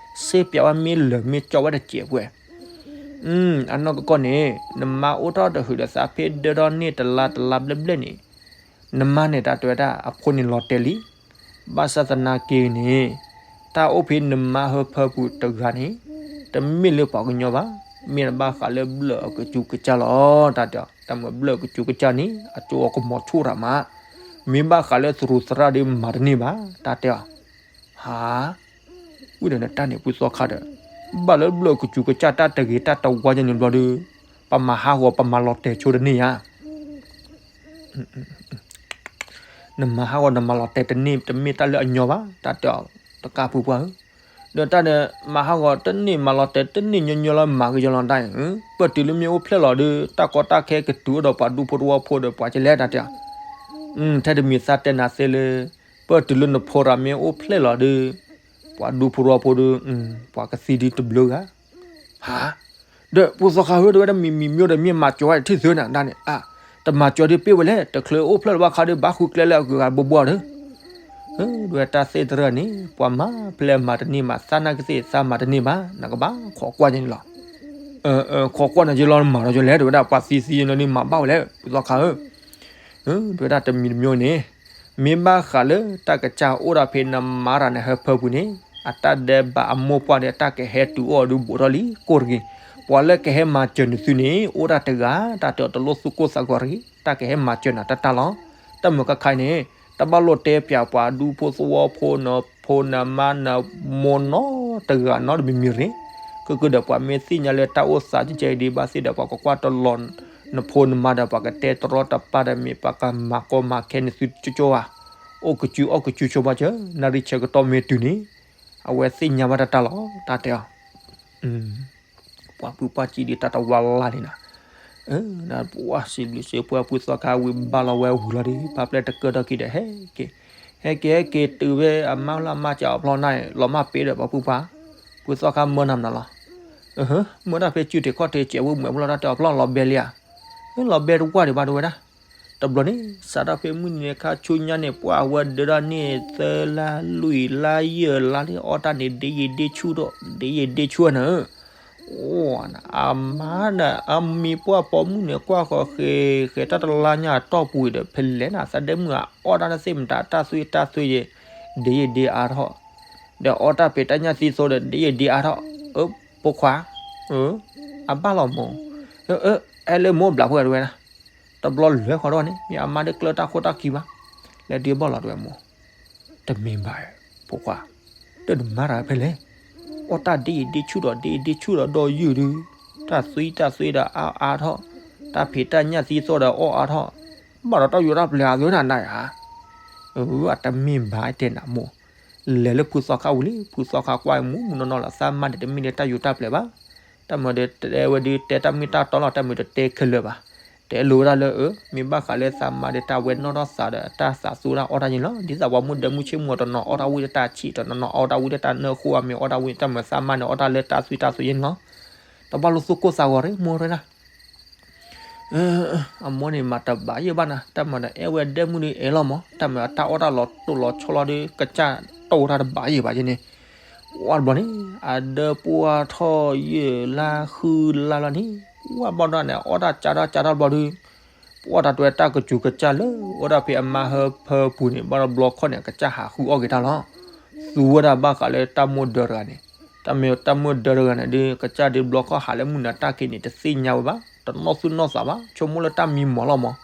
စ့ပၠးဝဲမ့ၢ်လၢာ်မ့ၢ်ကၠီဝဲတစဲးပှဲၤ, အနီၢ်ကီၢ်န့ၣ် နမါအိၣ်ထီၣ်တဟုးဒီးသးဖဲဒၢထီၣ်န့ၢ်တလါတလါဘျဲၣ်ဘျဲၣ်န့ၣ်, နမါန့ၣ် တၢ်တဲဝဲဒၣ် အဖိန့ၣ်လီၤတဲာ်လံ, ဘၣ်ဆၣ်သနာ်က့န့ၣ် တၢ်အိၣ်ဖဲနမါဟၢဖၢပူၤတဂၤန့ၣ် တမ့ၢ်လၢပှၤကညီဘၣ်, မ့ၢ်ဘၣ်ဃးလၢဘျၢၣ်အကစူၤကစၢ်လီၤ တၢ်တဲအီၤ, တၢ်မ့ၢ်ဘျၢၣ်အကစူၤကစၢ်န့ၣ် အကၠိအီၤကမီၤဆူၣ်တၢ်မး, မ့ၢ်ဘၣ်ဃးလၢသရူးသရၣ်ဒီးမၤတန့ၢ်ဘၣ် တၢ်တဲအီၤ, ဟါ ဝံၤဒီးနတၢ်န့ၣ် ဖုသီခါဒီး ဘၣ်လၢဘျၢၣ်အကစူၤကစၢ်တၢ်တဂ့ၤတၢ်တဝါယဲန့ၣ်ဘျီဒီး ပမၤဟးဂီၤပမၤလီၤတဲာ်ဆိတန့ၢ်ဧါ နမၤဟးဂီၤနမၤလီၤတဲာ်တန့ၢ် တမ့ၢ်တၢ်လၢအညီဘၣ် တၢ်တဲအီၤ တကးဖုပှၢ်ဧၢ, ဒီးတၢ်ဒီး မၤဟးဂီၤတန့ၢ်မၤလီၤတဲာ်တန့ၢ်ညီညီလီၤ မၤကယီလီၤတၢ်အံၤ, ပၢၢ်တုၤလၢမ့ၢ်အိၣ်ဖျဲၣ်လီၤဒီး တၢ်ကီတၢ်ခဲကတုၤအိၣ်ဒီးပှၤဒူဖိသဝီဖိဒီးပှၤကလဲၣ် တၢ်တဲအီၤ, ထဲတမံၤသးတဲနၤသ့လၢ ပၢၢ်တုၤလၢနဖိရၤမ့ၢ်အိၣ်ဖျဲၣ်လီၤဒီး ပှၤဒူဖိသဝီဖိဒီး ပှၤကသံဒ်တဘျုးဂၤ ဟါ, ဒီးဖုသီခါဧၢ တဝဲဒၣ်မံၤမံၤမျိၢ်ဒီးမ့ၢ်မၤစၢၤဝဲထံၣ်သုန့ၣ် ဒၣ်န့ၣ် အါ, တမၤစၢၤဒ်ပ့ၢ်ဝဲလဲၣ် တချုးအိၣ်ဖျဲၣ်လီၤဘၣ်ခါဒီး ဘၣ်ဃုကျဲလၢအဂုၤအဂၤဘိဘိဒီး, ဒဝဲတၢ်သ့ၣ်တရၢၣ်န့ၣ် ပှၤမၤဖျဲၣ်မၤတန့ၢ်မး သးနာ်က့သ့ၣ်သးမၤတန့ၢ်ဘၣ် နကဘၣ်ခိးကွၢ်န့ၣ်လီၤ, ခိးကွၢ်န့ၣ်က့လီၤ နမၤဒီးက့လဲၣ် တဝဲဒၣ်ပှၤသံသံန့ၣ်မၤဘၣ်ဝဲလဲၣ် ဖုသီခါဧၢ ဒဝဲဒၣ်တမံၤတမျိၢ်န့ၣ် မ့ၢ်ဘၣ်ဃးလၢတၢ်ကစၢ်အိၣ်ဒၣ်ဖဲနမါတဂၤန့ၣ်ဟၢဖၢပူၤန့ၣ် အတၢ်ဒဲးဘးအမိၢ်ပှၢ်ဒီး တၢ်ကဟဲတုၤအိၣ်အီၤဒုးဘူးထီၣ်လံ ကိၢ်တဂ့ၤ, ပှၤလၢကဟဲမၤစၢၤနသုန့ၣ် အိၣ်ဒၣ်တဂၤ တၢ်တဲအီၤတလိၣ်သူၣ်ကိၢ်သးဂီၤတဂ့ၤ တၢ်ကဟဲမၤစၢၤနၤတၢ်တၢ်လီၤ, တၢ်မုာ်ခါခါအံၤန့ၣ် တဘၣ်လိၣ်တဲပၠးပှၤဒူဖိသဝီဖိ နဖိနမါနမိၢ်နီတဂၤနီတမံၤမံၤတဂ့ၤ, ကကဒီးပှၤမ့ၢ်သ့ၣ်ညါလၢတၢ်အိၣ်သးကဲကဲအံၤဒ်ဘၣ်သ့ၣ်ဒီး ပှၤကကွၢ်တလီၤနဖိနမါဒီး ပှၤကတဲတရီတပါဒီး မ့ၢ်ပှၤကမၤကီမၤခဲနသုကၠိကၠိဧါ, အိၣ်ကစုအီၣ်ကစုဆိဘၣ်စၢၤ နၣ်ရံၣ်ဆၢကတီၢ်မ့ၢ်တုၤန့ၣ် အဝဲသ့ၣ်ညါဘၣ်တၢ်တၢ်လီၤ တၢ်တဲအီၤ ပှၤပုၢ်ပှၢ်ကံဒ်တၢ်တဝါလၢ်လံနၤ, နပှၢ်စံးဘျုးစံးဖှိၣ် ဖုသီခါဝံၤဘၣ်လီၤဝဲဝံၤလီၤဒီး ပာ်ပျဲတကၢၢ်ထီၣ်က့ၤဒီး ဟဲက့ၤ ဟဲက့ၤဟဲက့ၤတုၤဖဲအမါလၢအမါစံးအဖျီန့ၣ် လီၤမၢ်ပ့ၤဒီးပှၤဖုပှၢ်, ဖုသီခါမၢနၤမနုၤလီၤ. မၢတၢ်ဖဲစုထံးခီၣ်ထံးစဲးဝဲမုၢ်အဖျီတၢ်တဲအဖျီလီၤဘဲလံဧါ. လီၤဘဲတဝၢ်ဒံးဘၣ်တဝဲဒၣ်. တဘျီန့ၣ် စးထီၣ်ဖဲမုၢ်နံၤန့ၣ် ခါဆူညါန့ၣ် ပှၢ်အဝဲဒၢးထီၣ်န့ၢ်သၢလါလွံၢ်လါယဲၢ်လါလံ အီၣ်တၢ်န့ၣ် ဒ့ယံာ်ဒ့ဆူၣ်ဒီး ဒ့ယံာ်ဒ့ဆူၣ်နၤဧၢ အမါဒီး အမံၤပှၢ်ပိာ်မုၣ်န့ၣ် ကွၢ်ဃီၤဃဲၤဃဲၤတၢ်တလါညါအတီၢ်ပူၤဒီး ဖဲလဲၣ်နၤ သးဒဲမုၣ်အအီၣ်တၢ်တသ့ၣ်မတၤ တၢ်သွံၣ်တၢ်သွံၣ်ယဲ ဒ့ယံာ်ဒ့အါထီၣ်, ဒီးအီၣ်တၢ်ဖံးတၢ်ညၣ်သံသိဒီး ဒ့ယံာ်ဒ့အါထီၣ်, အၢ ဖိခွါ, အဘၣ်လီၤမိၢ်, အဲလဲၣ်မိၢ်ဘျးဖိတဝဲဒၣ်, တဘျီလဲၤဃီၤထီၣ်န့ၣ် မ့ၢ်အမါဒၣ်ကျၢၤတၢ်ခိၣ်တၢ်ခံဘၣ်, လဲၤဒုးဘၣ်လီၤတဝဲမိၢ် တမ့ၢ်ဘၣ်, ဖိခွါ, တၢ်နမါတၢ်ဖဲလဲၣ်, အီၣ်တၢ်ဒ့ယံာ်ဒ့ဆူၣ်ဒီး ဒ့ယံာ်ဒ့ဆူၣ်ဒီး ဒီးယုၢ်ဒုး, တၢ်သွံၣ်တၢ်သွံၣ်ဒီးအါအါထီၣ်, တၢ်ဖံးတၢ်ညၣ်သံသိဒီးအီၣ်အါထီၣ်, ဘၣ်ဒီးတၢ်ယိးတၢ်ပျဲၤအသိးနၤနၤဧါ, အၢ အတမ့ၢ်ဘၣ်တဲနၤမိၢ်, လဲၤလၢဖုသီခါဝံၤလံ ဖုသီခါကွၢ်မူးမူးနီၢ်နီၢ်လီၤ သးမါန့ၣ်တမ့ၢ်လၢတၢ်ယိးတၢ်ပျဲၤဘၣ်, တၢ်မၤဒီးတဲဝဲဒုးတဲတၢ်မ့ၢ်တၢ်တီလီၤ တၢ်မၤဒီးတဲခဲလၢာ်ဘၣ်, တဲလိာ်ဝဲဒၣ်လၢအၢ မ့ၢ်ဘၣ်ဃးလၢသးမါဒီးတၢ်ဝဲနီၢ်ထီၣ်သးဒီး တၢ်သးသူတၢ်အီၣ်တၢ်ယဲန့ၣ်လီၤ, ဒ်သိးပှၤမုၣ်ဒၢမုၣ်ဆ့ၣ်မူၤတနီၤအီၣ်တၢ်ဝံၣ်တၢ်တၢ်ဆံး တနီၤနီၤအီၣ်တၢ်ဝံၣ်တၢ်တၢ်နၢဃိအမ့ၢ်အီၣ်တၢ်ဝံၣ်တၢ်မၤသးမါန့ၣ် အီၣ်တၢ်လၢတၢ်သွံၣ်တၢ်သွံၣ်ယဲန့ၣ်လီၤ, တဘၣ်လိာ်သူၣ်ကိၢ်သးဂီၤရ့မိၢ်တဝဲဒၣ် အမိၢ်န့ၣ်မၤတဘၣ်ယဲၢ်ဘၣ်နၤ တၢ်မၤဒီးအဲၣ်ဝဲဒဲမုၣ်ဒုးအဲၣ်လီၤမး တၢ်မၤတၢ်အီၣ်တၢ်လီၤတိၢ်လီၤဆီလီၤဒီး ကစၢ်တိၢ်တၢ်တဘၣ်ယဲၢ်ဘၣ်ယဲန့ၣ်, ဝါတဘျီန့ၣ် အဒၢပှၢ်ထီၣ်ယဲၢ်လါဃုလါလီၤန့ၣ် ဝါဘၣ်ဒီးန့ၣ် အီၣ်တၢ်ကၢ်ထီၣ်ကၢ်ထီၣ်တဘျီဒုး ပှၢ်တၢ်တွဲတၢ်ကစူၤကစၢ်လၢအိၣ်ဒၣ်ဖဲအမါဟၢဖၢပူၤန့ၣ် ဘၣ်ဒီးဘျီခီၣ်န့ၣ် ကစၢ်ဟးဃုအီၣ်က့ၤတၢ်လီၤ, သူဝဲဒၣ်ဘၣ်ဃးလၢတၢ်မိၢ်ဒၢတဂၤန့ၣ်, တၢ်မ့ၢ်တၢ်မိၢ်ဒၢတဂၤန့ၣ်ဒုး ကစၢ်ဒုးဘျီခီၣ်ဟးလၢမုၢ်နၤတၢ်က့ၤန့ၣ် တသ့ၣ်ညါဝဲဘၣ်, တနီၣ်သူၣ်နီၣ်သးဘၣ် ဆိကမိၣ်လၢတၢ်မံမီၢ်လီၤမး,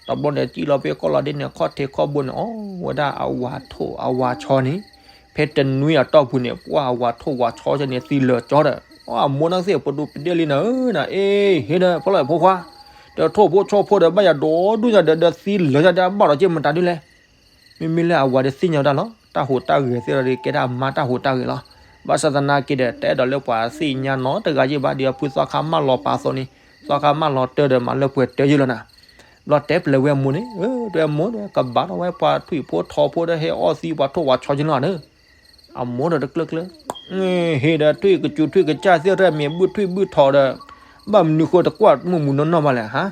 တဘျီန့ၣ် စံၣ်လီၤဖဲကီၢ်လီၤဒ့န့ၣ် ခီၣ်ထံးခီၣ်ဘိန့ၣ် အီၣ်ဝဲဒၣ်အဝၤထိၣ်အဝၤဆီန့ၣ်, ဖဲတနွံအတီၢ်ပူၤန့ၣ် ပှၢ်အဝၤထိၣ်ဝၤဆီကဲန့ၣ် သံလၢာ်ကၠီဒီး အမိၢ်နၢ်သ့ၣ်ပဒိၣ်ပဒ့ၣ်လံနၤဧၢနၤ အ့ ဟ့ၣ်ဒီးဖီလီၤဖိခွါ, ဒီးထိၣ်ဖိဆီဖိဒီးဘၣ်ယၤဒိၣ်ဒူၣ်ညါဒီး ဒီးသံလၢာ်ကၠီဒီးဘၣ်ဒီးက့ၤမတၤဒုလဲၣ် မ့မ့ၢ်လၢအဝၤဒီးသ့ၣ်ညါဝဲဒၣ်လီၤ, တၢ်ဟူးတၢ်ဂဲၤသ့ၣ်ဒီးကဲဒၣ်အမါတၢ်ဟူးတၢ်ဂဲၤလီၤ, ဘၣ်ဆၣ်သနာ်က့ဒီး တအဲၣ်ဒိးလၢပှၤသ့ၣ်ညါနီတဂၤယဲၢ်ဘၣ်ဒီး ဖုသီခါမၢလီၤပာ်အသိးန့ၣ်, သီခါမၢလီၤတၢ်ဒီးမၤလၢပှဲၤတၢ်ယဲၢ်လီၤနၤ, ဘျီတဲပျဲဝဲအမိၢ်န့ၣ်, တဲအမိၢ်ဒီး ကဘၣ်ထီၣ်ဝဲပှၤထွံၣ်ဖိထိၣ်ဖိဒီးဟဲအီၣ်သံပှၤထိၣ်ပှၤဆီက့ၤလီၤနၤ, အမိၢ်ဒီးတကျၢၢ်ကျၢၢ်, ဟ့ၣ်ဒီးထွံၣ်ကစူၤထွံၣ်ကစၢ်သ့ၣ်တဖၣ်မ့ၢ်ဘုၣ်ထွံၣ်ဘုၣ်ထိၣ်ဒီး, ဘၣ်မနုၤဃိတကွၢ်မုၢ်မုၢ်နီၢ်နီၢ်ဘၣ်လဲၣ်ဟါ,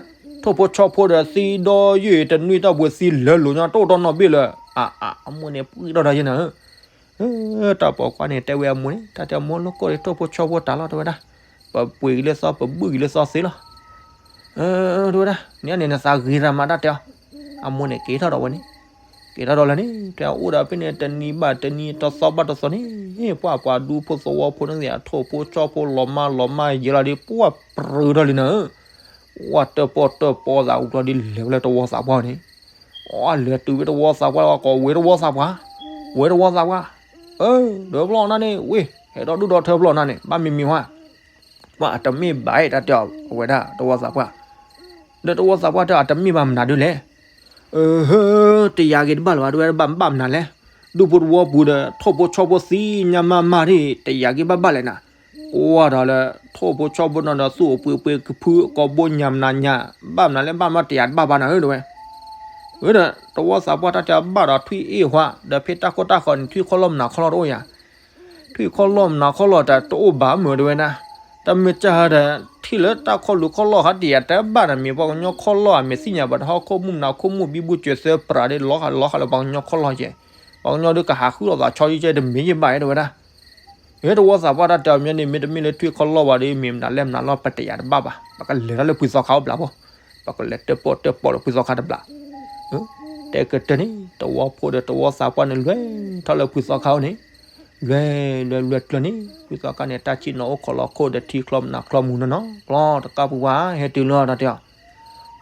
ထိၣ်ဖိဆီဖိဒီးသံဒီယုၢ်တနွံတီၢ်ပူၤသံလၢာ်လိာ်ညါ တအိၣ်တီၢ်နီၢ်ဘ့ၣ်လၢၤ, အမိၢ်န့ၣ်ပှံၢ်ထီၣ်ဒီးယဲၢ်နၤဧၢ တၢ်ပိာ်ခွါန့ၣ်တဲဝဲအမိၢ်န့ၣ် တၢ်တဲအမိၢ်လိၣ်ကိၢ်ဒီးထိၣ်ဖိဆီဖိတၢ်လီၤ တဲဝဲဒၣ်, ပပှ့ၤက့ၤလၢသီ ပဘုၣ်က့ၤလၢသီသ့လီၤ. တဲဝဲဒၣ် န့ၣ်န့ၣ်နသးဂ့ၤတၢ်မၤတၢ်တဲအီၤ, အမိၢ်န့ၣ်က့ၤထီၣ်ဒီးဝဲန့ၣ်, က့ၤထီၣ်ဒီးလၢန့ၣ် တဲအိၣ်ဒီးဖဲန့ၣ် တနံၤဘၣ်တနံၤ တသီဘၣ်တသီန့ၣ်, ပှၢ်ပှၤဒူဖိသဝီဖိန့ၣ် အထိၣ်ဖိဆီဖိလီၤမၢ်လီၤမၢ်ယဲၢ်လီၤဒီး ပှၢ်ပြၢထီၣ်လံနၤဧၢ ဝဲတၢၣ်ပီၣ်တၢၣ်ပီသးဝံၤဘျီဒီးလဲၤဝဲလၢတဝီသးပှၢ်န့ၣ်, လဲၤတုၤဝဲတဝီသးပှၢ် ကိးဝဲတဝီသးပှၢ်, ဝဲတဝီသးပှၢ်, ဒီးဖျီၣ်နၢ်န့ၣ် ဝ့ၢ် ဟဲထီၣ်ဒုၣ်ဒီးထၢဖျီၣ်နၢ်န့ၣ် ဘၣ်မံမံၤဝဲ, ပှၢ်အတမ့ၢ်ဘၣ်တၢ်တဲအီၤ အဝဲဒၣ်တဝီသးပှၢ်, ဒီးတဝီသးပှၢ်တဲအီၤ တမ့ၢ်ဘၣ်မနုၤဒုလဲၣ် တယာ်က့ၤတဘၣ်လၢၤဘၣ် တဲဝဲဘၣ်မနုၤလဲၣ်, ဒူဖိတဝီပူၤဒီး ထိၣ်ဖိဆီဖိသံညါမးမးဒၣ် တယာ်က့ၤဘၣ်ဘၣ်လဲၣ်နၤ, ကွၢ်ဒီးလၢ ထိၣ်ဖိဆီဖိနီၤဒီး သူၣ်အိၣ်ပှ့ၤပှ့ၤကဖု ကိးဘိညၣ်မနုၤညါ, ဘၣ်မနုၤလဲၣ် ဘၣ်မနုၤတယာ်တဘၣ်ဘၣ်နၤဧၢ တဲဝဲ, ဒီးတဝီသးပှၢ်တၢ်တဲဘၣ်ဒီးထွံၣ်အ့ၣ်ဟါ ဒီးဖဲတၢ်ခိၣ်တၢ်ဃီန့ၣ် ထွံၣ်ခီၣ်လီၢ်မနုၤခီၣ်လီၢ်တအိၣ်ယၤ ထွံၣ်ခီၣ်လီၢ်မနုၤခီၣ်လီၢ်တၢ်တအိၣ်ဘၣ်မုာ်တဲဝဲဒၣ်, တမ့ၢ်ကၢ်ဒီး ထံၣ်လၢတၢ်ခီၣ်လူၤခီၣ်လီၢ်ဟးတယာ်တဘၣ်န့ၣ် မ့ၢ်ပှၤကညီခီၣ်လီၢ်ဧါ မ့ၢ်သ့ၣ်ညါဘၣ်ဒီး ဟီၣ်ခိၣ်မူၣ်မနုၤခိၣ်မူၣ်ဘံဘူစၢၤသၢပြးဒီး လီၤဃာ်လီၤဃာ်လၢပှၤကညီခီၣ်လီၢ်ကဲ, ပှၤကညီဒုးကဟးဃုလိာ်သးဆီကဲတမ့ၢ်ယဘၣ်တဲဝဲဒၣ်, တဝီသးပှၢ်တၢ်တဲအီၤမ့ၢ်န့ၣ် မ့တမ့ၢ်လၢထွံၣ်ခီၣ်လီၢ်ဘၣ်ဒီး မ့ၢ်မနုၤလဲၣ်မနုၤလီၤ ပတယာ်တဘၣ်ဘၣ်, ပကလဲၤထီၣ်လၢဖုသီခါအိၣ်ဘျးဖိ, ပကလဲၤတၢၣ်ပီၣ်တၢၣ်ပီလၢဖုသီခါတဘျး တဲကတၢၢ်န့ၣ် တဝီဖိဒီးတဝီသးပှၢ်န့ၣ် လဲၤထီၣ်လၢဖုသီခါအိၣ်န့ၣ်, လဲၤလဲၤလဲၤကျၢၤန့ၣ် ဖုသီခါန့ၣ် တၢ်ဆံၣ်နီၤအိၣ်ခိးလီၤခိၣ်ဒီးထံချီမနုၤချီမူနီၢ်နီၢ် ကျီတကးပူၤပှၤ ဟဲတုၤလၢတၢ်တဲအီၤ,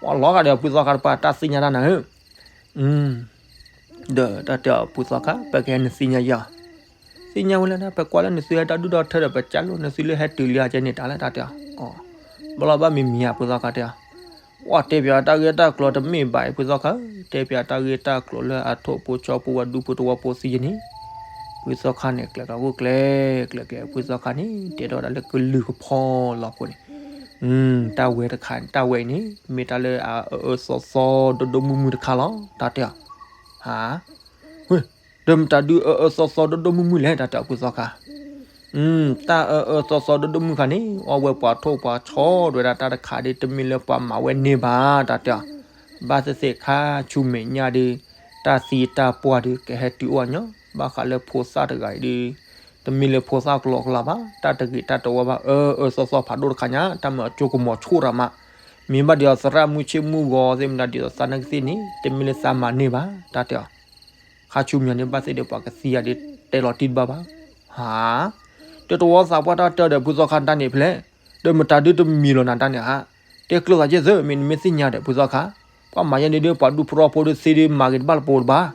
ပှၤလီၤဃာ်ဒီးဖုသီခါတပှၢ် တၢ်သ့ၣ်ညါတၢ်နၤဧၢ ဒီးတၢ်တဲအီၤဖုသီခါ ပကဟဲနသ့ၣ်ညါယၤ, သ့ၣ်ညါဝဲလၢဒၣ် ပကွၢ်လၢနသုဟဲတၢ်ဒူၣ်ဒီးထၢဒီး ပကၢ်လိာ်နသုလၢဟဲတုၤလံအကဲန့ၣ်တၢ်လၢတၢ်တဲအီၤ, ဘၣ်လီၤဘၣ်မံၤမံၤဧါ ဖုသီခါတဲအီၤ, ပှၤတဲပၠးတၢ်ဂ့ၢ်တၢ်ကျိၤတမ့ၢ်ဘၣ်အံၤ ဖုသီခါဧၢ တဲပၠးတၢ်ဂ့ၢ်တၢ်ကျိၤလၢ အထိၣ်ဖိဆီဖိဝဲဒူဖိတဝီဖိသံယဲန့ၣ်, ဖုသီခါန့ၣ် ကျဲၤကီၢ်ခိၣ်ကျဲၤ ကျဲၤကျဲၤ ဖုသီခါန့ၣ် တဲထီၣ်ဝဲဒၣ်လၢကလုၢ်ကဖီလီၤခိၣ်န့ၣ်, တၢ်ဝဲတခါ တၢ်ဝဲအံၤန့ၣ် မ့ၢ်တၢ်လၢအအၢအၢသီသီဒိၣ်ဒိၣ်မုၢ်မုၢ်တခါလီၤ တၢ်တဲအီၤ. ဟါ, ဝ့ၢ်, ဒီးမတၤဒုးအအၢအၢသီသီဒိၣ်ဒိၣ်မုၢ်မုၢ်လဲၣ် တၢ်တဲအီၤ ဖုသီခါ. တၢ်အအၢအၢသီသီဒိၣ်ဒိၣ်မုၢ်ခါန့ၣ် အီၣ်ဝဲပှၤထိၣ်ပှၤဆီဒ်ဝဲဒၣ်တၢ်တခါဒီး တမ့ၢ်လၢပှၤမၤဝဲန့ၢ်ဘၣ် တၢ်တဲအီၤ. ဘၣ်သ့ၣ်သ့ၣ်ခါဆူမဲာ်ညါဒီး တၢ်သံတၢ်ပှၢ်ဒီး ကဟဲတုၤအိၣ်ညီ ဘၣ်ဃးလၢဖိသၣ်တဂၤအံၤဒီး တမ့ၢ်လၢဖိသၣ်ကလီကလီဘၣ်, တၢ်တဂ့ၤတၢ်တဝါဘၣ်, အၢအၢသီသီဖးဒိၣ်တခါညါ တၢ်မၤအကၠိကမီၤဆိၣ်ရၤမး, မ့ၢ်ဘၣ်ဒီးသရၣ်မုၣ်ဆ့ၣ်မုၣ်ဂီၤသ့ၣ်မတၤဒ်သိးသးနာ်က့သ့ၣ်န့ၣ် တမ့ၢ်လၢသးမၤန့ၢ်ဘၣ် တၢ်တဲအီၤ. ခါဆူမဲာ်ညါဒီး ဘၣ်သ့ၣ်ဒီးပှၤကသံယၤဒီး တဲလီၤတံၢ်တဘၣ်ဘၣ်. ဟါ, ဒီးတဝီသးပှၢ်တၢ်တဲအီၤဒီး ဖုသီခါတၢ်န့ၣ်ဖဲလဲၣ်, ဒီးမတၤဒုးတမံၤလီၤနၤတၢ်န့ၣ်ဧါ, တဲကျၢၤသးယဲၢ်သၢ မ့ၢ်နမ့ၢ်သ့ၣ်ညါဒီး ဖုသီခါ, ပှၤမၤယဲန့ၣ်ဒီး ပှၤဒူဖိထီၣ်ဖိဒီးသ့ဒီး မၤဂ့ၤတဘၣ်လၢပအိၣ်တဘၣ်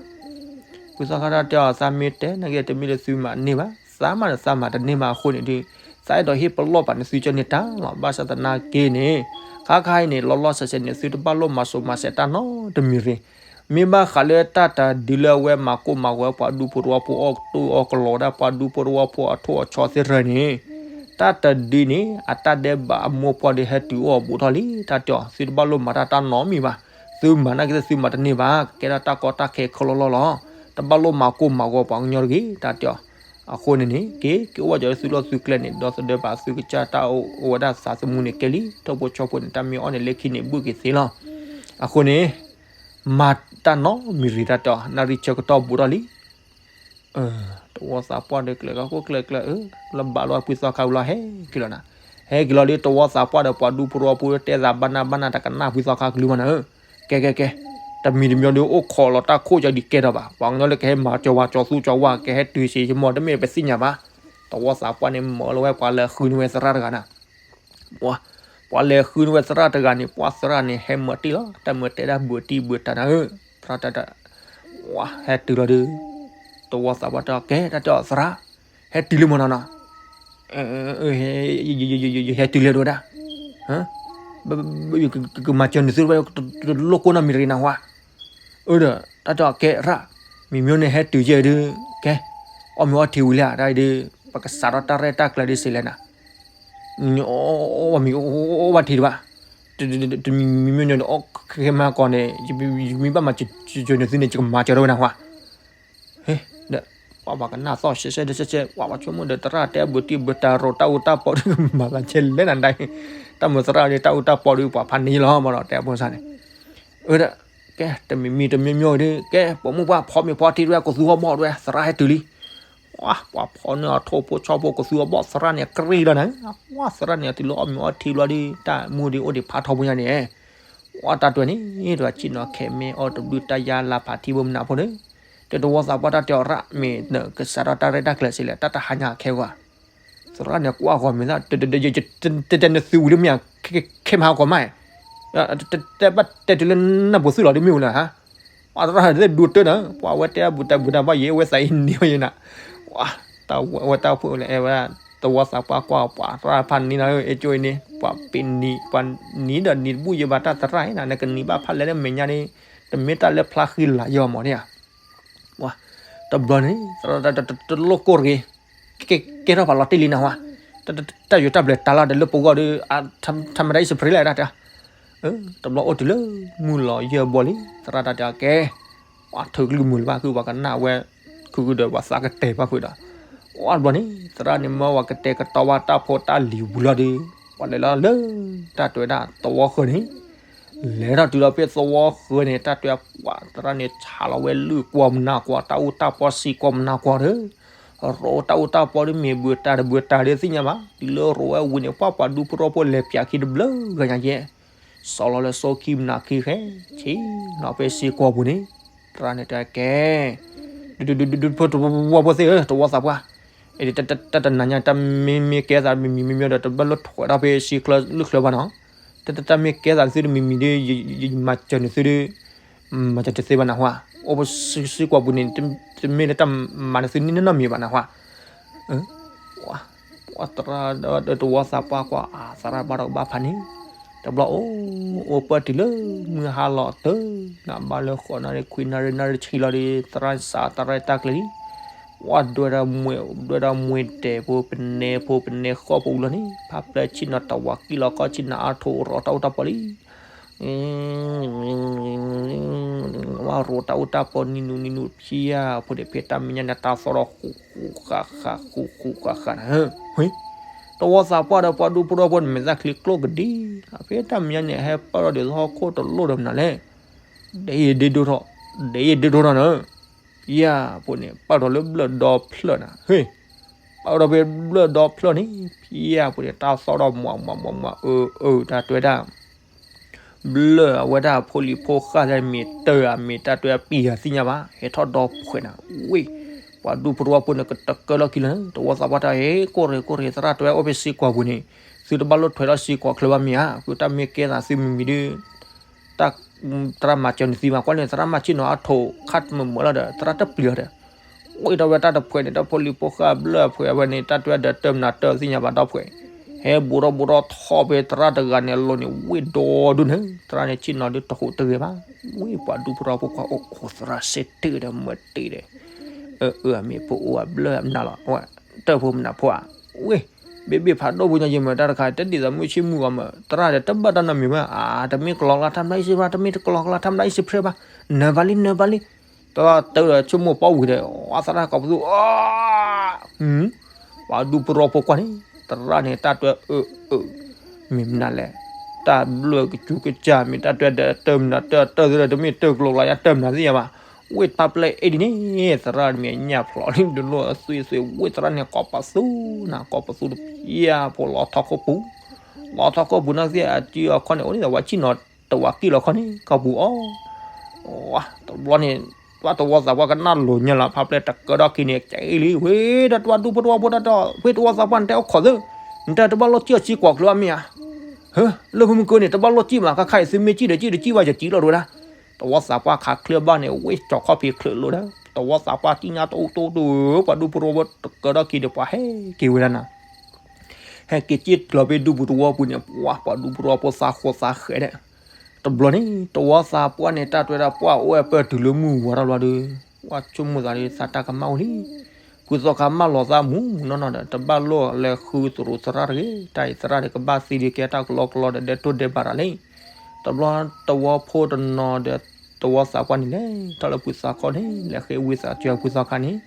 ဖုသီခါတၢ်တဲအီၤ သးမ့ၢ်တဲနာ်က့ တမ့ၢ်လၢသုမၤန့ၢ်ဘၣ်, သးမၤဒီးသးမၤတန့ၢ်ဘၣ်အဃိန့ၣ်ဒီး သးအဲၣ်ဒိးဟ့ၣ်ပလီၢ်ပာ်န့ၢ်သုကၢန့ၢ်တၢ်လီၤ. ဘၣ်ဆၣ်သနာ်က့န့ၣ် ခါခါအံၤန့ၣ် လီၤလီၤဆဲးဆဲးန့ၣ် သုတဘၣ်လိၣ်မၤစိၤမၤစဲးတၢ်နီတမံၤရ့ၣ်. မ့ၢ်ဘၣ်ဃးလၢတၢ်တဒုလၢအဝဲမၤကိၢ်မၤဂီၤ ပှၤဒူဖိတဝီဖိအီၣ်ကတိၢ်အီၣ်ကလီဒၣ် ပှၤဒူဖိတဝီဖိအထိၣ်အဆီသ့ၣ်တဖၣ်န့ၣ် တၢ်တဒုန့ၣ် အတၢ်ဒဲးဘးအမိၢ်ပှၢ်ဒီးဟဲတုၤအိၣ်အဘူးထီၣ်လံ တၢ်တဲအီၤ. သုတဘၣ်လိၣ်မၤတၢ်တၢ်နီတမံၤဘၣ်. သုမၤနာ်က့သုမၤတန့ၢ်ဘၣ်, ကဲဒၣ်တၢ်ကီတၢ်ခဲခဲလီၤလီၤလီၤ. တဘၣ်လိၣ်မၤကိၢ်မၤဂီၤပှၤကညီတဂ့ၤ တၢ်တဲအီၤ. အဃိန့ၣ်န့ၣ် က့ၤ က့ၤအိၣ်ဘၣ်ကၠီၤလၢသုလီၢ်သုကျဲန့ၣ် ဒီသဒၢဘၣ်သုကစၢ်တၢ်အိၣ်ဝဲဒၣ်သးသမူန့ၣ်ကဲလံ, ထိၣ်ဖိဆီဖိန့ၣ် တၢ်မ့ၢ်အီၣ်န့ၣ်လၢခံန့ၣ် ဘုၣ်က့ၤသ့လီၤ. အဃိန့ၣ် မၤတၢ်နီတမံၤရ့ၣ် တၢ်တဲအီၤ. နၣ်ရံၣ်ဆၢကတီၢ်ဘူးထီၣ်လံ တဝီသးပှၢ်ဒီးကျဲၤကီၢ်ခိၣ်ကျဲၤကျဲၤအၢ, လၢဘၣ်လီၤဖုသီခါဝံၤလီၤ ဟဲက့ၤလီၤနၤ, ဟဲက့ၤလီၤဒီး တဝီသးပှၢ်ဒီးပှၤဒူဖိတဝီဖိတဲသးဘၣ်နၢ်ဘၣ်နၢ်တကနၣ်ဖုသီခါကလုၢ်မးနၤဧၢ, ကဲကဲကဲ, တမံၤတမံၤဒီးအိၣ်ခိးလီၤတၢ်ခိၣ်ကၠီဒံးကဲထီၣ်ဘၣ်, ပှၤကညီလၢကဟဲမၤကၠီၤဝါကၠီၤသူကၠီၤဝါ ကဟဲတုၤဆံးယမီၢ် တမ့ၢ်ပသ့ၣ်ညါဘၣ်. တဝီသးပှၢ်န့ၣ် မၢလီၤဝဲပှၤလဲၤဃုန့ၢ်ဝဲသရၣ်တဂၤနၤ ပှၤလဲၤဃုန့ၢ်ဝဲသရၣ်တဂၤန့ၣ် ပှၤသရၣ်န့ၣ် ဟဲမၤတံၢ်လီၤ, တၢ်မၤတဲဒၣ်ဘုးတံၢ်ဘုးတၢ်နၤဧၢ, သရၣ်တၢ်တၢ်, ဟဲတုၤလီၤဒီး တဝီသးပှၢ်တဲအီၤ ကဲ တၢ်တဲအီၤသရၣ်, ဟဲတုၤလံမ့ၢ်နီၤနီၤ, ယဟဲတုၤလံဒိၣ်ဒၣ်, ကမၤစၢၤနသုတဘၣ် တလိၣ်ကိၢ်နီတမံၤရ့ၣ်နဟါ, အၢဒီး တၢ်တဲအီၤ ကဲရၣ်, မ့မ့ၢ်န့ၣ်ဟဲတုၤယဲၢ်ဒုး, ကဲ, အီၣ်မ့ၤအီထံဝံၤလံဧါ, တၢ်အံၤဒုး ပကစးထီၣ်တၢ်ရဲၣ်တၢ်ကျဲၤဒုးစ့လဲၣ်နၤ, အီၣ်ဘၣ်မ့ၤ အီၣ်ဘၣ်ထံတဘၣ်, တမံၤမံၤန့ၣ် အီၣ်ခဲမၤကီၢ်န့ၣ် ယမ့ၢ်ဘၣ်မၤစၢၤနသုန့ၣ် ယကမၤစၢၤထီၣ်ဝဲနဟါ ဟဲ, ဒီး ပှၤပှၤကနၣ်သီၣ်ရှဲရှဲဒီးရှဲရှဲ ပှၤပှၤဆိကမိၣ်ဒီး သရၣ်တဲဘုးတံၢ်ဘုးတၢ်ရိးတၢ်အူတၢ်ပီဒီး မၤသးကဲလဲၣ်နၤဒၣ်, တၢ်မုာ်သရၣ်ဒီးတၢ်အူတၢ်ပီဒီး ပှၤဖးန့ၢ်လီၤမးဒီး တဲအဖိစၢ်န့ၣ်, အၢဒီး ကဲ တမံၤမံၤတမံၤမံၤဒီး ကဲ ပိာ်မုၣ်ပှၢ်ဖီမ့ၤဖီထံတဝဲ ကသူအီၣ်ဘီၣ်တဝဲ သရၣ်ဟဲတုၤလံ, ပှၤဖီန့ၢ်အီၤထိၣ်ဖိဆီဖိ ကသူအီၣ်ဘီၣ် သရၣ်န့ၣ် ကရံၣ်လီၤနၤ, ပှၤသရၣ်န့ၣ်အတုၤလၢအီၣ်မ့ၤအီထံဘျီဒီး တၢ်မူဒီးအိၣ်ဒံးဖးထီဖိညါန့ၣ် ပှၤတၢ်တွဲၤန့ၣ် တဝဲဆ့ၣ်နီၤခဲမ့ၢ်အီၣ်တဘျုးတၢ်ယါလါဖးထံဘိမနုၤဖိန့ၣ်, တတဝီသးပှၢ်တၢ်တဲအီၤရၣ် မ့ၢ်နကစးထီၣ်တၢ်ရဲၣ်တၢ်ကျဲၤစ့လဲၣ် တၢ်တဟါညါခဲဂီၤ, သရၣ်န့ၣ်ကွၢ်ဂီၤမ့ၢ်သၣ်, တတဲနသုဝံၤလၢမ့ၢ် ခဲမဟါဂီၤမး, တဘၣ်တဲတုၤလၢနၢ်ပူၤသုလီၤဒ်မ့ၢ်ဝံၤလီၤဧါ, ပှၤသရၣ်ဒိၣ်တၢ်နၤ ပှၤဝဲတဲဘုးတၢ်ဘုးတၢ်ဘၣ်ယဲ အဝဲသးအံၤန့ၢ်ဝဲယဲနၤ, ပှၤ တၢ်ဝဲတၢ်ဖိလဲၣ် အဲၣ်ဝဲဒၣ် တဝီသးပှၢ်ကွၢ် ပှၤသရၣ်ဖးန့ၢ်နၤဧၢ အဲၣ်ကၠိအံၤန့ၣ် ပှၤပ့ၤနံၤ ပှၤနံၤဒီးနံၤတဘူၣ်ယဲဘၣ်တၢ်သရၣ်ဧၢနၤ နကနံၤဘၣ်ဖးလဲၣ်လၢမဲာ်ညါန့ၣ် တမ့ၢ်တၢ်လၢဖျါဃံလၤယဲအီၤမးန့ၣ်ဧါ, ပှၤ တဘျီန့ၣ် သရၣ်တၢ်တလိၣ်ကိၢ်တဂ့ၤ, ကဲထီၣ်ဖးလီၤတ့ၢ်လံနၤဟါ, တၢ်ယိၤတၢ်ဘျၢတၢ်လီၤဒီးလၢပဂီၢ်ဒီး ထါမတၤအံၣ်စပရ့လၢဒၣ်တၢ် တဘျီအိၣ်တုၤလၢမုၢ်လီၤယဲၢ်ဘီလံ သရၣ်တၢ်တဲအီၤကဲ, ပှၤထုးကလုၢ်မုာ်လၢၤဘၣ်ဃုာ် ပှၤကနၣ်ဝဲ ခုဃုာ်ဒီးပှၤသးကတဲာ်ဘၣ်ဃုာ်ဒီး, အီၣ်တဘျီန့ၣ် သရၣ်န့ၣ်မၢပှၤကတဲာ်ကတီၤဘၣ်တၢ်ဖိတၢ်လံၤဝံၤလီၤဒီး ပှၤလဲၤလီၤလၢ တၢ်တဲဝဲဒၣ်သဝီဃၢၤန့ၣ်, လဲၤထီၣ်တုၤလီၤဖဲသဝီဃၢၤန့ၣ် တၢ်တဲဝဲပှၤသရၣ်န့ၣ် ဆးလီၤဝဲလုၢ်ကွီၢ်မနၤကွီၢ် တၢ်အူတၢ်ပီစံးကွီၢ်မနၤကွီၢ်ဒီး ရိးတၢ်အူတၢ်ပီဒီးမ့ၢ်ဘုးတၢ်တဘုးတၢ်ဒီးသ့ၣ်ညါဘၣ် တုၤလၢရိးဝဲဝံၤန့ၣ် ပှၤပှၤဒူဖိထီဖိလဲၤပၠးခံတဘျုးဂၤညါယဲၢ် စီၤလီၤလၢစီခံမနၤခံဃဲ ဆ့ၣ်နီၤဖဲစ့ကွီၢ်ပူၤန့ၣ်, သရၣ်န့ၣ်တဲကဲ, ဒုးဒုးဒုးဒုးဖိတဝီဖိသ့ၣ်ဧၢ တဝီသးပှၢ်, တၢ်တနၤညါတၢ်မ့မ့ၢ်ကဲသးမံၤမံၤမံၤမံၤဒီး တဘၣ်လၢထွဲးထီၣ်ဖဲစ့ချၢလၢချၢဘၣ်နီၤ, တၢ်တၢ်မ့ၢ်ကဲသးသုတမံၤမံၤဒီး ယမၤစၢၤနသုဒီး မၤစၢၤတသ့ဘၣ်နဟါ, အိၣ်ပစ့ကွီၢ်ပူၤန့ၣ် တမ့ၢ်လၢတၢ်မၤနသုန့ၣ်နီတမံၤဘၣ်နဟါ ပှၤသရၣ်ဒီးတဝီသးပှၢ်ကွၢ် အသရၣ်ဘၣ်ဒီးကဘၣ်ဖးန့ၣ်, တဘျီအိၣ် အိၣ်ပၢၢ်တုၤလၢမုၢ်ဟါလီၤတၢၢ် နဘၣ်လၢဃိးနၣ်ရံၣ်ခွံနၣ်ရံၣ်နၣ်ရံၣ်ဆံလီၤဒီး သရၣ်စးတၢ်ရဲၣ်တၢ်ကျဲၤလံ, ဝဲဒွဲၣ်ဒၣ်မှဲ ဒွဲၣ်ဒၣ်မှဲဒဲးဖိ ပနဲဖိ ပနဲဃီၣ်ဖိလီၤန့ၣ် ဖးပျဲၢ်ဆ့ၣ်နီၤတဝးကံၣ်လီၤကီၢ်ဆ့ၣ်နီၤအါထိးရီးတၢ်အိၣ်တၢ်ပီၢ်လံ ဝဲရီးတၢ်အိၣ်တၢ်ပီၢ်နံၤနူၤနံၤနူၤဖံယါဖိန့ၣ် ဖဲတၢ်မဲာ်ညါန့ၣ် တၢ်သီၣ်ဒီးဃူဃူဃာ်ဃာ် ဃူဃူဃာ်ဃာ်န့ၣ် တဝီသးပှၢ်ဒီးပှၤဒူဖိတဝီဖိန့ၣ် မဲာ်သၣ်ချံကျိၣ်ကဒံ ဖဲတၢ်မဲာ်ညါန့ၣ် ဟဲပာ်ထီၣ်ဒံးသဟီၣ်ခိၣ်တလိၣ်ဒီးမနုၤလဲၣ် ဒဲးယဒ့ဒိၣ်ထီၣ် ဒဲးယဒ့ဒိၣ်ထီၣ်န့ၣ် ဖံယါဖိန့ၣ် ပာ်ထီၣ်လၢဘျၢၣ်ဒီဖျၢၣ်န့ၣ် ဟ့ၣ် ပာ်ထီၣ်ဖဲဘျၢၣ်ဒီဖျၢၣ်န့ၣ် ဖံယါဖိန့ၣ် တၢ်သီၣ်ဒီးမွးမွးမွးမွး အၢ အၢ တၢ်တွဲဒၣ် ဘျၢၣ်အဝဲဒၣ်ဖိလံၤဖိဃၢ်သ့ၣ်မ့ၢ်တၢ်ဧါ မ့ၢ်တၢ်တွဲအပံၤဧါသ့ၣ်ညါဘၣ် ဟဲထီၣ်ဒီဖှဲးနၤ ဝ့ၢ် ပှၤဒူဖိတဝီဖိန့ၣ် ကတကၢလီၢ်ခံလၢ တဝီသးပှၢ်တၢ်ဟဲ ကိၢ်ရ့ၣ်ကိၢ်ရ့ၣ် သရၣ်တွဲအိၣ်ဖဲစ့ကွၢ်ပူၤန့ၣ် သုတဘၣ်လိၣ်ထွဲထီၣ်စ့ကွၢ်ချၢဘၣ်မ့ၢ်ဧါ ဃုတၢ်မ့ၢ်ကဲသးသုမံၤမံၤဒီး တၢ် သရၣ်မၤစၢၤနသံမး ကွၢ်န့ၣ် သရၣ်မၤဆ့ၣ်နီၤအါထိးခၣ်မုာ်မုာ်လီၤဒီး သရၣ်တပျံၤအီၤဒီး ဝ့ၢ်ဒီးဝဲတၢ်တဖှဲးန့ၣ် တၢ်ဖိလံၤဖိဃၢ်ဘျၢၣ်အဖှဲးအဝဲန့ၣ် တၢ်တွဲဒီးတၢ်မနုၤတၢ်သ့ၣ်ညါဘၣ်ဒီဖှဲး ဟဲဘူးထီၣ်ဘူးထီၣ်ထီၣ်ဖဲသရၣ်တဂၤန့ၣ်အလီၢ်န့ၣ် ဝ့ၢ်ဒီဒိၣ်န့ၣ် သရၣ်န့ၣ်ဆ့ၣ်နီၤဒုးတဟူးတဂ့ၤဘၣ် ဝ့ၢ်ပှၤဒူဖိတဝီဖိကွၢ်အိၣ်ခိးသရၣ်စ့တၢၢ်ဒီးမ့ၢ်တ့ၢ်ဒီး အၢ အၢ အမ့ၢ်ဖိအိၣ်အဘျၢၣ်အမနုၤလီၤ တၢၢ်ဖိမနုၤဖိဧါ ဝ့ၢ် ဘ့ၣ်ဘ့ၣ်ဖးဒိၣ်ဖိညါယမ့ၢ်တၢ်တခါ တဒ်သိးမုၢ်ဆ့ၣ်မုၢ်ဂီၤမ့ၢ် သရၣ်ဒီးတဘၣ်တၢ်နီတမံၤဘၣ် အါ တမ့ၢ်ကလီကလီထါမတၤအံၤစ့ဖဲ တမ့ၢ်တကလီကလီထါမတၤအံၤစ့ဖဲဘၣ် နၢၤဘၣ်လံ နၢၤဘၣ်လံ တၢ်တၢ်ဒီးဆိကမိၣ်ပီဝံၤဒီး သရၣ်ကီးပသူ ပှၤဒူပရီဖိကွၢ်န့ၣ် သရၣ်န့ၣ်တၢ်တွဲအၢ အၢ မ့ၢ်မနုၤလဲၣ် တၢ်ဘျၢၣ်ကစူၤကစၢ် မ့ၢ်တၢ်တွဲဒီးတၢ်မနုၤတၢ်တၢ်သ့ဒီး တမ့ၢ်တၢ်ကလီကလီယါတၢ်မနုၤသ့ၣ်ညါဘၣ် ဝ့ၢ်တၢ်ပျဲၢ်အ့ၣ်ဒ်န့ၣ် သရၣ်မ့ၢ်ညၣ်ဖျိးလံ ဒုးလိၣ်အသွံၣ်သွံၣ် ဝ့ၢ်သရၣ်န့ၣ်ကီးပသူနၤ ကီးပသူတဖၣ် ဖိလီၤထီၣ်ခိၣ်ပူၤ လီၤထီၣ်ခိၣ်ပူၤနီၢ်သ့ၣ်အစုအခီၣ်န့ၣ် အိၣ်ဒ်သိးဝဲဆ့ၣ်နီၤတဝးကံၣ်လီၤခီၣ်န့ၣ် ကီၢ်ပူၤအီၤ တဘျီန့ၣ် ပှၤတဝီသးပှၢ်ကနၣ်လိၤညါလီၤ ဖးပျဲၢ်တကၢထီၣ်ခံန့ၣ် ကဲအံၤလံ ဝ့ၢ်ဒီးတဝီဒူဖိတဝီဖိတၢ်ဒီး ဝ့ၢ်တဝီသးပှၢ်န့ၣ်တဲအိၣ်ခိးသ့ နတၢ်တဘၣ်လိၣ်စံၣ်အီၤစံၣ်ကွီၢ်ကျၢၤအမ့ၢ်ဧါ ဟၢ လၢဖိမုၢ်ကၢန့ၣ် တဘၣ်လိၣ်စံၣ်မး ခါခါအံၤသုမ့ၢ်စံၣ်ဒီးစံၣ် တစံၣ်ဘၣ်ယစံၣ်လီၤတဝဲဒၣ် တဝီသးပှၢ်ခးချ့ဘၣ်န့ၣ် ဝ့ၢ်ကၠီၤခီၣ်ဖံးချ့လိာ်ဒီး တဝီသးပှၢ်ကံၣ်ညါတအိၣ်တအိၣ်တအိၣ် ပှၤဒူဖိတဝီဖိတကၢထီၣ်ခံဒီး ပှၤဟဲက့ၤဝဲဒၣ်နၤ ဟဲက့ၤစ့ၢ်ကျီၤဖဲဒူပူၤတဝီပူၤန့ၣ် ပှၤ ပှၤဒူဖိတဝီဖိသးဃိးသးဃဲးဒီး တဘျီန့ၣ် တဝီသးပှၢ်န့ၣ် တၢ်တွဲဒၣ်ပှၢ်အိၣ်ဝဲပၢၢ်တုၤလၢမုၢ်ဝါထီၣ်ဘျီဒီး ပှၤဆိကမိၣ်သးဒီးသးတၢ်ကမၣ်အိၣ်လံ ဖုသီခါမၢလီၤသးမူးမူးနီၢ်နီၢ်ဒီး တဘၣ်လိၣ်လဲၤဃုသရိာ်သရၣ်တဂ့ၤ တၢ်အံၤသရၣ်န့ၣ် ကဘၣ်သံဒ်ကဲတၢ်ကလီကလီဒီး ဒဲးတိၢ်ဒဲးဘးတၢ်လံ တဘျီတဝီဖိတနီၤဒီး တဝီသးပှၢ်န့ၣ်လဲၤထီၣ်လၢဖုသီခါန့ၣ် လဲၤဃ့ဝံသးစူၤဖုသီခါန့ၣ်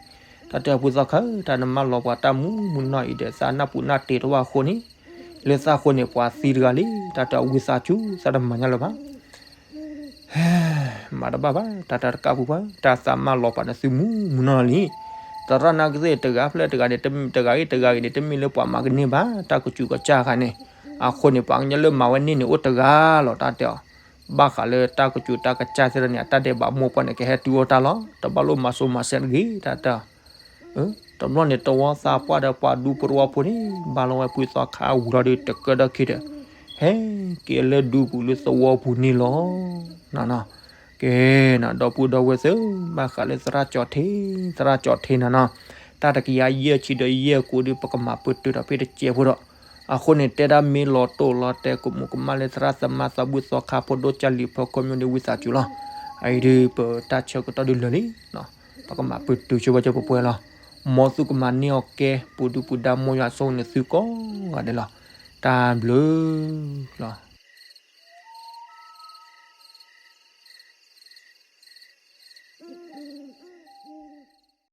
တၢ်တဲဖုသီခါ တၢ်နမၢလီၤပှၤတၢ်မူးမူးနီၢ်အံၤဒီး သးနၢ်ပူၤနၢ်တ့ၤထီၣ်ဘၣ်အဃိန့ၣ် လၢသးဃိန့ၣ် ပှၤသံတဂၤလံ တၢ်တဲဝံသးစူၤ သးတမၤညါလၢၤဘၣ် မၤတဘၣ်ဘၣ် တၢ်တၢ်တကးပူၤပှၤ တၢ်သးမၢလီၤပှၤန့ၣ်သုမူးမူးနီၢ်လံ သရၣ်နာ်ကသ့ၣ်တဂၤဖျဲၣ်တဂၤန့ၣ် တဂၤအံၤတဂၤအံၤန့ၣ် တမ့ၢ်လၢပှၤမၤကန့ၢ်ဘၣ် တၢ်ကစူၤကစၢ်ခါန့ၣ် အဃိန့ၣ် ပှၤကညီလၢမၤဝဲန့ၢ်န့ၣ်အိၣ်တဂၤလီၤ တၢ်တဲအီၤ ဘၣ်ဃးလၢတၢ်ကစူၤတၢ်ကစၢ်သ့ၣ်တဖၣ်န့ၣ် အတၢ်ဒဲးဘးမိၢ်ပှၢ်န့ၣ် ကဟဲတုၤအိၣ်တၢ်လီၤ တဘၣ်လိၣ်မၤစိၤမၤစဲးတဂ့ၤ တၢ်တဲအီၤ တဘျီန့ၣ် တဝီသးပှၢ်ဒီးပှၤဒူဖိတဝီဖိန့ၣ် ဘၣ်လီၤဝဲဖုသီခါဝံၤလီၤဒီး တကၢထီၣ်ခံဒီး ဟဲက့ၤလၢဒူပူၤလၢသဝီပူၤန့ၣ်လီၤ နနီၤ ကဲနၤ ဒီပုၢ်ဒီဝဲၢ်သ့ၣ် ဘၣ်ဃးလၢသရၣ်ကၠီၤထံ သရၣ်ကၠီၤထံနနီၤ တၢ်တကယၤယဲၢ်ဆံဒီးယဲၢ်ကိးဒုး ပကမၤပတုာ်ဒီးဖဲတစဲးဖိဒီး အဃိန့ၣ် တဲဒၣ်မ့ၢ်လီၤတိၢ်လီၤတဲာ် ကမူးကမၣ်လၢသရၣ်သမါသးဘုၣ်သီခါ ဖိဒိၣ်ကၢ်လံၤဖီခိၣ် မ့ၢ်ဒ်ဝံသးစူၤလီၤ အအံၤဒုး ပတၢ်ဆၢကတီၢ်ဒုးလၢာ်လံ ပကမၤပတုာ်ဆိဝဲကၢ်ပှဲၤပှဲၤလီၤ မ်သုကမၤန့ၢ်အီၤကဲ ပူၤဒုၣ်ပူၤဒါ မ်ယွၤဆိၣ်ဂ့ၤနသုကိးဂၤဒဲးလီၤ တၢ်ဘျုးလီၤ